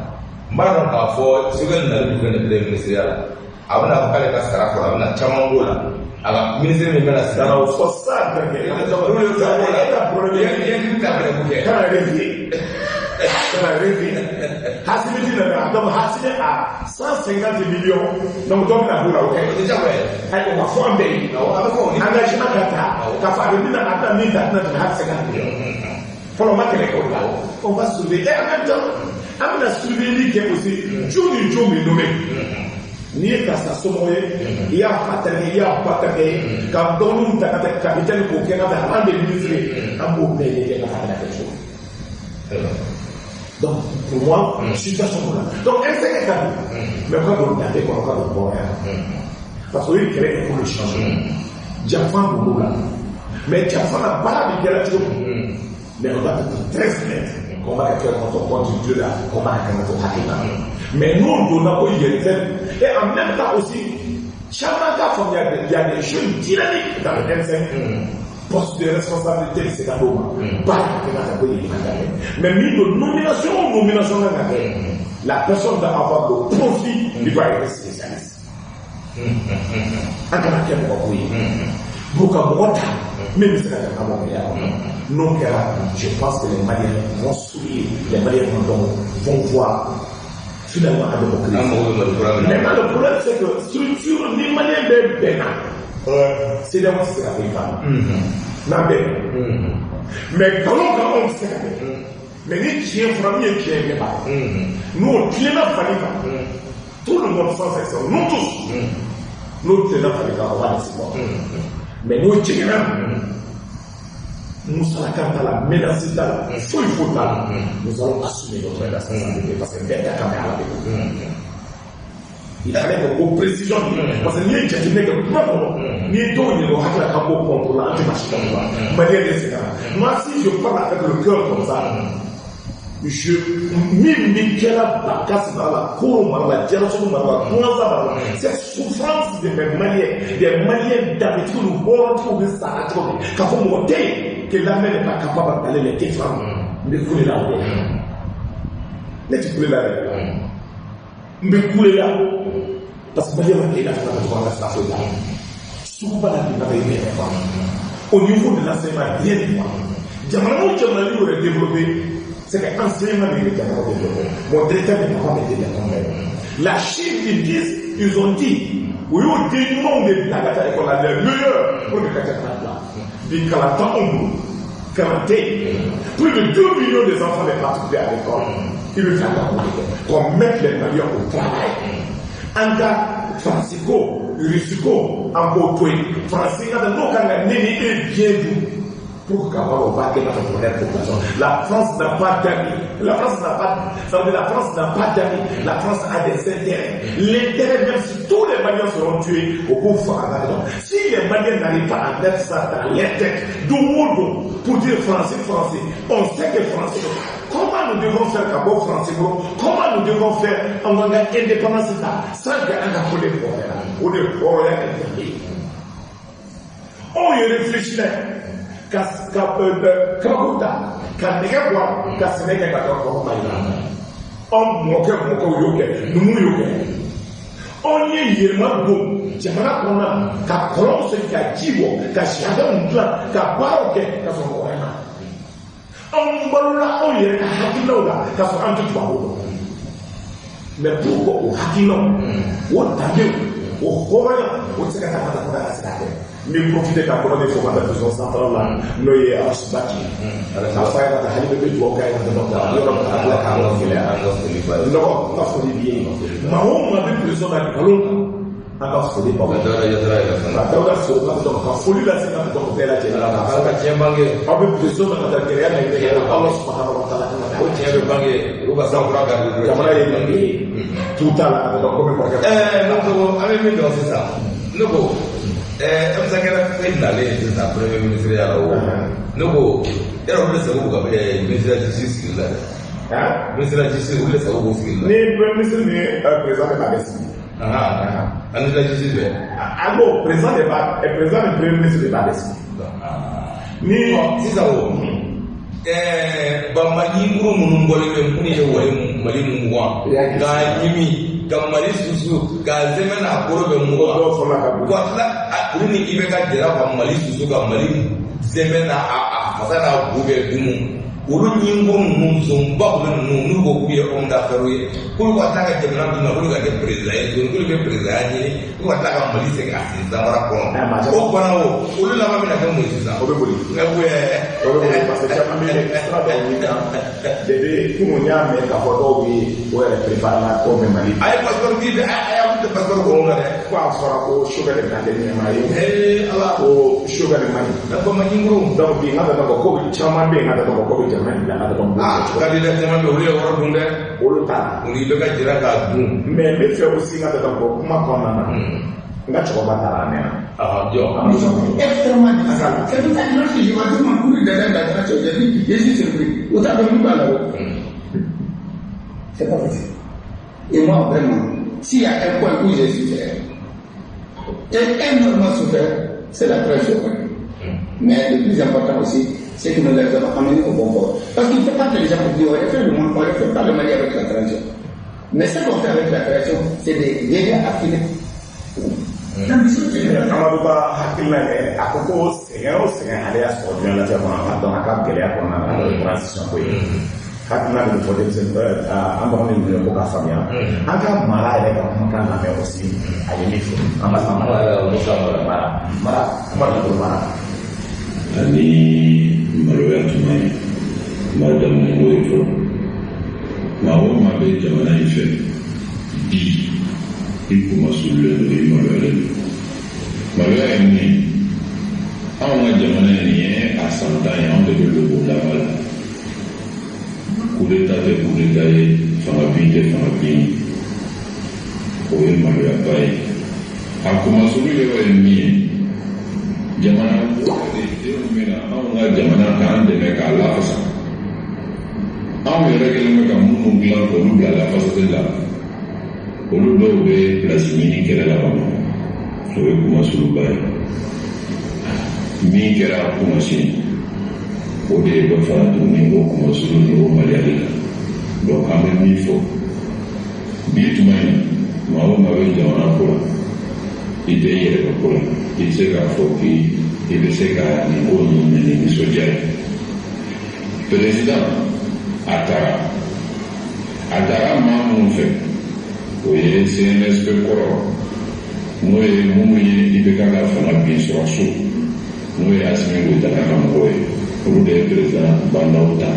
N b'a dɔn k'a fɔ Choguel nalen bi fɛn de premier ministre ya la a bɛna fɔ k'ale ka sara kɔrɔ a bɛna caman b'o la. A ka ministre min bɛna sisan. Kana o fɔ sa bɛɛ kɛ. Olu ye fɛn b'o la. E ka problème ye. I ye ta bɛrɛ ko kɛ. Kana rêver. Kana rêver. Assimi ti nana donc Assimi a 150 millions donc dɔ bɛna b'o la o kɛ. O tɛ jagoya ye. Ayi o ma fɔ an bɛɛ ye. Awɔ a bɛ fɔ o ni. Engagement ka ta k'a fɔ a bɛ min na a bɛna min ta a tɛna tɛmɛ hali 50 millions. Fɔlɔ ma kɛlɛ kɛ o la. On va surveiller et en même temps an bɛna surveiller kɛ aussi jɔn ni jɔn bɛ nommé. N'i ye karisa somɔgɔ ye i y'a fa terikɛ i y'a ba terikɛ ye ka dɔgɔninw ta ka taa capitaine k'o kɛ ka taa an bɛ ministre an b'o bɛɛ lajɛ ka taa kɛ cogo. Donc pour moi situation dɔ la donc M5 ka don mais ka don danbe kɔnɔ ka don hɔrɔnya la parce que o ye kɛlɛ kɛ pour le changement janfa donn'o la mais janfa la baara bɛ kɛra cogo min mais on doit être très honnête. Qu'on va kɛ notre compte Dieu là, qu'on va kɛ notre hakilina. Mais nous on donna ko yɛrɛ fɛn et en même temps aussi caman ka faamuya il y a des jeunes dynamiques dans le M5. Poste de responsabilité bɛ se ka d'o ma. Baara ka kɛ ka taa ko yɛlɛma ka kɛ. Mais min don nomination o nomination kan ka kɛ la personne doit avoir le profit il doit être spécialiste. An kana kɛ mɔgɔ ko ye. Pour ka mɔgɔ ta min bɛ se ka jamana bɔ gɛlɛya kɔnɔ. N'o kɛra je pense que les Maliens vont sourire, les Maliens vont voir finalement a bɛ bɔ crise. Maintenant le problème c'est que structure ni Malien bɛɛ bɛnna CEDEAO tɛ se ka bɔ i kan n'an bɛɛ mais nkalon kan anw tɛ se ka bɛn mais ni tiɲɛ fɔra min ye tiɲɛ ye bɛɛ b'a dɔn n'o tilenna fali kan tout le monde sans exception nous tous n'o tilenna fali kan on va les supporter mais n'o jiginna musalakan t'a la menace t'a la foyi foyi t'a la nous allons assumer notre responsabilité parce que bɛɛ ta kan bɛ Ala de bolo. Il fallait que o précision parce que n'i ye jateminɛ kɛ kuma kɔnɔ n'i ye dɔw ɲininka o hakili la k'an b'o contrôle an tɛ maa si ka kuma Malien de sɛgɛnna. Moi si je parle avec le cœur comme ça je min bɛ kɛra Bankass mara la Koro mara la Jalasogo mara la Douentza mara la cette souffrance de mes Maliens des Maliens danbetigiw ni hɔrɔntigiw bɛ sara cogo min k'a fɔ mɔgɔ tɛ yen que l'armée n'est pas capable d'aller les défendre n bɛ kule la o de la ne tɛ kule la dɛ n bɛ kule la parce que Malien ma kɛ i n'a fɔ ka to an ka sira foyi la suguba la bi ka i bɛ yɛrɛ faamu au niveau de l'enseignement rien ne va jamana o jamana n'i y'o yɛrɛ développé c'est que enseignement de bɛ jamana développé. Mon directeur de papa m'était d'accord. La Chine ils disent ils ont dit u y'o den ɲumanw de bila ka taa école la les meilleurs pour que ka jamana bila bi kalan t'anw bolo kalan tɛ yen plus de 2 millions des enfants n'est pas à l'école i bɛ fɛ ka mun de kɛ qu'on mette les Maliens au travail an ka Faransi ko Russie ko an k'o to yen Faransi ka n'o kan ka ne ni e biɲɛ dun pour qu'avoir au bas pour leur population. La France n'a pas d'amis. La France n'a pas, ça veut dire la France n'a pas d'amis. La France a des intérêts. L'intérêt, même si tous les Maliens seront tués au bout de. Si les Maliens n'arrivent pas à mettre ça dans leur tête, d'où pour dire français, français, on sait que français. Comment nous devons faire d'abord français, comment nous devons faire en indépendance sans qu'un collègue ou de on y réfléchit là. Ka kabako ta ka nɛgɛ bɔ a ka sɛnɛ kɛ ka taa kɔrɔ ma yira anw mɔkɛ mɔkɛw y'o kɛ numuw y'o kɛ anw ye yɛlɛma don jamana kɔnɔna ka kɔlɔn sen ka ji bɔ ka sariyaw dilan ka baaraw kɛ ka sɔrɔ mɔgɔ wɛrɛ ma anw balola anw yɛrɛ ka hakilinaw la ka sɔrɔ an tɛ tubabuw dɔn mais pourquoi o hakilinaw o danbew o O hɔrɔnya o tɛ se ka taa ka taa ka se k'a kɛ. N bɛ profiter ka kɔrɔ de fɔ ka taa prison centrale la, n'o ye Arasibaki ye. A fa ye ka taa hali bɛ dugawu k'a ye ka taa yɔrɔ min na, Ala k'a yɔrɔ gɛlɛya. An ka foli b'a ye. N dɔgɔ, n ka foli b'i ye. Maa o maa bɛ prison na nkalon kan, an ka foli b'aw Ka ye. Dawuda Yatara yɛrɛ Ka fana. Dawuda fo ka dɔn ka foli lase ka dɔn bɛɛ lajɛlen Ala ma. ka Ala ka tiɲɛ bange. Aw bɛ prison na ka taa gɛlɛya na gɛlɛya, Ala subahana wa taala kan ka O tiɲɛ bɛ bange, olu ka san kura garidi. Jamana ye nin de ye, tu t'a la ka dɔn komi kɔrɔkɛ. Ne ko an bɛ min dɔn sisan, ne ko M5 RFP nalen sisan premier ministre ya la o. Ne ko yɔrɔ olu de sago b'u ka ministre de la justice sigili la dɛ. Ministre de la justice, olu de sago b'u sigili la. Ni premier ministre ni président de b'a bɛ sigi. Ahan, ministre de la justice bɛ. A ko président de b'a, président ni premier ministre de b'a bɛ sigi. Ni Sisan o banbaji kuru minnu bɔlen bɛ, minnu ye wale Mali mugan k'a ɲimi ka Mali susu k'a zɛmɛ n'a koro bɛ mugan. Dɔw fɔlɔ ka bɔ. Wa tila olu ni i bɛ ka jɛra ka Mali susu ka Mali zɛmɛ n'a a fasa n'a bu bɛɛ dumu, olu ɲinkuru ninnu zonba olu ninnu, n'u ko k'u ye homme d'affaires ye, k'olu ka taa ka jamana d'u ma, k'olu ka kɛ président ye tuguni, k'olu bɛ président ɲini, k'u ka tila ka Mali segin a sen samara kɔnɔ. O fana o olu laban bɛna kɛ mun ye sisan? O bɛ boli. Nka ko O bɛ boli parce que caman bɛ sira dɔw ɲini kan depuis kunun, n y'a mɛn k'a fɔ dɔw bɛ o yɛrɛ préparé la ko bɛ Mali. A ye passeport di dɛ, a y'a tɛ passeport kɔnɔ na dɛ. Ko a fɔra ko Choguel de bɛna kɛ ɲɛmaa ye. Ee Ala. Ko Choguel de man ɲi. Na ko ma ɲinkuru. Donc bi n ka dɔn ko caman bɛ yen, n ka dɔn ko bɛ jamana in bila, n ka dɔn ko Candidat caman bɛ yen, olu ye wɔɔrɔ dun dɛ. Olu t'a la. U ni bɛ ka jira k'a dun. Mais n bɛ fɛ aussi, n ka dɔn ko kuma kɔnɔna na, n ka cɛkɔrɔba taara a mɛnna. Jɔ. Extrêmement difficile. C'est pour ça que lorsque je vois tout le monde courir derrière la transition, j'ai dit, je suis surpris. Autant de nous là. C'est pas possible. Et moi, vraiment, s'il y a un point où j'ai souffert, et énormément souffert, c'est la transition. Mais le plus important aussi, c'est que nous les avons amenés au bon port. Parce qu'il ne faut pas que les gens oublient, on refait le monde, on refait pas le Mali avec la transition. Mais ce qu'on fait avec la transition, c'est des dégâts affinés. Amadu ba hakilina ye, a ko ko sɛgɛn o sɛgɛn ale y'a sɔrɔ diɲɛlatigɛ kɔnɔ, a dɔn a ka gɛlɛya kɔnɔna na, n'o ye transition ko ye. Hakilina de bɛ fɔ denmisɛnnin an dɔgɔnin ninnu ye ko k'a faamuya. An ka mara yɛrɛ ka kumakan lamɛn aussi, a ye min fɔ an b'a mara mara mara kuma de don mara. Ani maloya tuma ye kuma daminɛ n'o ye fɔlɔ. Maa o maa bɛ jamana in fɛ bi, i kuma surulen don, i maloyalen don. Maloya ye mun ye? Anw ka jamana in, nin ye a san 10 ye, anw de bɛ logo laban la. Coup d'état tɛ coup d'état ye, fanga bin tɛ fanga bin ye, o ye maloyaba ye. A kumasulu yɔrɔ ye min ye, jamana wɛrɛ de denw bɛna anw ka jamana k'an dɛmɛ k'a lafasa. Anw yɛrɛ kɛlen bɛ ka minnu dilan k'olu bila lafasali la, olu dɔw bɛ pilasi ɲini kɛlɛ la Bamakɔ. O ye kumasuluba ye. Min kɛra kumasini, o de ye dɔ fara tuguni o kumasulu ni o maliyali kan. Donc an bɛ min fɔ bi tuma in na, maa o maa bɛ jamana ko la, i tɛ i yɛrɛ ka ko la, i tɛ se k'a fɔ k'i i bɛ se ka nin ko ninnu minɛ ni nisɔndiya ye. Président a taara, a taara maa minnu fɛ, o ye CNSP kɔrɔ, n'o ye minnu ye IBK ka fanga bin sɔrɔ so, n'o ye Asimi Goyita n'a ka mɔgɔw ye, olu de ye président bandaw ta.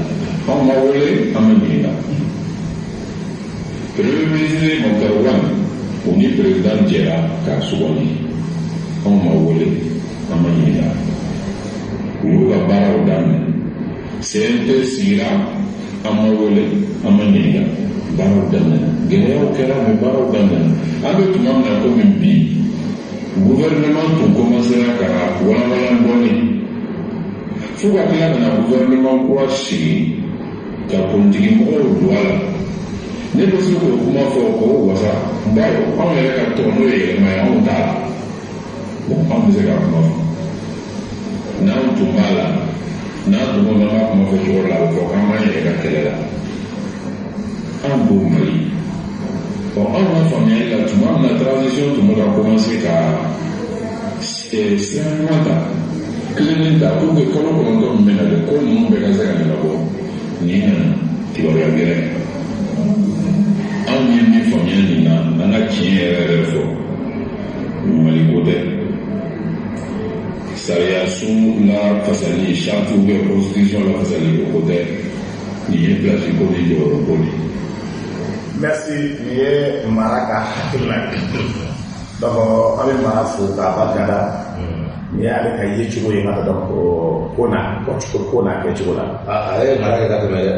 Anw ma wele, an ma ɲininka. Premier ministre Moctar Ouane, o ni président jɛra k'a sugandi, anw ma wele, an ma ɲininka. U y'u ka baaraw daminɛ. CNT sigira, an ma wele, an ma ɲininka. Baaraw daminɛna, gɛlɛyaw kɛra, mais baaraw daminɛna. An bɛ tuma min na komi bi, gouvernement tun commencera ka walanwalan dɔɔni fo ka tila ka na gouvernement kura sigi ka politiki mɔgɔw don a la. Ne bɛ se k'o kuma fɔ k'o wasa bawo anw yɛrɛ ka tɔn, n'o ye yɛlɛma ye, anw t'a la. Bon, anw bɛ se k'a kuma fɔ. N'anw tun b'a la, n'an tun ko k'an b'a kuma fɔ cogo la, a bɛ fɔ k'an b'an yɛrɛ ka kɛlɛ la. Anw ko Mali. Ɔ, anw ka faamuyali la, tuma min na transition tun bɛ ka commencer ka sira ɲuman ta, tilennen ta, pour que kalo 9 min bɛ na kɛ, ko ninnu bɛɛ ka se ka ɲɛnabɔ, nin nana kibaruya gɛrɛ. Anw ye min faamuya nin na, an ka tiɲɛ yɛrɛ yɛrɛ fɔ. Mali ko tɛ. Sariya sun la fasali, charte ou bien constitution la fasali, o ko tɛ. Nin ye place ko ni jɔyɔrɔ ko de. Merci. Nin ye Mara ka hakilina ye. Donc an bɛ Mara fo k'a barikada. Nin y'ale ka yecogo ye ka donc ko n'a ko n'a kɛcogo la. A ye mara kɛ ka tɛmɛ dɛ.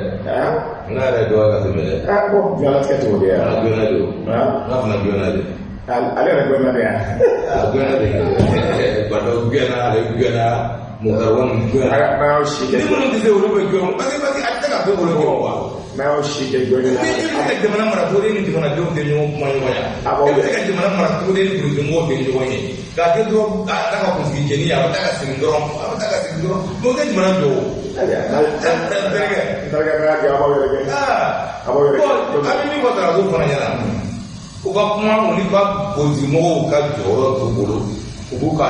N ka yɛrɛ dɔ ka tɛmɛ dɛ. Bon, diɲɛlatigɛ cogo de ya. A gɛnna de o. N ka fana gɛnna de. Ale yɛrɛ gɛnna de ya. A gɛnna de. Bado gɛnna, ale gɛnna. Mɔgɔ gɛnna. N'a y'aw si kɛ. Ni minnu tɛ se olu bɛ gɛn. Parce que a tɛ se ka bɛɛ bolo gɛn quoi. N'a y'aw si kɛ gɛnna. Ni e bɛ se ka jamana mara cogo di ni jamanadenw tɛ ɲɔgɔn kuma ɲɔgɔn ya. E bɛ se ka jamana mara cogo di ni politikimɔgɔw tɛ ɲɔgɔn ye. K'a kɛ dɔrɔn a taa ka kunsigi jɛni ye, a bɛ taa ka segin dɔrɔn, a bɛ taa ka segin dɔrɔn. Mais o tɛ jamana jɔ o. Terikɛ, terikɛ n'a kɛ a b'aw yɛrɛ kɛ. A b'aw yɛrɛ kɛ. Bon, a bɛ min fɔ Taraso fana ɲɛna, u ka kuma u ni ka politikimɔgɔw ka jɔyɔrɔ t'u bolo, u b'u ka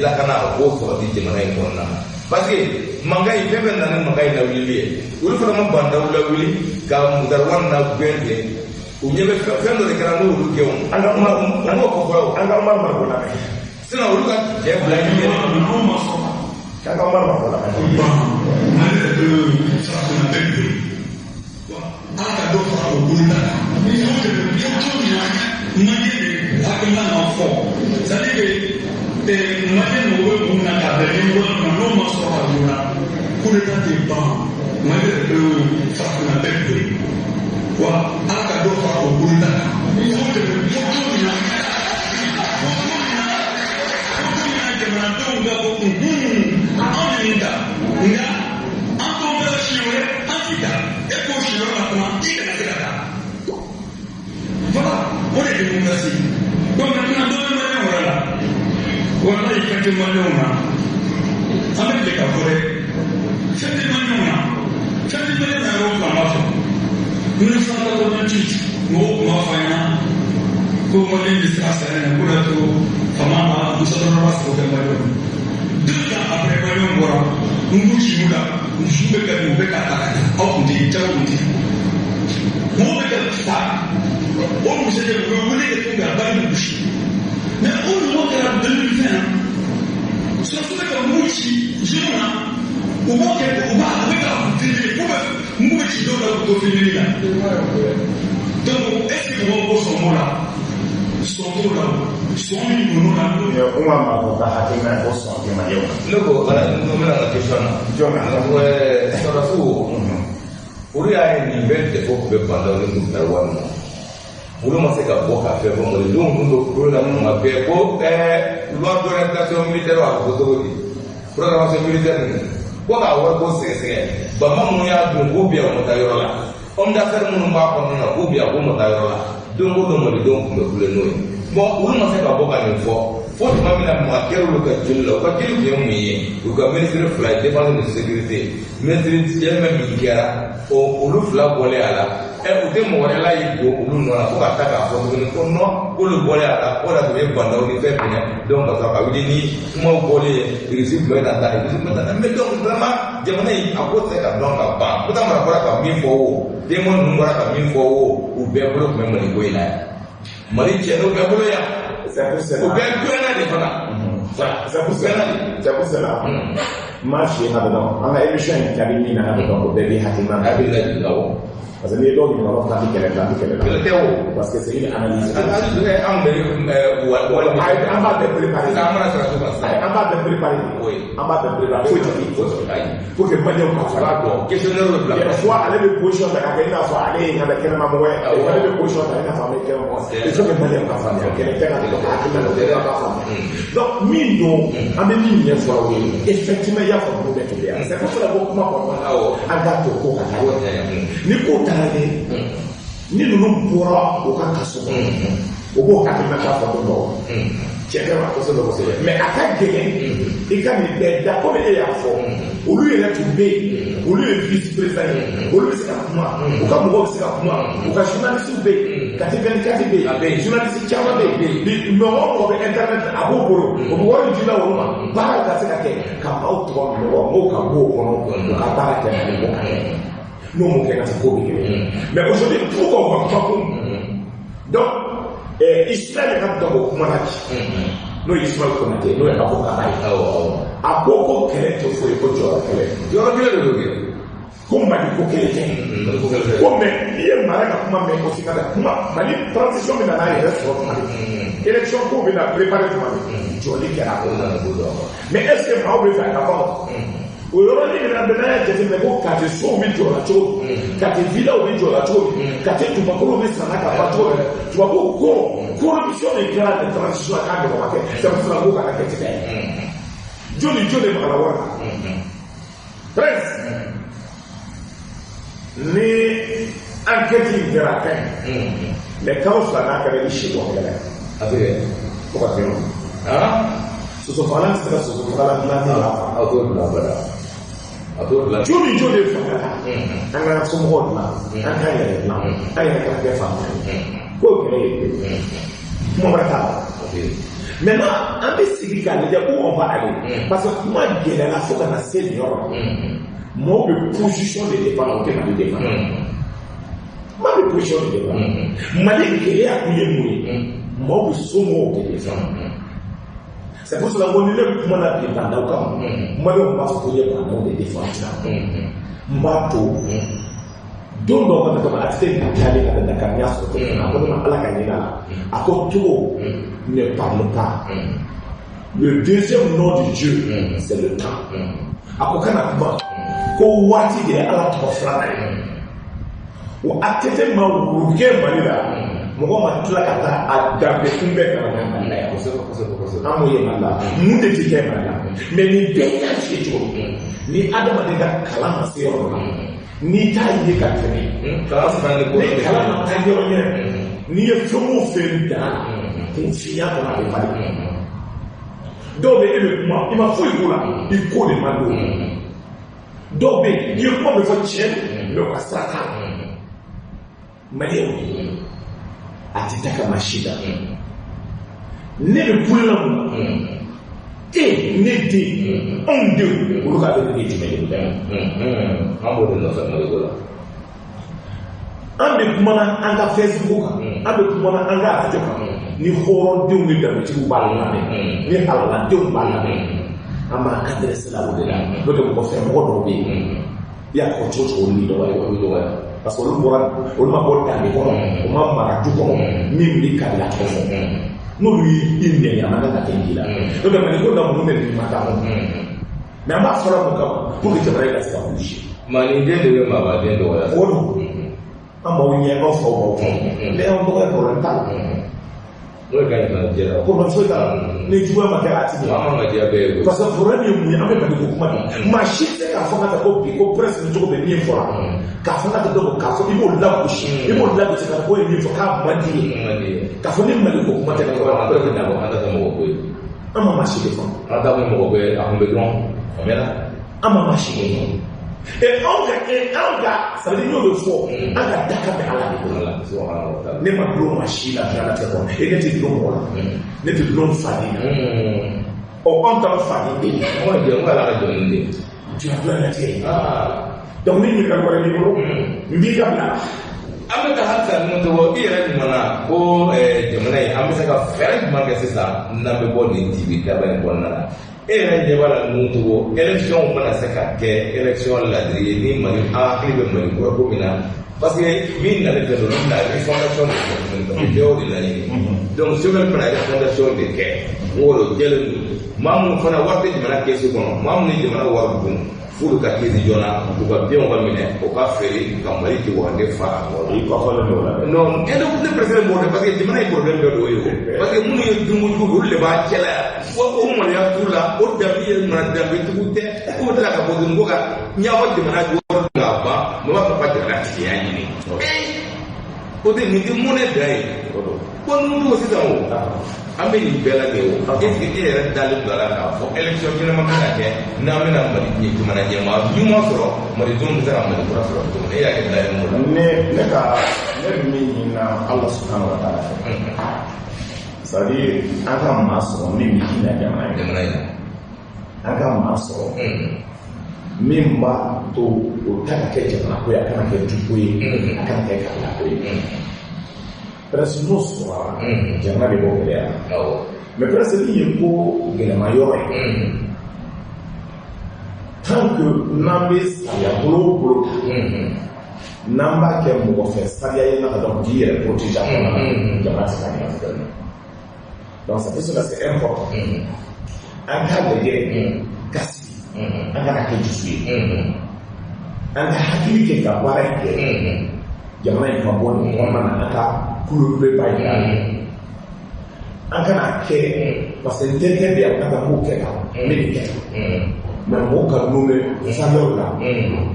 lakana u b'o sabati jamana in kɔnɔna na. Parce que mankan in, fɛn fɛn nana ni mankan in lawulili ye, olu fana ma Bandaw lawuli ka Mutariwani na gɛn ten. U ɲɛ bɛ fɛn dɔ de kɛra n'olu gɛn o. An ka kuma an k'o fɔ fɔlɔ. An ka Umaru Mariko lamɛn. Sinon olu ka cɛ bila i ɲɛ. Ninnu ma sɔn. K'an ka Umaru Mariko lamɛn. Ban Mali yɛrɛ bɛ farafinna bɛɛ bolo. Ala ka dɔ fara o boloda kan. Fo de bɛ cogo min na Maliyɛn de hakilina ma fɔ. C'est à dire que Maliyɛn mago bɛ mun na ka bɛn ɲɛmɔgɔ ma, n'o ma sɔrɔ ka joona, coup d'état tɛ ban. Mali yɛrɛ bɛ farafinna bɛɛ bolo. Wa Ala ka dɔ fara o boloda kan. Fo de bɛ cogo min na jamanadenw ka fɔ anw de nin ta, nka an t'o bɛɛ siɲɛ wɛrɛ an t'i ta, e k'o siɲɛ wɛrɛ la fana i kana se ka taa. Voilà, o de ye démocratie. Donc maintenant dɔ bɛ maliyɛn wɛrɛ la, walayi fɛn tɛ maliyɛnw na, an bɛ tile ka fɔ dɛ, fɛn tɛ maliyɛnw na, fɛn tɛ maliyɛnw na yɔrɔ fila b'a fɔ. 1988 mɔgɔw tun b'a fɔ an ɲɛna ko maliyɛn bɛ siran saya ɲɛ, k'o de y'a to fama ma Musa Dɔrɔba sago kɛ maliyɛnw ye. 2 ans après maliyɛnw bɔra, mugu ci la, misiw bɛ ka u bɛ ka ta ka taa, aw tun tɛ yen, jago tun tɛ yen. Mɔgɔw bɛ ka fa, o muso de u bɛ wele kɛ tuguni ka ba in gosi. Mais o ɲɔgɔn kɛra 2020 na, sɔrɔsiw bɛ ka mugu ci jeunes na, u b'o kɛ u b'a u bɛ ka filmer, k'u bɛ mugu bɛ ci dɔw la k'u to filmeli la. Donc est ce que mɔgɔw ko sɔn b'o la? Sɔn t'o la o, sɔn min donn'o la. Umaru Mariko ka hakilina ye ko sɔn tɛ maliyɛnw na. Ne ko ala n bɛna n ka question na. Jɔn na. Sɔrɔsiw olu y'a ye nin bɛɛ défaut tun bɛ Bandaw ni Mutariwani na. Olu ma se ka bɔ ka fɛn fɔ malidenw tun don kulo la kuma bɛɛ ko loi d'orientation militaire a bɛ fɔ cogo di, programmation militaire ninnu ko k'a wari ko sɛgɛsɛgɛ, bama minnu y'a dun k'u bi yan u ma taa yɔrɔ la, homme d'affaires minnu b'a kɔnɔna na k'u bi yan k'u ma taa yɔrɔ la, don o don malidenw tun bɛ kule n'o ye. Bon, olu ma se ka bɔ ka nin fɔ fo tuma min na maa kɛra olu ka joli la, u ka joli tun ye mun ye? U ka ministre fila ye, défense ni sécurité, ministre yɛlɛma min kɛra o olu fila bɔlen a la, u tɛ mɔgɔ wɛrɛ la y'i don olu nɔ la fo ka taa k'a fɔ tuguni ko non k'olu bɔlen a la, o de tun ye Bandaw ni fɛn minɛ. Donc ka sɔrɔ ka wuli ni kumaw bɔlen ye, Irisi tun bɛ na tan, Irisi tun bɛ na tan. Mais donc vraiment jamana in a ko tɛ se ka dɔn ka ban. Musa Mara bɔra ka min fɔ o, denmo ninnu bɔra ka min fɔ o, u bɛɛ bolo tun bɛ Mali ko in na yan. Mali cɛ n'u bɛɛ bolo yan. C'est pour cela. U bɛɛ gɛnna de fana. C'est pour cela. C'est pour cela. N m'a f'i ye ka dɔn an ka émission in ka di min na ka dɔn ko bɛɛ b'i hakilina ta. Hakilina jigin awɔ. Parce que n'i ye dɔw ɲininka, u b'a fɔ k'an tɛ kɛlɛ la, an tɛ kɛlɛ la. Kɛlɛ tɛ o. Parce que c'est une analyse. Anw bɛ wali. An b'a bɛɛ préparer. Sisan an mana sɔrɔ so kan sisan. An b'a bɛɛ préparer. Oui. An b'a bɛɛ préparer. Foyi tɛ f'i ye. Ayi. Pour que maliyɛnw ka A b'a dɔn questionnaire bɛ bila. Des fois ale bɛ position ta k'a kɛ i n'a fɔ ale ye ka kɛnɛma mɔgɔ ye. Awɔ. Ale bɛ position ta i n'a fɔ ale ye kɛnɛma mɔgɔ ye. Il faut que maliyɛnw ka faamuya. Kɛlɛ tɛ ka dɔn hakilina dɔ bɛɛ ka faamuya. Donc min don an bɛ min ɲɛfɔ aw ye, effectivement i y'a fɔ ko bɛɛ tun bɛ yan. C'est pour cela ko kuma kɔnɔna na an k'a to ko ka taa ɲɛ. Ni ko taara ɲɛ, ni ninnu bɔra u ka kaso kɔnɔ, u b'o hakilina ta fɔ don dɔw. Cɛ tɛ wa? Kosɛbɛ kosɛbɛ. Mais a ka gɛlɛn i ka nin bɛɛ da komi e y'a fɔ, olu yɛrɛ tun bɛ yen, olu ye vice président ye, olu bɛ se ka kuma, u ka mɔgɔw bɛ se ka kuma, u ka journaliste bɛ yen, Kati 24 bɛ yen, journaliste caman bɛ yen, mɔgɔ o mɔgɔ bɛ internet a b'o bolo, o bɛ wari di la olu ma, baara ka se ka kɛ ka maaw tɔgɔ mɔgɔ mɔgɔw ka bɔ o kɔnɔ, u ka baara kɛ ani mɔgɔ ka kɛ. N'o m'o kɛ ka se ko bɛ kɛ. Mais aujourd'hui pourquoi u ka kuma kun? Donc Ismaël ka dɔn o kuma la bi. N'o ye Ismaël Konate, n'o ye avocat ye. A ko ko kɛlɛ tɛ foyi ko jɔyɔrɔ kɛlɛ. Jɔyɔrɔ kɛlɛ de don kɛ. Ko Mali ko kɛlɛ tɛ. Ko mais n'i ye mara ka kuma mɛn aussi ka kuma Mali transition bɛ na n'a yɛrɛ sɔrɔ tuma min. Élection ko bɛ na préparer tuma min. Jɔli kɛra. Mais est ce que maaw bɛ fɛ a ka ban? O yɔrɔnin min na n'a y'a jateminɛ ko Kati sow bɛ jɔ la cogo min, Kati villaw bɛ jɔ la cogo min, Kati dugumakolo bɛ sanna ka ban cogo min, tubabu ko corruption de kɛra nin transition k'a ɲɔgɔn ma kɛ, c'est pour cela ko kana kɛ tigɛ ye. Joli joli magala wari la. Prince, ni enquête in kɛra a ka ɲi, mais kalo 2 n'a kɛra i si bɔ kɛlɛ. A tɛ kɛ. Fo ka tɛmɛ. Soso fagalan tɛ se ka soso fagalan dilan min b'a faga. A t'o dilan bada. A t'o dilan. Jo ni jo de fanga ta. An k'an somɔgɔw dilan, an k'an yɛrɛ dilan, an yɛrɛ ka kɛ faama ye. K'o kɛlɛ ye kuma wɛrɛ t'a la. Maintenant an bɛ sigi k'a lajɛ où on va aller. Parce que kuma gɛlɛyara fo ka na se nin yɔrɔ la. Mɔgɔw bɛ position de défendre, o tɛ Mali défendre. Maa bɛ position de défendre. Mali gɛlɛya kun ye mun ye? Mɔgɔw bɛ somɔgɔw de défendre. C'est pour cela que ni ne kumana bi bandaw kama, maliyɛnw b'a fɔ ko n ye bandaw de défendre. N b'a to don dɔw ka kama a tɛ se taalen ka taa Dakar, n y'a sɔrɔ téléphone a ko ne ma Ala ka ɲin'a la. A ko Togo ne parle pas. Le deuxième nom de Dieu, c'est le temps. A ko kana kuma ko waati de ye Ala tɔgɔ filanan ye. Wa ATT ma wuru kɛ Mali la, mɔgɔ ma tila ka taa a danbe kunbɛn ka na Mali la yan. Kosɛbɛ. An m'o ye Mali la. Mun de ti kɛ Mali la? Mais nin bɛɛ y'a fiyɛ cogo min, ni adamaden ka kalan ma se yɔrɔ dɔ la, n'i t'a ye ka tɛmɛ, ni kalan ma taa yɔrɔ ɲɛ, n'i ye fɛn o fɛn dan a la, kunfinya kɔnɔ a bɛ falen. Dɔw bɛ e bɛ kuma, i ma foyi k'o la, i ko de man d'o ye. Dɔw bɛ yen, i ye kuma min fɔ tiɲɛ don, mais u ka sira t'a la. Maliyɛnw, a tɛ taa ka maa si da. Ne bɛ kule la mun na? E, ne den, anw denw, olu ka avenir ye jumɛn ye? An b'o de nɔfɛ Maliko la. An bɛ kumana an ka Facebook kan, an bɛ kumana an ka radio kan, ni hɔrɔndenw ni danbetigiw b'a lamɛn, ni halaladenw b'a lamɛn, an b'an adressé la o de la. N'o tɛ mɔgɔ fɛ mɔgɔ dɔw bɛ yen, i y'a fɔ cogo cogo olu b'i dɔgɔya. Olu dɔgɔya. Parce que olu bɔra, olu ma bɔ danbe kɔnɔ, u ma mara du kɔnɔ min b'i kabila tɔgɔ fɔ. N'olu y'i nɛni, a man kan ka kɛ i la. N'o tɛ Mali ko la mun de ma taa kɔnɔ. Mais an b'a fɔra mun kama pour que jamana in ka se ka bouger. Maliden de bɛ maabaden dɔgɔya. O don. An b'aw ɲɛ, aw faw b'aw faw. Mais anw dɔgɔya problème t'a la. N'o ye ka ɲi fana jɛra. Problème foyi t'a la. Ni juguya ma kɛ a ti ɲɛ. Maa man ka diya bɛɛ ye koyi. Parce que problème ye mun ye, an bɛ Mali ko kuma de. Maa si tɛ se k'a fɔ ka taa ko bi ko presse ni cogo bɛ min fɔra. K'a fɔ ka taa dɔw k'a fɔ i b'o lagosi. I b'o lagosi ka ko ye min fɔ k'a man di ye. K'a fɔ ni Mali ko kuma tɛ ka fɔ. An bɛɛ bɛ na bɔ an ta tɛ mɔgɔ ko ye. An ma maa si de fɔ. An ta kun mɔgɔ ko ye, a kun bɛ dɔn. A mɛnna. An ma maa si de fɔ. Anw ka ça veut dire n'o de fɔ, an ka daka bɛ Ala de bolo. Ne ma dulon maa si la diɲɛlatigɛ kɔnɔ, e ne tɛ dulon mɔgɔ la, ne tɛ dulon faden na. Ɔ anw ta faden de ye. Anw ka jɔn, ala ka jɔn de ye. Diɲɛlatigɛ ye. Donc ni ɲininkali wɛrɛ b'i bolo, n b'i ka bila. An bɛ taa halisa ninnu tɔgɔ i yɛrɛ ɲuman ko jamana in an bɛ se ka fɛɛrɛ jumɛn kɛ sisan n'an bɛ bɔ nin dibi daba in kɔnɔna na. E yɛrɛ ɲɛ b'a la ninnu tɔgɔ élection mana se ka kɛ élection ladiri ye ni Mali an hakili bɛ Mali kura ko min na. Parce que min nalen filɛ olu bɛna refondation de kɛ tuguni parce que bɛɛ y'o de laɲini. Donc Choguel fana ye refondation de kɛ. N ko o jɛlen don. Maa minnu fana wari tɛ jamana kɛsu kɔnɔ, maa minnu ye jamana wari dun f'olu ka kisi joona, u ka bienw ka minɛ, o ka feere ka Mali ci wagande fa a kɔ la. I kɔfɔlen don o la dɛ. Non, e ne président b'o de parce que jamana ye problème dɔ de y'o ye o. Parce que minnu ye dunkojugu olu de b'a cɛla yan. Wa o maloya t'u la, o danbe ye mana danbetigiw tɛ. K'u bɛ tila ka bɔ tuguni ko ka ɲɛfɔ jamana wari dun k'a ban, mɛ b'a fɔ ka jamana tigiya ɲini. O tɛ nin tɛ mɔnɛ dan ye. Ko ninnu ko sisan o. An bɛ nin bɛɛ lajɛ o. Est-ce que e yɛrɛ dalen don a la k'a fɔ élection ɲɛnama bɛna kɛ n'an bɛna Mali jamana ɲɛmaa ɲuman sɔrɔ, malidenw bɛ se ka Mali kura sɔrɔ cogo min na, e y'a kɛ dalen o la. Ne bɛ min ɲini na Ala subahana wa taala fɛ. C'est à dire an ka maa sɔrɔ min bɛ hinɛ jamana in. Jamana in. An ka maa sɔrɔ min b'a to o ta ka kɛ jamana ko ye, a kana kɛ duko ye, a kana kɛ kabila ko ye. Parce que n'o sɔrɔla, jamana bɛ bɔ gɛlɛya la. Mais presque min ye ko gɛlɛma yɔrɔ ye, tant que n'an bɛ sariya bolo o bolo ta, n'an b'a kɛ mɔgɔ fɛ sariya ye na ka dɔn k'i yɛrɛ protéger a kɔnɔna na, jamana tɛ se ka ɲɛ. Donc c'est pour cela, c'est important an k'a lajɛ ka sigi, an kana kɛ dusu ye, an ka hakili kɛ ka baara in kɛ, jamana in ka bɔ nin kɔnɔna na, an ka kulobeleba in an kana kɛ parce que n terikɛ bɛ yan ka taa k'o kɛ tan, n bɛ nin kɛ tan, mais mɔgɔw ka nommé valeur la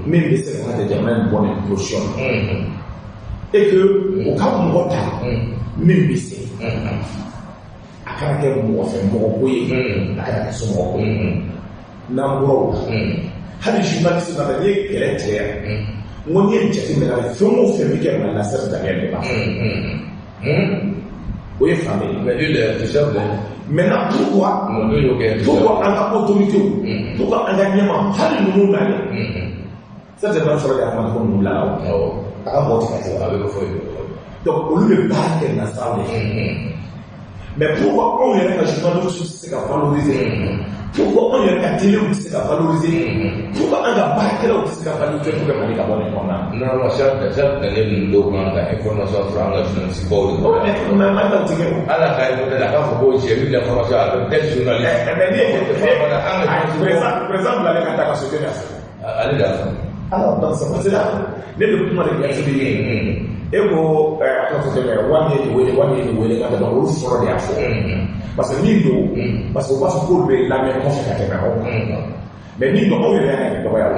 min bɛ se ka jamana in bɔ nin position na, et que u ka mɔgɔ ta min bɛ se, a kana kɛ mɔgɔ fɛ mɔgɔ ko ye, a kana kɛ somɔgɔ ko ye. N'an bɔra o la, hali journaliste nana, n'i ye kɛlɛ tigɛ yan, n ko n'i ye jateminɛ kɛ, fɛn o fɛn bɛ kɛ Mali la, Serge Daniel de b'a fɔ. O ye fan bɛɛ ye. Mais lui, il est chef de. Maintenant, pourquoi? Pourquoi an ka autorité, pourquoi an ka ɲɛmaa, hali ninnu nalen, Serge Daniel fɔlɔ de y'a fɔ ko ninnu bilala o, a ka mɔgɔ tigɛ tigɛ. A bɛ fɔ yen. Donc olu bɛ baara kɛ nasiraw de fɛ. Mais pourquoi anw yɛrɛ ka journalistes tɛ se ka valoriser? Pourquoi anw yɛrɛ ka téléw tɛ se ka valoriser? Pourquoi an ka baarakɛlaw tɛ se ka valoriser pour que Mali ka bɔ nin kɔnɔna na? Normalement, Serge Daniel ninnu dɔw kan ka information sɔrɔ an ka journaliste baw de bolo. Mais Mali taw tɛ kɛ o. Ala ka reporter a k'a fɔ ko j'ai eu l'information avec tel journaliste. Mais ne ye président bilalen ka taa ka so kɛ fɔ. Ale de y'a fɔ. Alors donc c'est pour cela ne bɛ kuma de ɲɛfɔ ye. E ko a tɔgɔ fɔ tɛ wari ye nin wele, wari ye nin wele ka tɛmɛ olu fɔlɔ de y'a fɔ. Parce que min don, parce que u b'a fɔ k'olu bɛ lamɛn kɔfɛ ka tɛmɛ aw kan. Mais min don, anw yɛrɛ y'a yɛrɛ dɔgɔya o.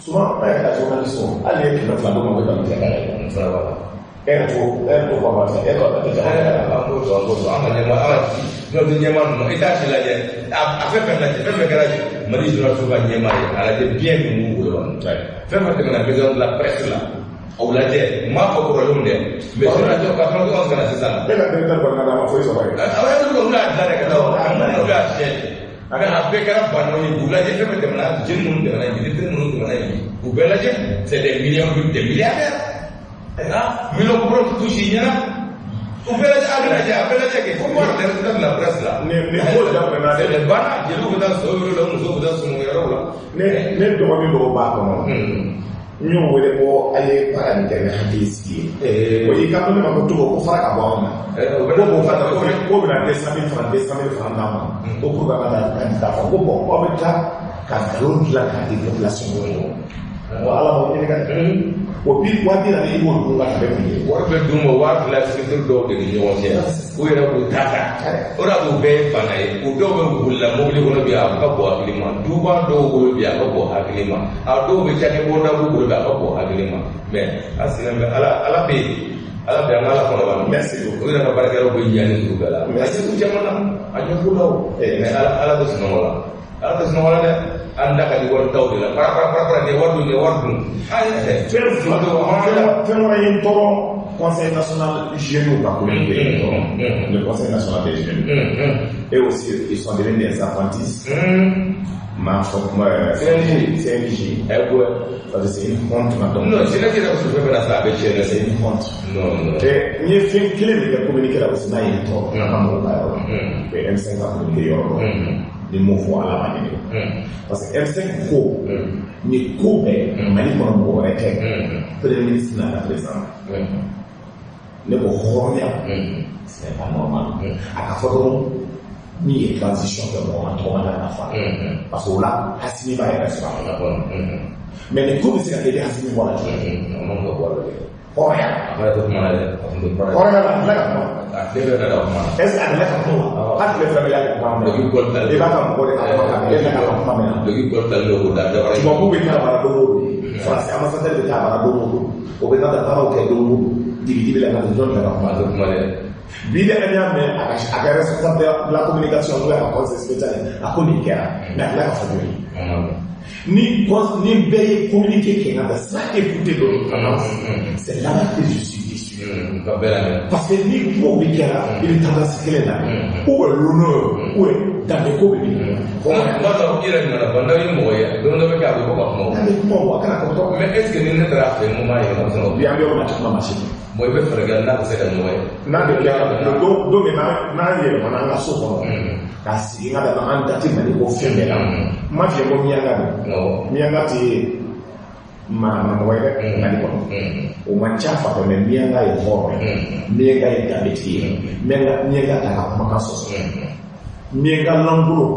Souvent an yɛrɛ ka journaliste, hali ni ye 200 d'u ma, u bɛ nkalon tigɛ ka yɛlɛ. E yɛrɛ t'o, e yɛrɛ t'o fɔ e yɛrɛ t'o An b'o dɔn, an b'o dɔn, an ka ɲɛmaa, an ka journaliste ɲɛmaa ninnu, i t'a si lajɛ, a fɛn fɛn lajɛ, fɛn fɛn kɛra Mali journaliste ka ɲɛmaa ye, a lajɛ bien min b'u bolo, fɛn fɛn tɛmɛna maison de la presse la, o lajɛ, n m'a fɔ kɔrɔlenw dɛ, mais journaliste 91 ka na sisan. Ne ka directeur kɔni nana, a ma foyi sɔrɔ yen. Aw yɛrɛ olu y'a dilan de ka taa, olu y'a fiyɛ, mais a bɛɛ kɛra banɔ ye. U lajɛ fɛn fɛn tɛmɛna, jeunes minnu tɛmɛna yen, directeur minnu tɛmɛna yen, u bɛɛ lajɛ, c'est des millions, des milliardaires. Ah, millions kɔrɔ touche ɲɛna. U bɛɛ lajɛ, a bɛɛ lajɛ, a bɛɛ lajɛ kɛ. Faut voir les résultats de la presse là. Ne ko daminɛna. C'est des banna, jeliw bɛ taa so yɔrɔ la, musow bɛ taa sunɔgɔyɔrɔw la. Ne dɔgɔnin dɔw b'a kɔnɔ. N y'o wele ko a ye baara nin kɛ ni hakili sigi ye. O y'i kanto ne ma ko Togo ko fara ka bɔ anw na. Ko k'o fara ko bɛna 200 000 francs, 200 000 francs d'a ma. Ko pour que an ka taa candidat fɔ. Ko bon, aw bɛ taa ka nkalon dilan k'a di population ma. Ko Ala m'aw ɲininka dɛ. O bi 200 i b'o dun ka tɛmɛ kun ye. Wari bɛ d'u ma 2000 secteur dɔw de ni ɲɔgɔn cɛ. U yɛrɛ b'u ta ta. O de y'a to u bɛɛ ye bana ye. U dɔw bɛ bolila mobili kɔnɔ bi, a ka bɔ hakili ma. Duba dɔw bolo bi, a ka bɔ hakili ma. A dɔw bɛ cakɛbɔda b'u bolo bi, a ka bɔ hakili ma. Mais an sigilen bɛ Ala, Ala bɛ yen. Ala bɛ an ka Ala kɔnɔ ban. Merci beaucoup. O yɛrɛ ka baarakɛlaw bɛ ɲani sugu bɛɛ la. Mais a se k'u caman na. A ɲɛf'u la o. Mais Ala, Ala tɛ sunɔgɔ la. Ala tɛ sunɔgɔ la dɛ. An da ka di wari taw de la. Para para para para, nin ye wari dun, nin ye wari dun. Fɛn fila, fɛn wɛrɛ ye n tɔɔrɔ, Conseil national jeunes ka communiqué, le Conseil national des jeunes. Et aussi, ils sont devenus des apprentis. Ma CNJ. CNJ. Parce que c'est une honte maintenant. Non, jeunesse yɛrɛ bɛ fɛn fɛn na sisan, a bɛ tiɲɛ dɛ. C'est une honte. Non, non. Et n ye fɛn kelen de kɛ communiqué la aussi n'a ye n tɔɔrɔ, an ka mɔgɔw ka yɔrɔ la. O ye M5 ka communiqué yɔrɔ dɔ. Ni m'o fɔ, Ala ma ɲini. Parce que M5 ko nin ko bɛɛ Mali kɔnɔ, mɔgɔ wɛrɛ tɛ. Premier ministre n'a ka président. Ne ko hɔrɔnya, ce n'est pas normal. A ka fɔ dɔrɔn min ye transition kɛ, mɔgɔ ma tɔgɔ ma da ka fa. Parce que o la Assimi b'a yɛrɛ sɔrɔ a kɔnɔ. Mais nin ko bɛ se ka kɛ i bɛ Assimi bɔ a la cogo di? O man ka bɔ a la dɛ. Hɔrɔnya. A fana tɛ kuma la dɛ. A tun tɛ kuma la. Hɔrɔnya la, a tila ka kuma. A tile bɛɛ nana kuma la. Est ce que a delila ka kuma wa? Hali tile fila bɛ y'a ka kuma mɛn. Duloki kɔli talen. I b'a ka mɔgɔ de ka kuma kan, e tɛ ka kuma mɛn. Duloki kɔli talen don k'o da dabara. Tubabu bɛ taa bara don o don. Faransi ambassadeur bɛ taa bara don o don. O bɛ taa baaraw kɛ don o don. Dibi dibi la ka jɔn ta ka kuma. A tɛ kuma dɛ. Bi de an y'a mɛn a ka responsable de la communication, n'o y'a ka conseil spécial ye, a ko nin kɛra, mais a tila ka fɔ joli. Ni ni bɛɛ ye communiqué kɛ ka sans écouter l'autre, c'est là que je suis déçu. Parce que ni ko bɛ kɛra i bɛ tendance kelen na ou est l'honneur ou est danbe ko bɛ min. N'a sɔrɔ i yɛrɛ nana ban n'aw ye mɔgɔ ye don dɔ bɛ kɛ a bɛ bɔ ka kuma. A bɛ kuma o a kana kɔrɔtɔ. Mais est ce que ni ne taara a fɛ yen mun b'a yɛlɛma sɔrɔ. Bi an bɛ yɔrɔ min na a tɛ kuma maa si fɛ. Bon i bɛ fɛɛrɛ kɛ n'a bɛ se ka ɲɔgɔn ye. N'a bɛ kɛ don min n'an yɛlɛmana an ka so kɔnɔ k'a sigi n ka da an da tɛ Mali ko fɛn bɛɛ la. N m'a f'i ye ko miyanka don. Miyanka tɛ maramɔgɔ ye dɛ Mali kɔnɔ. O man ca fan fɛ mais miyanka ye hɔrɔn ye. Miyanka ye danbetigi ye. Miyanka t'a ka kumakan sɔsɔ. Miyanka lankolon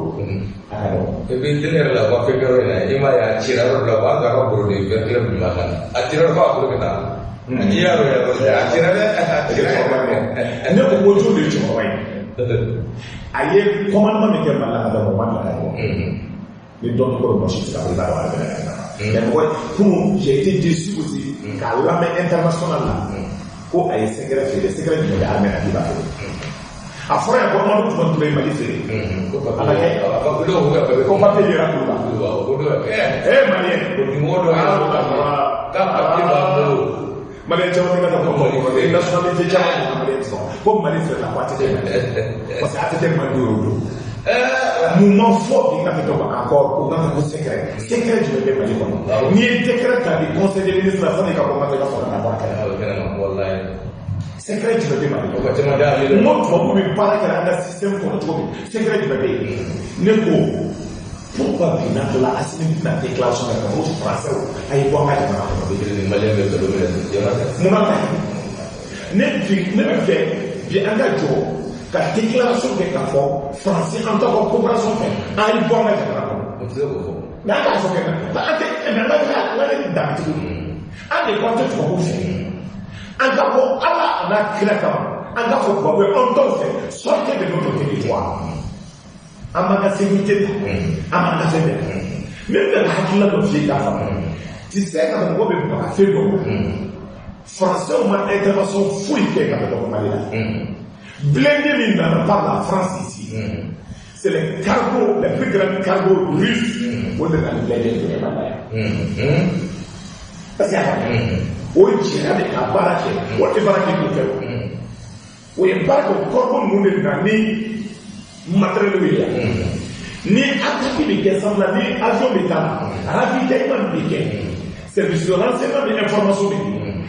a ka dɔgɔ. Et puis télé yɛrɛ la u ka fɛn kɛyɔrɔ in na i m'a ye a cira yɔrɔ dɔ la o b'a sɔrɔ a ka bolo de vert clair tun b'a kan a cira yɔrɔ f'a bolo ka taa. I y'a dɔn yɛrɛ a cira dɛ a cira yɛrɛ. Ne ko ko jɔn de ye cɛkɔrɔba ye. A ye commandement min kɛ Mali la ka d'a ma o ma bila ka bɔ. Ni dɔnni ko mɔgɔ si tɛ se ka fɔ i b'a dɔn a bɛ ka na. Mais mɔgɔ kunun j'ai été déçu aussi k'a lamɛn international la ko a ye secret feere secret jumɛn bɛ armée la k'i b'a feere. A fɔra yan ko Amadu Tumani Ture ye Mali feere. Ala kɛ ko papier yera Kuluba. Malien. K'a papier b'a bolo. Malien caman tɛ ka taa ko Mali nationalité caman bɛ Malien sɔrɔ ko Mali feere la ko ATT man di parce que ATT man di o don. Mun ma fɔ bi ka tɛ encore ko ka ko secret secret jumɛn bɛ Mali kɔnɔ n'i ye décret ta bi conseil des ministres la sani ka bɔ ka sɔrɔ ka bɔ a kɛnɛ. Secret jumɛn bɛ Mali kɔnɔ n ko tubabu bɛ baara kɛ an ka système kɔnɔ cogo min secret jumɛn bɛ yen ne ko pourquoi bi n'a tɔ la Assimi bɛna déclaration kɛ ka fɔ français a ye bɔ an ka jamana kɔnɔ. Malien bɛ nkalon minɛ munna ta ne bɛ fɛ bi an ka jɔ ka déclaration kɛ k'a fɔ français an t'a ka coopération fɛ an ye bɔ an ka jamana kɔnɔ. O tɛ se k'o fɔ. Mais an k'a fɔ kɛ an tɛ mais an ka danbetigiw an de ko an tɛ tubabuw fɛ. An ka bɔ Ala a n'a kira kama an k'a fɔ tubabu ye an t'aw fɛ sortez de notre territoire. An b'an ka sécurité ta an b'an ka fɛn bɛɛ ta. Ne bɛ ka hakilina dɔ f'i ye k'a faamu. Tu sais ka mɔgɔ bɛ baga fɛn dɔ ma. Français ma intervention foyi kɛ ka bɔ Mali la. Blindé min nana par la France ici. C'est les cargos, les plus grands cargos russes. O de nana blindé de Mali la yan. Parce que a o jɛra de ka baara kɛ o tɛ baara kɛ k'o kɛ o ye baara kɛ o kɔrɔbɔ ninnu de na ni matériel ye yan ni attaque bɛ kɛ sanfɛla ni avion bɛ taa ravitaillement bɛ kɛ service de renseignement ni information bɛ kɛ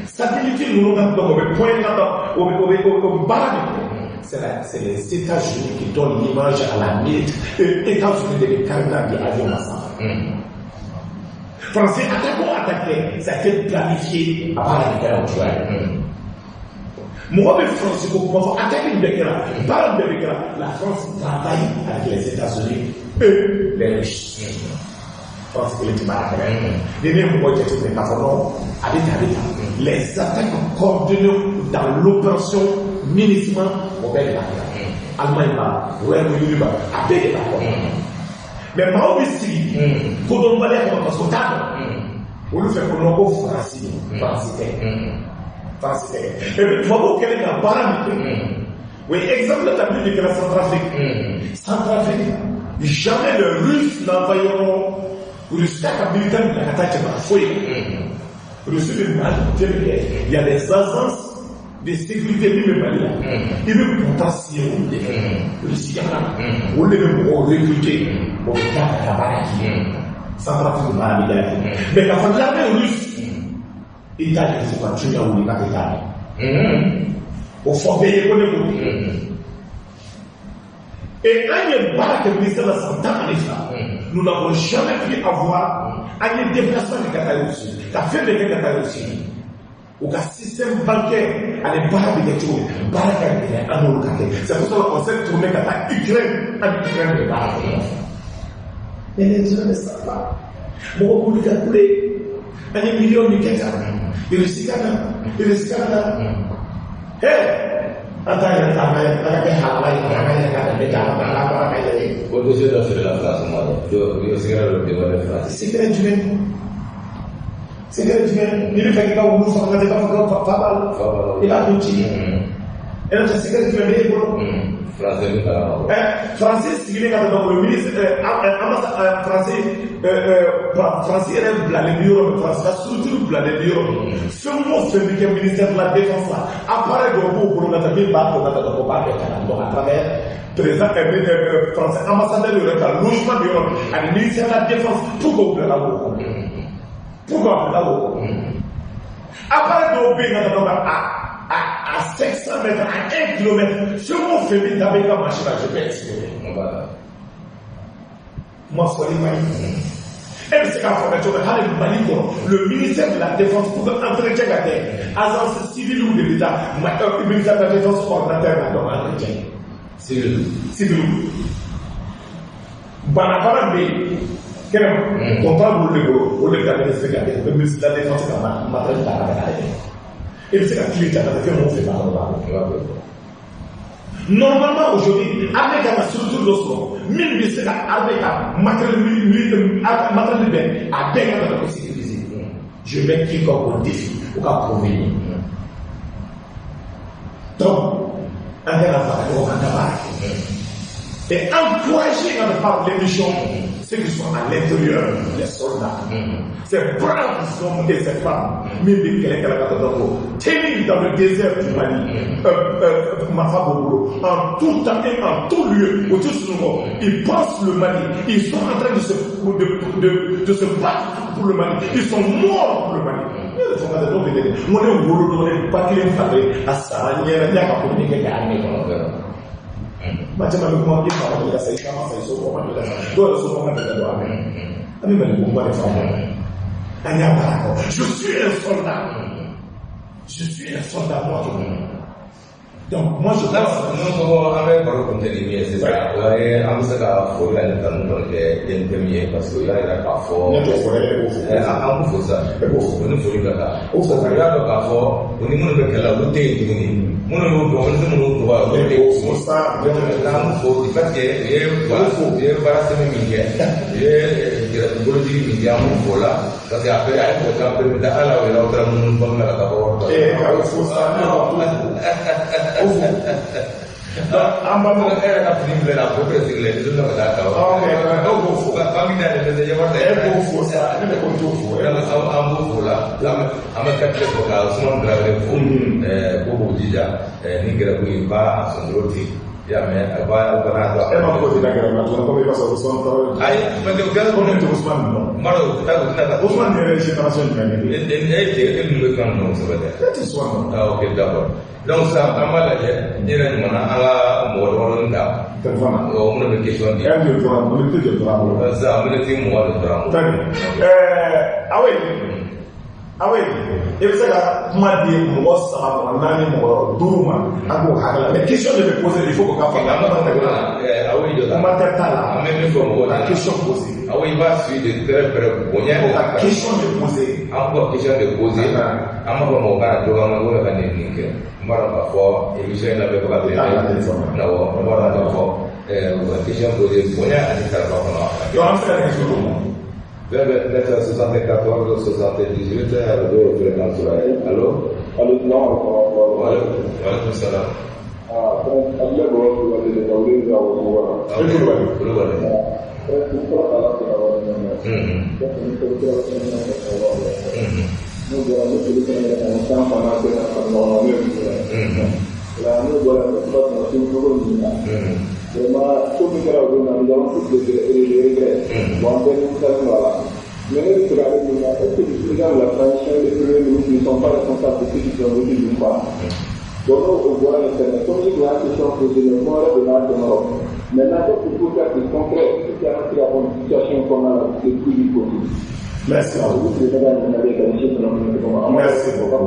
satellite ninnu ka dɔn o bɛ point ka dɔn o bɛ baara de kɛ. C'est les États-Unis qui donnent l'image à la minute. États-Unis de bɛ carburant di avion ma sanfɛ. Français attaque ou attaqué, ça a été planifié à part la guerre au Mɔgɔ bɛ France ko kuma fɔ attaque in bɛɛ kɛra baara bɛɛ bɛ kɛra la France travaille avec les États-Unis et les Russes. France kelen tɛ baara kɛ ni ne ye mɔgɔ jateminɛ k'a fɔ non a bɛ tan a bɛ tan les attaques coordonnées dans l'opération MINUSMA o bɛɛ de b'a kɛ Allemagne b'a la Royaume-Uni b'a la a bɛɛ de b'a kɔnɔ. Mais maaw bɛ sigi kodɔnbaliya kama parce que o t'a dɔn olu fɛ ko non ko Faransi don Faransi tɛ Faransi tɛ et puis tubabuw kɛlen ka baara min kɛ o ye exemple ta min de kɛra Centrafrique. Centrafrique jamais les Russes n'envahiront Russie ka militaire bila ka taa jamana foyi la Russie bɛ maa jate min kɛ il y a des agences de sécurité min bɛ Mali la i bɛ contrat signé olu de fɛ Russie jamana na olu de bɛ mɔgɔw recruter o bɛ taa ka taa baara kɛ Centrafrique baara bɛ kɛ mais k'a fɔ l'armée russe i t'a de fo ka tunya wuli k'a tɛ taa dɛ o fɔ bɛɛ ye ko ne ko et an ye baara kɛ ministère la san 12 nous n'avons jamais pu avoir an ye déplacement kɛ ka taa Russie ka fɛn bɛɛ kɛ ka taa Russie u ka système bancaire ani baara bɛ kɛ cogo min baara ka gɛlɛn an n'olu ka kɛ c'est pour ça qu'on s'est tourné ka taa Ukraine an ni Ukraine de baara kɛ ɲɔgɔn fɛ mais les gens ne savent pas mɔgɔ b'olu ka kule an ye miliyɔn min kɛ tan Russie ka na Russie ka na an t'a yɛrɛ ta an ka kɛ halala ye an ka yɛrɛ ka danbe kɛ an ka baara kɛ yɛrɛ ye. O dossier dɔ feerela France ma dɛ dɔ secret dɔ demandé France. Secret jumɛn? Secret jumɛn? N'i bɛ fɛ k'i ka wulu faga ka taa i b'a fɔ ko fa b'a la i b'a dun ci e n'o tɛ secret jumɛn bɛ e bolo? Français Français sigilen ka taa le ministre ambassade français français yɛrɛ bilalen bɛ yɔrɔ min, français ka structure bilalen bɛ yɔrɔ min, fɛn o fɛn bɛ kɛ ministère de la défense la, appareil dɔw b'o bolo ka taa min b'a to ka taa o b'a bɛɛ ta donc à travers président français ambassadeur yɛrɛ ka logement bɛ yɔrɔ min ani ministère de la défense. Pourquoi o bilala o kɔnɔ? Pourquoi a bilala o kɔnɔ? Appareil dɔw bɛ yen ka taa à 500 mètres, à 1 kilomètre, fɛn o fɛn bɛ taa bɛ ka machine na, je peux explorer. Kuma fɔli man ɲi. E bɛ se k'a fɔ cogo min, hali Mali kɔnɔ, le ministère de la défense, pour que entretien ka kɛ, agence civile de bɛ taa ministère de la défense ordinateur la, donc entretien. Civil. Civil. Banabana bɛ yen kɛnɛma, contrat b'olu de bolo, o de bɛ taa ministre ka ministre de la défense ka matériel ta ka taa ye. E bɛ se ka tile ta ka taa fɛn o fɛn b'a kɔnɔ. Normalement aujourd'hui, armée ka structure dɔ sɔrɔ min bɛ se ka armée ka matériel matériel bɛɛ a bɛɛ ka kan ka sécuriser. Je mets quiconque au défi o ka prouver. Donc an kana fara ɲɔgɔn kan ka baara kɛ et encourager par l'émission ceux qui sont à l'intérieur, les soldats, ces braves hommes et ces femmes, min bɛ kɛlɛ kɛlɛ ka taa tenir dans le désert du Mali, marifa b'u bolo, en tout temps et en tout lieu, au tout sunɔgɔ, ils pensent le Mali, ils sont en train de se battre pour le Mali, ils sont morts pour le Mali. Ne yɛrɛ fɔ ka taa dɔw bɛ dɛ, n ko ne wolo dɔgɔnin ba kelen fila bɛ a sara ɲɛna n y'a ka communiqué kɛ armée kɔnɔ. Kuma caman bɛ kuma i fa ma deli ka sa, i fa ma sa, i somɔgɔ ma deli ka sa, dɔw yɛrɛ somɔgɔ ma deli ka don armée. An bɛ Mali ko kuma de faamu. An y'a baara kɔ. Je suis un soldat. Je suis un soldat, moi tout. Donc moi je pense. N'o ko an bɛ baro kuncɛ ni min ye sisan, o ye an bɛ se ka foli ani tanu kɔni kɛ DNTM ye, parce que o y'a yira k'a fɔ. Ne t'o fɔ dɛ, e b'o fɔ. An b'o fo sa. E b'o fo. O ni foli ka kan. O fo. O y'a dɔn k'a fɔ o ni minnu bɛ kɛlɛ la, olu tɛ yen tuguni. Minnu y'o dɔn, olu tɛ minnu tɔgɔ ye, olu tɛ yen. O fo sa. Donc n'an b'o fo du fait que u ye baara sɛbɛn min kɛ, u ye bolojigi min kɛ, an b'o fo la. Parce que après a ye mɔgɔ caman permettre hali aw yɛrɛ aw taara minnu banque la ka taa wari ta. Ee ka o fo sa, ne b'a o fo. Donc an b'a E yɛrɛ ka fini filɛ nin ye, a ko bɛɛ sigilen tɛ ka taa ta. Ok, e b'o fo. Banque dayɛlɛ fɛnɛ ye wari ta. E b'o fo sa, ne bɛ ko n t'o fo. An b'o fo la, an bɛ kati fɔ ka Usumani Tarawele fo, ko b'o jija ni gɛrɛbu in b'a a sɔnsoro ten, i y'a mɛn, a b'a o kana to. E ma ko ti da gɛrɛ la tuguni, komi i b'a sɔrɔ Usumani Tarawele. Ayi, parce que o kɛra. Ko ne tɛ Usumani dɔn. N b'a dɔn o tɛ taa o tɛna taa. Usumani yɛrɛ ye génération jumɛn ye? E cɛ e ninnu bɛ fɛn ninnu kosɛbɛ dɛ. Ne tɛ Usumani dɔn. Ah ok, d'accord. Donc sisan an b'a lajɛ, ne yɛrɛ ɲuman an ka mɔgɔ damadɔni ta. Téléphone na. Ɔ minnu bɛ question di. E joli tora minute joli tora an bolo? Sisan minute 20 de tora an bolo. Très bien. Awe, awe, i bɛ se ka kuma di mɔgɔ saba, mɔgɔ naani, mɔgɔ duuru ma, an k'o hakɛ la. Mais question de bɛ poser, il faut que k'a faamuya. An b'a fɔ awo jɔ la. Kuma tɛ t'a la. An bɛ min fɔ mɔgɔw Ka ɲɛna. question poser. Awo i b'a suivre de très près, bonya. Ka question de poser. An b'u ka question de poser. An b'a fɔ mɔgɔ kana to an ka ko ka nin nin kɛ. N b'a dɔn k'a fɔ émission in labɛnbaga bɛ. T'a la téléphone na. Awɔ, n b'a dɔn k'a fɔ u ka question poser bonya ani karama kɔnɔ. Donc an bɛ se ka nɛgɛjuru d'o ma. 29 74 78 radio fréquence la ye. Allo. Allo, salam alaikum warahmatullahi. Waaleykum salam. Ah, Abdoulaye Baba Kulibali de ka wele ka bɔ Mobara. E Kulibali. Kulibali. Prince, n fɔlɔ k'a la fɛ ka wale ɲɔgɔn na. Donc, ni ko kura fɛnɛ bɛna kɛ ka wale. N'o bɔra, n bɛ foli fɛnɛ kɛ ka ɲɛsin an fa n'a bɛɛ ka ɲɔgɔn na, n'o ye Musa ye. O la, n'o bɔra, n bɛ fɛ ka kunnafoni fɔlɔ ɲininka. Vraiment, ko min kɛra o don na, nous avons tous des regrets. Bon, an bɛɛ nimisalen don a la. Mais ne bɛ fɛ k'ale ɲininka, est-ce que le président de la transition et le premier ministre ne sont pas responsables de ce qu'ils ont vécu du pas? Donc, n'o bɔra yen fɛnɛ, comme i tun y'a question posée, mais kuma wɛrɛ donna a jɔyɔrɔ. Maintenant, qu'est-ce qu'il faut faire de concret pour que an ka se ka bɔ nin situation in kɔnɔna la le plus vite possible? Merci beaucoup. Merci beaucoup.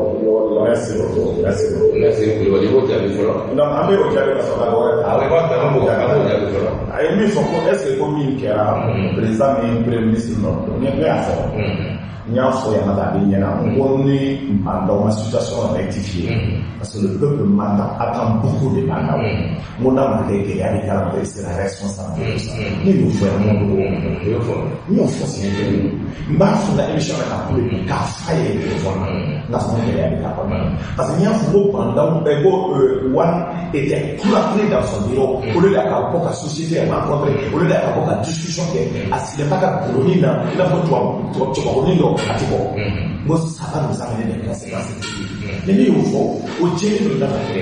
Merci beaucoup. Merci beaucoup. Merci Kulibali, i b'o jaabi fɔlɔ. Donc an bɛ o jaabi ka sɔrɔ ka dɔ wɛrɛ ta. Awɔ, i b'a ta, an b'o jaabi fɔlɔ. A ye min fɔ ko est ce que ko min kɛra président ni premier ministre nɔ ne y'a fɔ, n y'a fɔ yan ka a bɛ ɲɛna ko ni Bah N'Daw ma situation rectifier, parce que le peuple Bah N'Daw attend beaucoup de Bah N'Daw, n ko n'a ma kɛ gɛlɛya bɛ k'a la, il sera responsable de tout ça. Ne y'o fɔ yan, n ko I y'o fɔ. N y'o fɔ siɲɛ kelen, n b'a fɔ n ka émission na ka kule k'a f'a ye téléphone na, n k'a fɔ ko gɛlɛya bɛ k'a kɔnɔ, parce que n y'a fɔ ko Bah N'Daw ko Wane était cloîtré dans son bureau au lieu de ka bɔ ka société rencontrer, au lieu de ka bɔ ka discussion kɛ, a sigilen b'a ka bureau na i n'a fɔ tubabu tubabu cɛkɔrɔbanin dɔ, a tɛ bɔ. N ko ça va nous amener des conséquences terribles. Mais ne y'o fɔ, o jɛlen don n'a ma kɛ.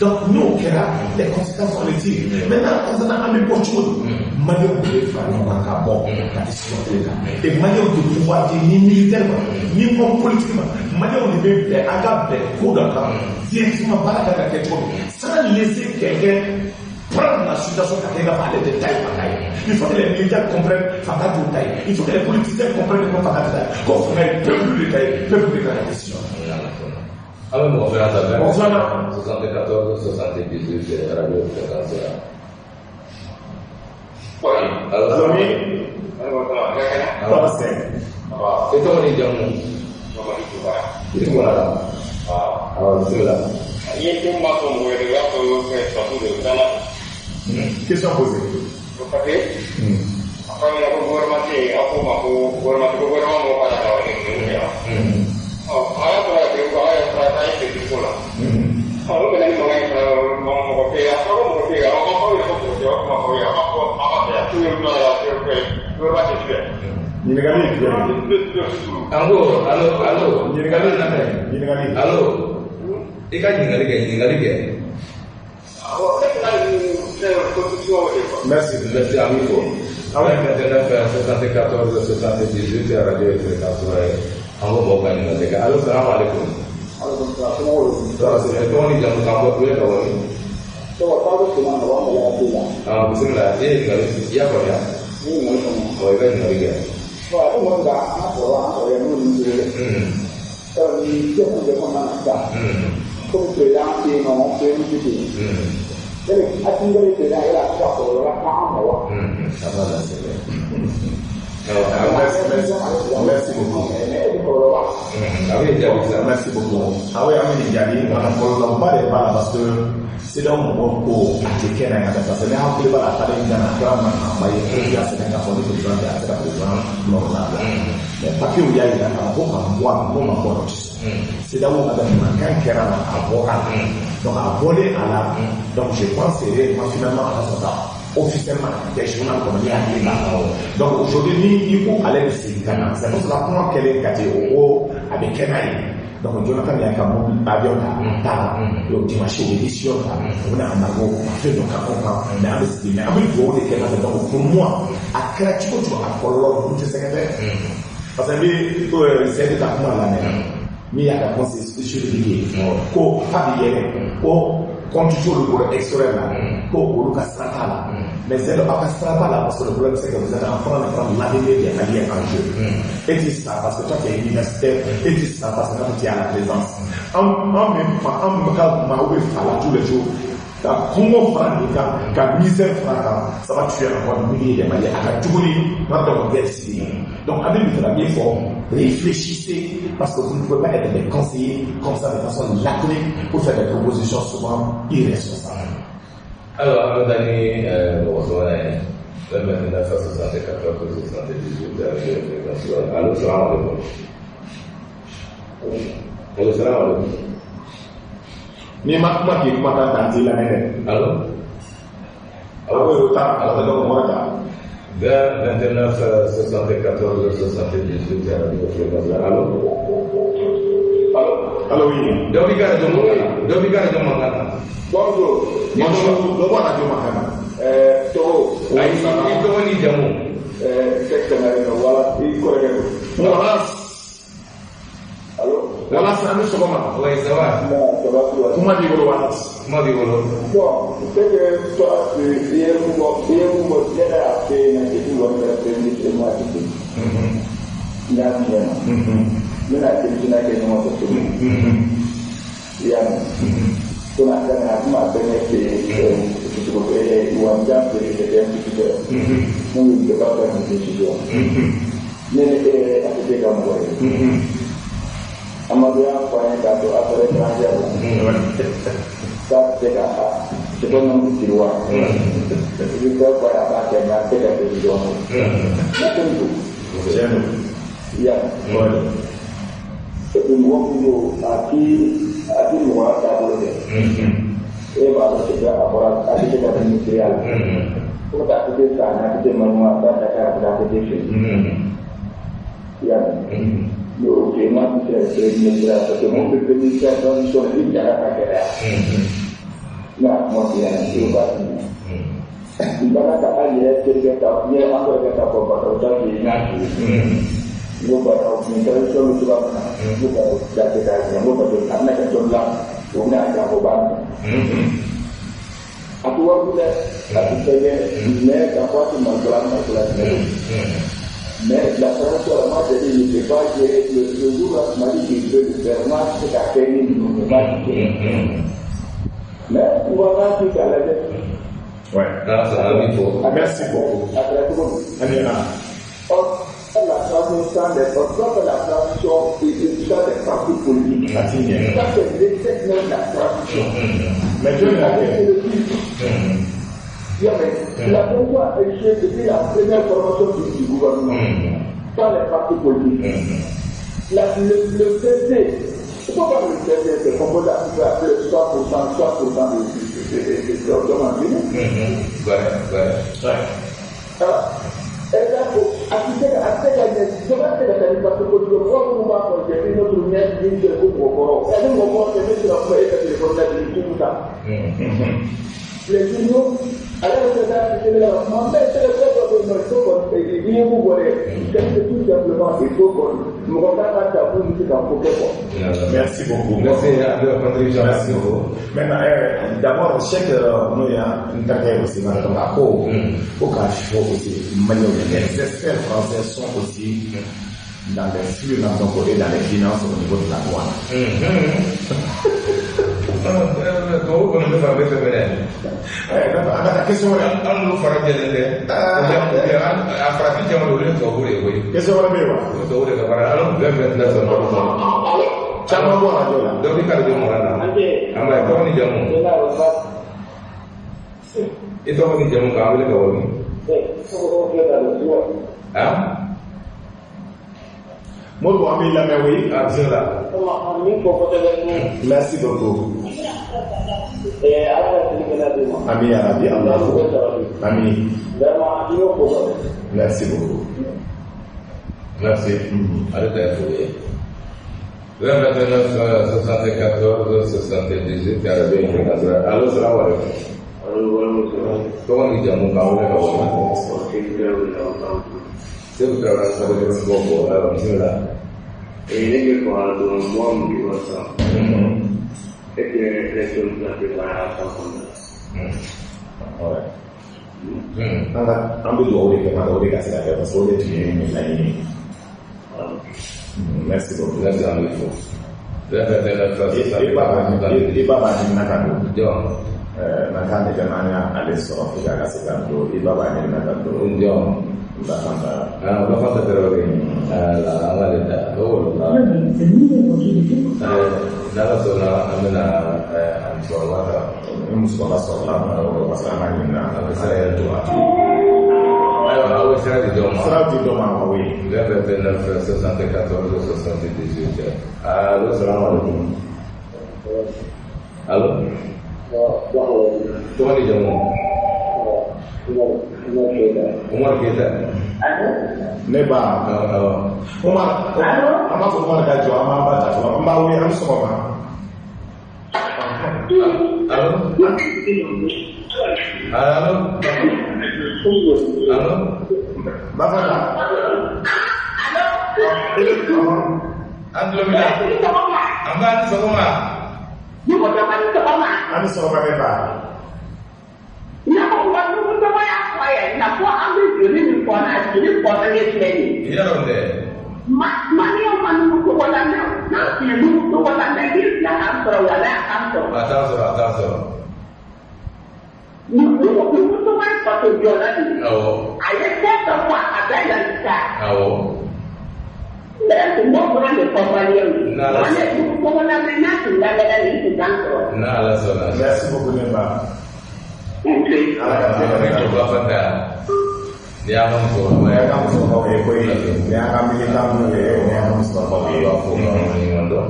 Donc n'o kɛra, les conséquences sont légitimes. Maintenant, concernant an bɛ bɔ cogo di, Maliyɛnw de bɛ fara ɲɔgɔn kan ka bɔ ka décision kelen ta, et Maliyɛnw tɛ pouvoir di ni militaire ma ni homme politique ma. Maliyɛnw de bɛ bɛn, an ka bɛn ko dɔ kan directement, baara kan ka kɛ cogo min, sans laisser quelqu'un prendre la situation ka kɛ i n'a fɔ ale tɛ ta ye fanga ye. Il faut que les militaires comprennent fanga t'u ta ye. Il faut que les politiciens comprennent ko fanga t'u ta ye, ko fanga ye peuple de ta ye, peuple de ka ka décision. An bɛ mɔgɔ filanan ta. Mɔgɔ filanan. 74 78, radio fréquence la. Allo. Allo, oui. Tɔgɔ sɛ. I tɔgɔ ni jamu? I tɔgɔ la. Awɔ, bisimila. I ye ko b'a fɔ mɔgɔ ye, i b'a fɔ sɔrɔsiw de bɛ taa. Question posée. Parce que a fɔ ɲɛna ko gouvernement tɛ yen, aw ko ma ko gouvernement ko gouvernement mɔgɔw ka na ka nin kɛ wa? Ɔ, a y'a sɔrɔ ka ko aw yɛrɛ fana k'a ye politique ko la. Ɔ, o bɛna ni mankan ye fana, mɔgɔ tɛ yen, a fɔra ko mɔgɔ tɛ yen, aw aw yɛrɛ ko mɔgɔ tɛ yen, aw kuma fɔ ye, aw b'a fɔ aw ka fɛ yan, k'u ye kuma la gouvernement tɛ filɛ. Ɲininkali ye jumɛn ye? An ko allo, allo. Ɲininkali. Lamɛn. Ɲininkali. Allo, i ka ɲininkali kɛ, ɲininkali kɛ. Awɔ, ne tɛna nin constitution de quoi. Merci. Merci, an b'i fo. An bɛ 29 74 78, radio fréquence ye. An ko mɔgɔw ka ɲininkali kɛ. Allo, salamu aleykum. Aleykum salaam, somɔgɔw don? Tɔɔrɔ si tɛ. Tɔgɔ ni jamu, k'an bɔ wele ka bɔ min? Tɔgɔ Fadu Sima, ka bɔ Mali la. Ah, bisimila. I ye ɲininkali, i y'a faamuya? Ne ye ɲininkali faamuya. Ɔ, i ka ɲininkali kɛ. Bon, a bɛ mɔgɔ min kan, an ka kɔrɔ an kɔrɔkɛ minnu ni wele. Ɔ, nin question bɛɛ kɔnɔna na sisan. Komi président tɛ yen nɔ, premier ministre tɛ yen. Yali Assimi Goïta président, yala a bɛ se ka kɔlɔlɔ lase an ma wa? Ça va là, c'est vrai. Awɔ. Merci, merci. Merci beaucoup. Mais e bɛ kɔlɔlɔ wa? A bɛ jaabi sisan. Merci beaucoup. Ah oui, an bɛ nin jaabi nka kɔlɔlɔba de b'a la, parce que CEDEAO mɔgɔw ko a tɛ kɛ n'a ye, parce que ne hakili b'a la, a taalen Gana, a kɛra mankanba ye, ko y'a sɛbɛn k'a fɔ ni président tɛ, a tɛ se ka président nɔ labila, mais papiers y'a jira k'a fɔ ko ka bɔ a la, ko ma bɔ a la, o tɛ sɔn. CEDEAO ka mankan kɛra la, a bɔra a la. Donc a bɔlen a la, donc je pense que réellement, finalement, a ka sɔrɔ ka officiellement kɛ journal kɔnɔ, ne hakili b'a la. Donc aujourd'hui, ni i ko ale bɛ segin ka na, c'est pour cela kuma kɛlen Kati, o ko a bɛ kɛ n'a ye. Donc Jonathan y'a ka mobili avion ta, a taara le dimanche, o bɛ décision ta, o bɛna embargo fɛn dɔ kan anw kan, mais an bɛ sigi, mais an bɛ dugawu de kɛ parce que donc pour moi, a kɛra cogo o cogo, a kɔlɔlɔ ninnu tɛ sɛgɛn dɛ, parce que n bɛ Seyidu ka kuma lamɛn, min y'a ka conseil juridique ye, ko fa bɛ yɛlɛ ko compte t'olu bolo extérieur la, ko olu ka sira t'a la. Mais Seyidu, aw ka sira b'a la, parce que le problème, c'est que vous êtes en train de prendre l'avenir des Maliens en jeu. Et tu sais, parce que toi tu es universitaire, et tu sais, parce que toi tu es à la présence. An an bɛ fa, an bɛ ka maaw bɛ fa la tous les jours, ka kɔngɔ fara nin kan, ka misère fara kan, ça va tuer encore des milliers de Maliens. A ka jugu ni n'a dɔn guerre civile. Donc an bɛ fɛ ka min fɔ, réfléchissez, parce que vous ne pouvez pas être des conseillers comme ça de façon laconique pour faire des propositions souvent irresponsables. Alors, an bɛ taa ni mɔgɔ sabanan ye. 29 74 78, radio fréquence. Allo, salamu aleykum. Allo, salamu aleykum. N'i ma kuma k'i kumakan ta, n t'i lamɛn dɛ. Allo. Awɔ, o ta ala tɛ dɔw mɔgɔ ta. 20 29 74 78, radio fréquence. Allo. Allo. Allo, oui. Dɔ b'i ka radio mankan na. Dɔ b'i ka radio mankan na. Bonjour. Bonjour, dɔ bɔ radio mankan na. Tɔgɔ. Ayi, i tɔgɔ ni jamu? Sɛk Sangare nɔ, wala i kɔrɔkɛ don. Wala. Allo. Wala, an bɛ sɔgɔma. Oui, ça va. Non, ça va tout. Kuma b'i bolo, wala. Kuma b'i bolo. Bon, c'est que toi, tu i ye mun bɔ, i ye mun bɔ, ne yɛrɛ y'a f'e ɲɛna depuis wari kɛra premier ministre moi tɛ se. N y'a f'i ɲɛna. N bɛna denmisɛnninya kɛ ɲɔgɔn fɛ cogo min. I y'a mɛn. Komi a daminɛ, a kuma bɛɛ ne fɛ yen cogo Rwanda c'était un instituteur. Nous ne pouvons pas prendre une décision. Ne ne ATT ka mɔgɔ ye. Amadu y'a fɔ an ye k'a to affaire étrangère la. K'a tɛ se ka c'est pas non tiroir. I bɛ fɛn fɔ a ye a b'a kɛ mais a tɛ se ka décision kɛ. Ne tɛ nin don. Tiɲɛ don. I y'a ye. Et puis mɔgɔ min don a ti mɔgɔya taabolo kɛ. E b'a dɔn c'est a bɔra ATT ka ministériya la. Fo ka taa ATT san ATT manuwa a bɛ taa Dakar a bɛ taa ATT fɛ yen. I y'a mɛn. Ok, moi je suis premier ministre parce que mon premier ministre transition i jara ka gɛlɛya. Nka moi c'est un i b'a di. I bana ka an yɛrɛ terikɛ ta n yɛrɛ an kɔrɔkɛ ta fɔ Badaw ta k'i n'a k'i ye. N ko Badaw nin transition bɛ cogoya min na n ko Badaw da tɛ k'a ɲɛ n ko parce que a bɛna kɛ dɔ la o bɛna janko b'a minɛ. A tɛ wari dun dɛ a tɛ fɛn kɛ mais k'a fɔ a tɛ malikola malikola tiɲɛ don. Mais la transition, moi j'ai dit, je ne peux pas gérer le jour là, tu m'as dit qu'il veut le faire. Moi, c'est qu'à faire une Mais on va pas tout à la tête. Ouais. Là, ça a mis fort. Merci beaucoup. Après tout le monde. Allez, là. On fait la transition la transition sans des partis politiques. Ça, c'est l'échec même de la transition. Mais Dieu l'a fait. Mais la transition a échoué depuis la première formation du gouvernement, par les partis politiques. Le PC, il ne faut pas le PC, c'est composé à peu près 60% d'hommes en Guinée. Ouais. Alors, et là, les journaux, alors que ça, c'est mais c'est le c'est tout simplement, il faut qu'on Merci beaucoup. Merci à la contribution. Merci beaucoup. Maintenant, d'abord, je sais que nous, il y a une carrière aussi, les experts français sont aussi dans les flux, dans les finances au niveau de la douane. Tubabu kɔni bɛ fan bɛɛ fɛ mɛnɛ. An ka taa question wɛrɛ. An n'olu fara jɛlen tɛ. A farafin caman olu ye tubabu de ye koyi. Question wɛrɛ bɛ yen wa? O tubabu de ka baara an bɛɛ fɛn tɛna sɔn nɔrɔ sɔrɔ. Caman bɔ arajo la. Dɔ b'i ka arajo mara la. An b'a ye tɔgɔ ni jamu. I tɔgɔ ni jamu k'an wele ka bɔ min. Han? Modibo, an b'i lamɛn oui. A bisimila. Merci beaucoup. Amin ya Rabbi, Allah. Amin. Merci beaucoup. Merci. Ale ta ye foli ye. 29 74 78 41 Allo, salamu alaikum. Tɔgɔ ni jamu k'an wele ka bɔ min. Segu Traoré ka bɔ Jɔrɔsibɔ bɔ. Ayiwa, bisimila. Ne bɛ fɔ dɔrɔn mɔgɔ min bɛ sisan e tɛ élection tɛna préparer a san kɔnɔna la. An ka an bɛ dugawu de kɛ ka o de ka se ka kɛ parce que o de tun ye nin laɲini ye. Merci beaucoup. Merci an b'i fo. I ba b'a ɲini na ka don. Jɔn. N'an k'a lajɛ n'an y'ale sɔrɔ pour que a ka se ka don i ba b'a ɲini na ka don. Jɔn. Bafanta. Ah, Bafanta Traoré. Ah, an k'ale ta. O la. N'Ala sɔnna an bɛna a musokɔrɔba ta. Ni musokɔrɔba sɔrɔla parce que an b'a ɲini na. A bɛ sira yɛrɛ to a. Ayiwa, aw bɛ sira di dɔw ma. Sira di dɔw ma oui. 29 74 78. Allo, salamu alaikum. Allo. Tɔgɔ ni jamu. Umar Keita. Ne ba. Umar. An b'a fɔ Umar ka jɔ an b'an ba ta fɔlɔ an b'a wele an bɛ sɔgɔma. Allo. Allo. Allo. Bafana. Allo. An tulo b'i la. An b'a ni sɔgɔma. An ni sɔgɔma ne ba. A t'a sɔrɔ, a t'a sɔrɔ. faso jɔla de ye. Awɔ. A ye fɛn fɛn fɔ a bɛɛ la sisan. Awɔ. N'o fana de fɔ maliyɛnw ye. N'Ala Mali kɔngɔ lamɛn n'a tun lamɛnna nin tun t'an sɔrɔ. N'Ala sɔnna. Merci beaucoup, ne ba. Nse. Ala ka An bɛ tɛmɛ. to ba fɛ yan. Ni y'an ka musokɔrɔba Ni ye. y'an ka musokɔrɔbaw ye koyi, ni y'an ka militant ye, ni y'an ka musokɔrɔbaw An ye. b'a fo k'an waleɲuman dɔn.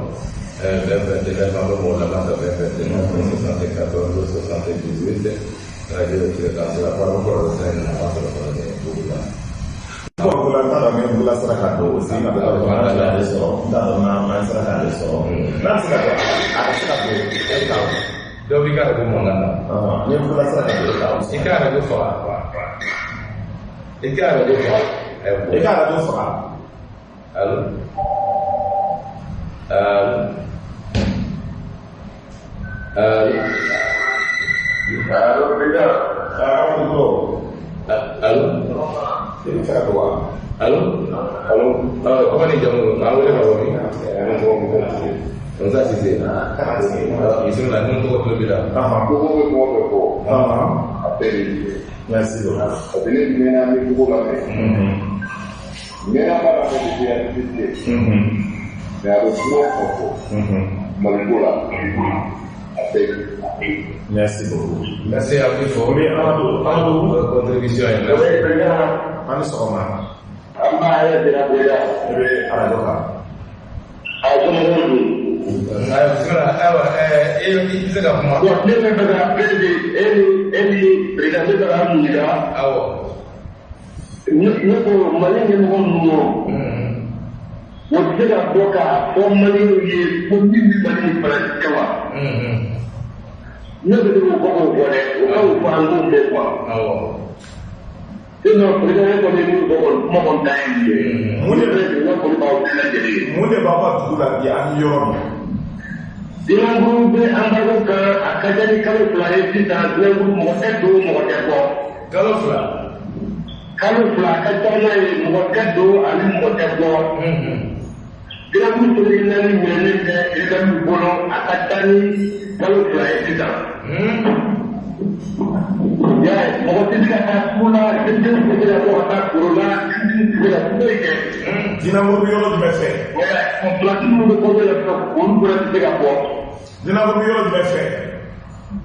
20 21 an bɛ mɔgɔ laban ta 20 21 74 78 radio fréquence la parole kɔrɔ sira in na a b'a sɔrɔ fana ne dugu la. Bon, Bugula, n t'a dɔn ni Bugula sera ka don aussi, a bɛ ka an y'ale sɔrɔ, n t'a dɔn n'an sera k'ale sɔrɔ. N'a bɛ se ka don, a ka se ka don e ta. Dɔ b'i ka arajo mankan na. Ni Bugula sera ka don e ta. I ka arajo faga. I ka arajo faga. I ka arajo faga. Allo. Allo. Allo. Allo, président. Allo. Allo. I bɛ fɛ ka don wa? Allo. Allo. Tɔgɔ ni jamu k'an wele ka bɔ min? Musa Sise. Kana sigi. Bisimila, ni tɔgɔ tulo b'i la. Ko bɛ mɔgɔ bɛ fɔ. A bɛɛ de ye. Merci beaucoup. Parce que ne mɛnna n bɛ bugu lamɛn. Mɛnna b'a lamɛn depuis ATT. Mais a bɛ kuma fɔ fɔ. Maliko la. A bɛɛ de. Merci beaucoup. Merci a b'i fo. Oui, Amadou, Amadou. Contribution ye. Oui, président. An ni sɔgɔma. An b'a yɛrɛ dira président. I bɛ arajo kan. A somɔgɔw don. Ayiwa, bisimila, ayiwa, e i bɛ se ka kuma. Bon, ne bɛ fɛ ka e ni président ne bɛ ka ɲininka. Awɔ. Ne ko Mali ɲɛmɔgɔ ninnu o tɛ se ka bɔ k'a fɔ maliyɛnw ye ko min bɛ Mali ni Faransi cɛ wa? Ne bɛ se k'o fɔ k'o fɔ dɛ, o ka o fɔ an k'o fɔ quoi. Awɔ. Sinon président ne kɔni ye min fɔ kɔni kuma kɔni dan ye nin ye. Mun de bɛ ne kɔni b'aw bɛɛ lajɛlen ye. Mun de b'aw ka dugu la bi an bɛ yɔrɔ min? Dinanguru bɛ embargo kan a ka ca ni kalo 2 ye sisan. Dinanguru mɔgɔ tɛ don mɔgɔ tɛ bɔ. Kalo 2. Kalo 2 a ka ca n'a ye mɔgɔ tɛ don ani mɔgɔ tɛ bɔ. Dinanguru seleke naani minɛnen bɛ rebelle bolo a ka ca ni kalo 2 ye sisan. Y'a ye mɔgɔ tɛ se ka taa sugu la, denmisɛnnin tɛ se ka bɔ ka taa foro la, denmisɛnnin tɛ se ka foyi kɛ. Dinanguru bɛ yɔrɔ jumɛn fɛ? Pilasi minnu bɛ kɔfɛ la sisan olu fana tɛ se ka bɔ. Dinanguru bɛ yɔrɔ jumɛn fɛ?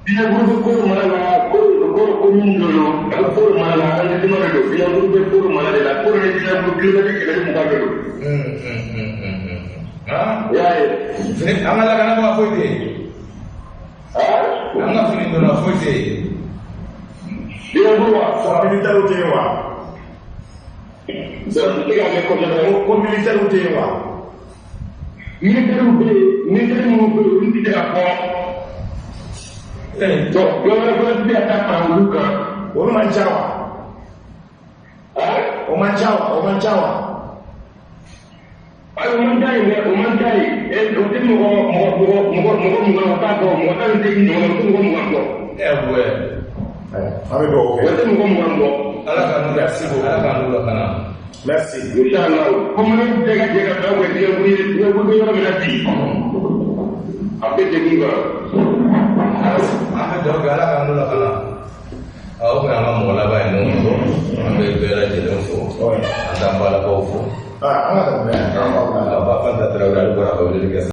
Dinanguru bɛ Koro mara la, Koro commune de don, a bɛ Koro mara la, arrondissement de don. Dinanguru bɛ Koro mara de la, Koro ni Dinanguru kilomɛtiri 120 de don. I y'a ye. An ka lakanabaga foyi tɛ yen. An ka fini donna foyi tɛ yen. Dinanguru wa? Ko militaire tɛ yen wa? Ko militaire tɛ yen wa? Militaire bɛ yen, militaire minnu bɛ yen olu tɛ se ka bɔ. Donc dɔ wɛrɛ fana tɛ se ka taa fara olu kan. Olu man ca wa? O man ca wa? O man ca wa? Ayi, o man ca yen dɛ, o man ca yen. O tɛ mɔgɔ 20 o t'a bɔ, mɔgɔ 18 ɲɔgɔn o tɛ mɔgɔ 20 bɔ. Wɛ. An bɛ dugawu kɛ. O tɛ mɔgɔ 20 bɔ. Ala k'an n'u ala k'an n'u lakana. Merci. Inshallah. Komi ne bɛɛ ka jɛ ka dugawu kɛ Dinanguru ye, Dinanguru bɛ yɔrɔ min na bi. A bɛ degun kan. An bɛ dugawu kɛ ala k'an n'u lakana. O kun y'an ka mɔgɔ laban ye ɲɔgɔn fo. An bɛ bɛɛ lajɛlen fo. An t'an balakaw fo. An ka tɛmɛ. Ba Fanta Tarawele ale bɔra ka weleli kɛ.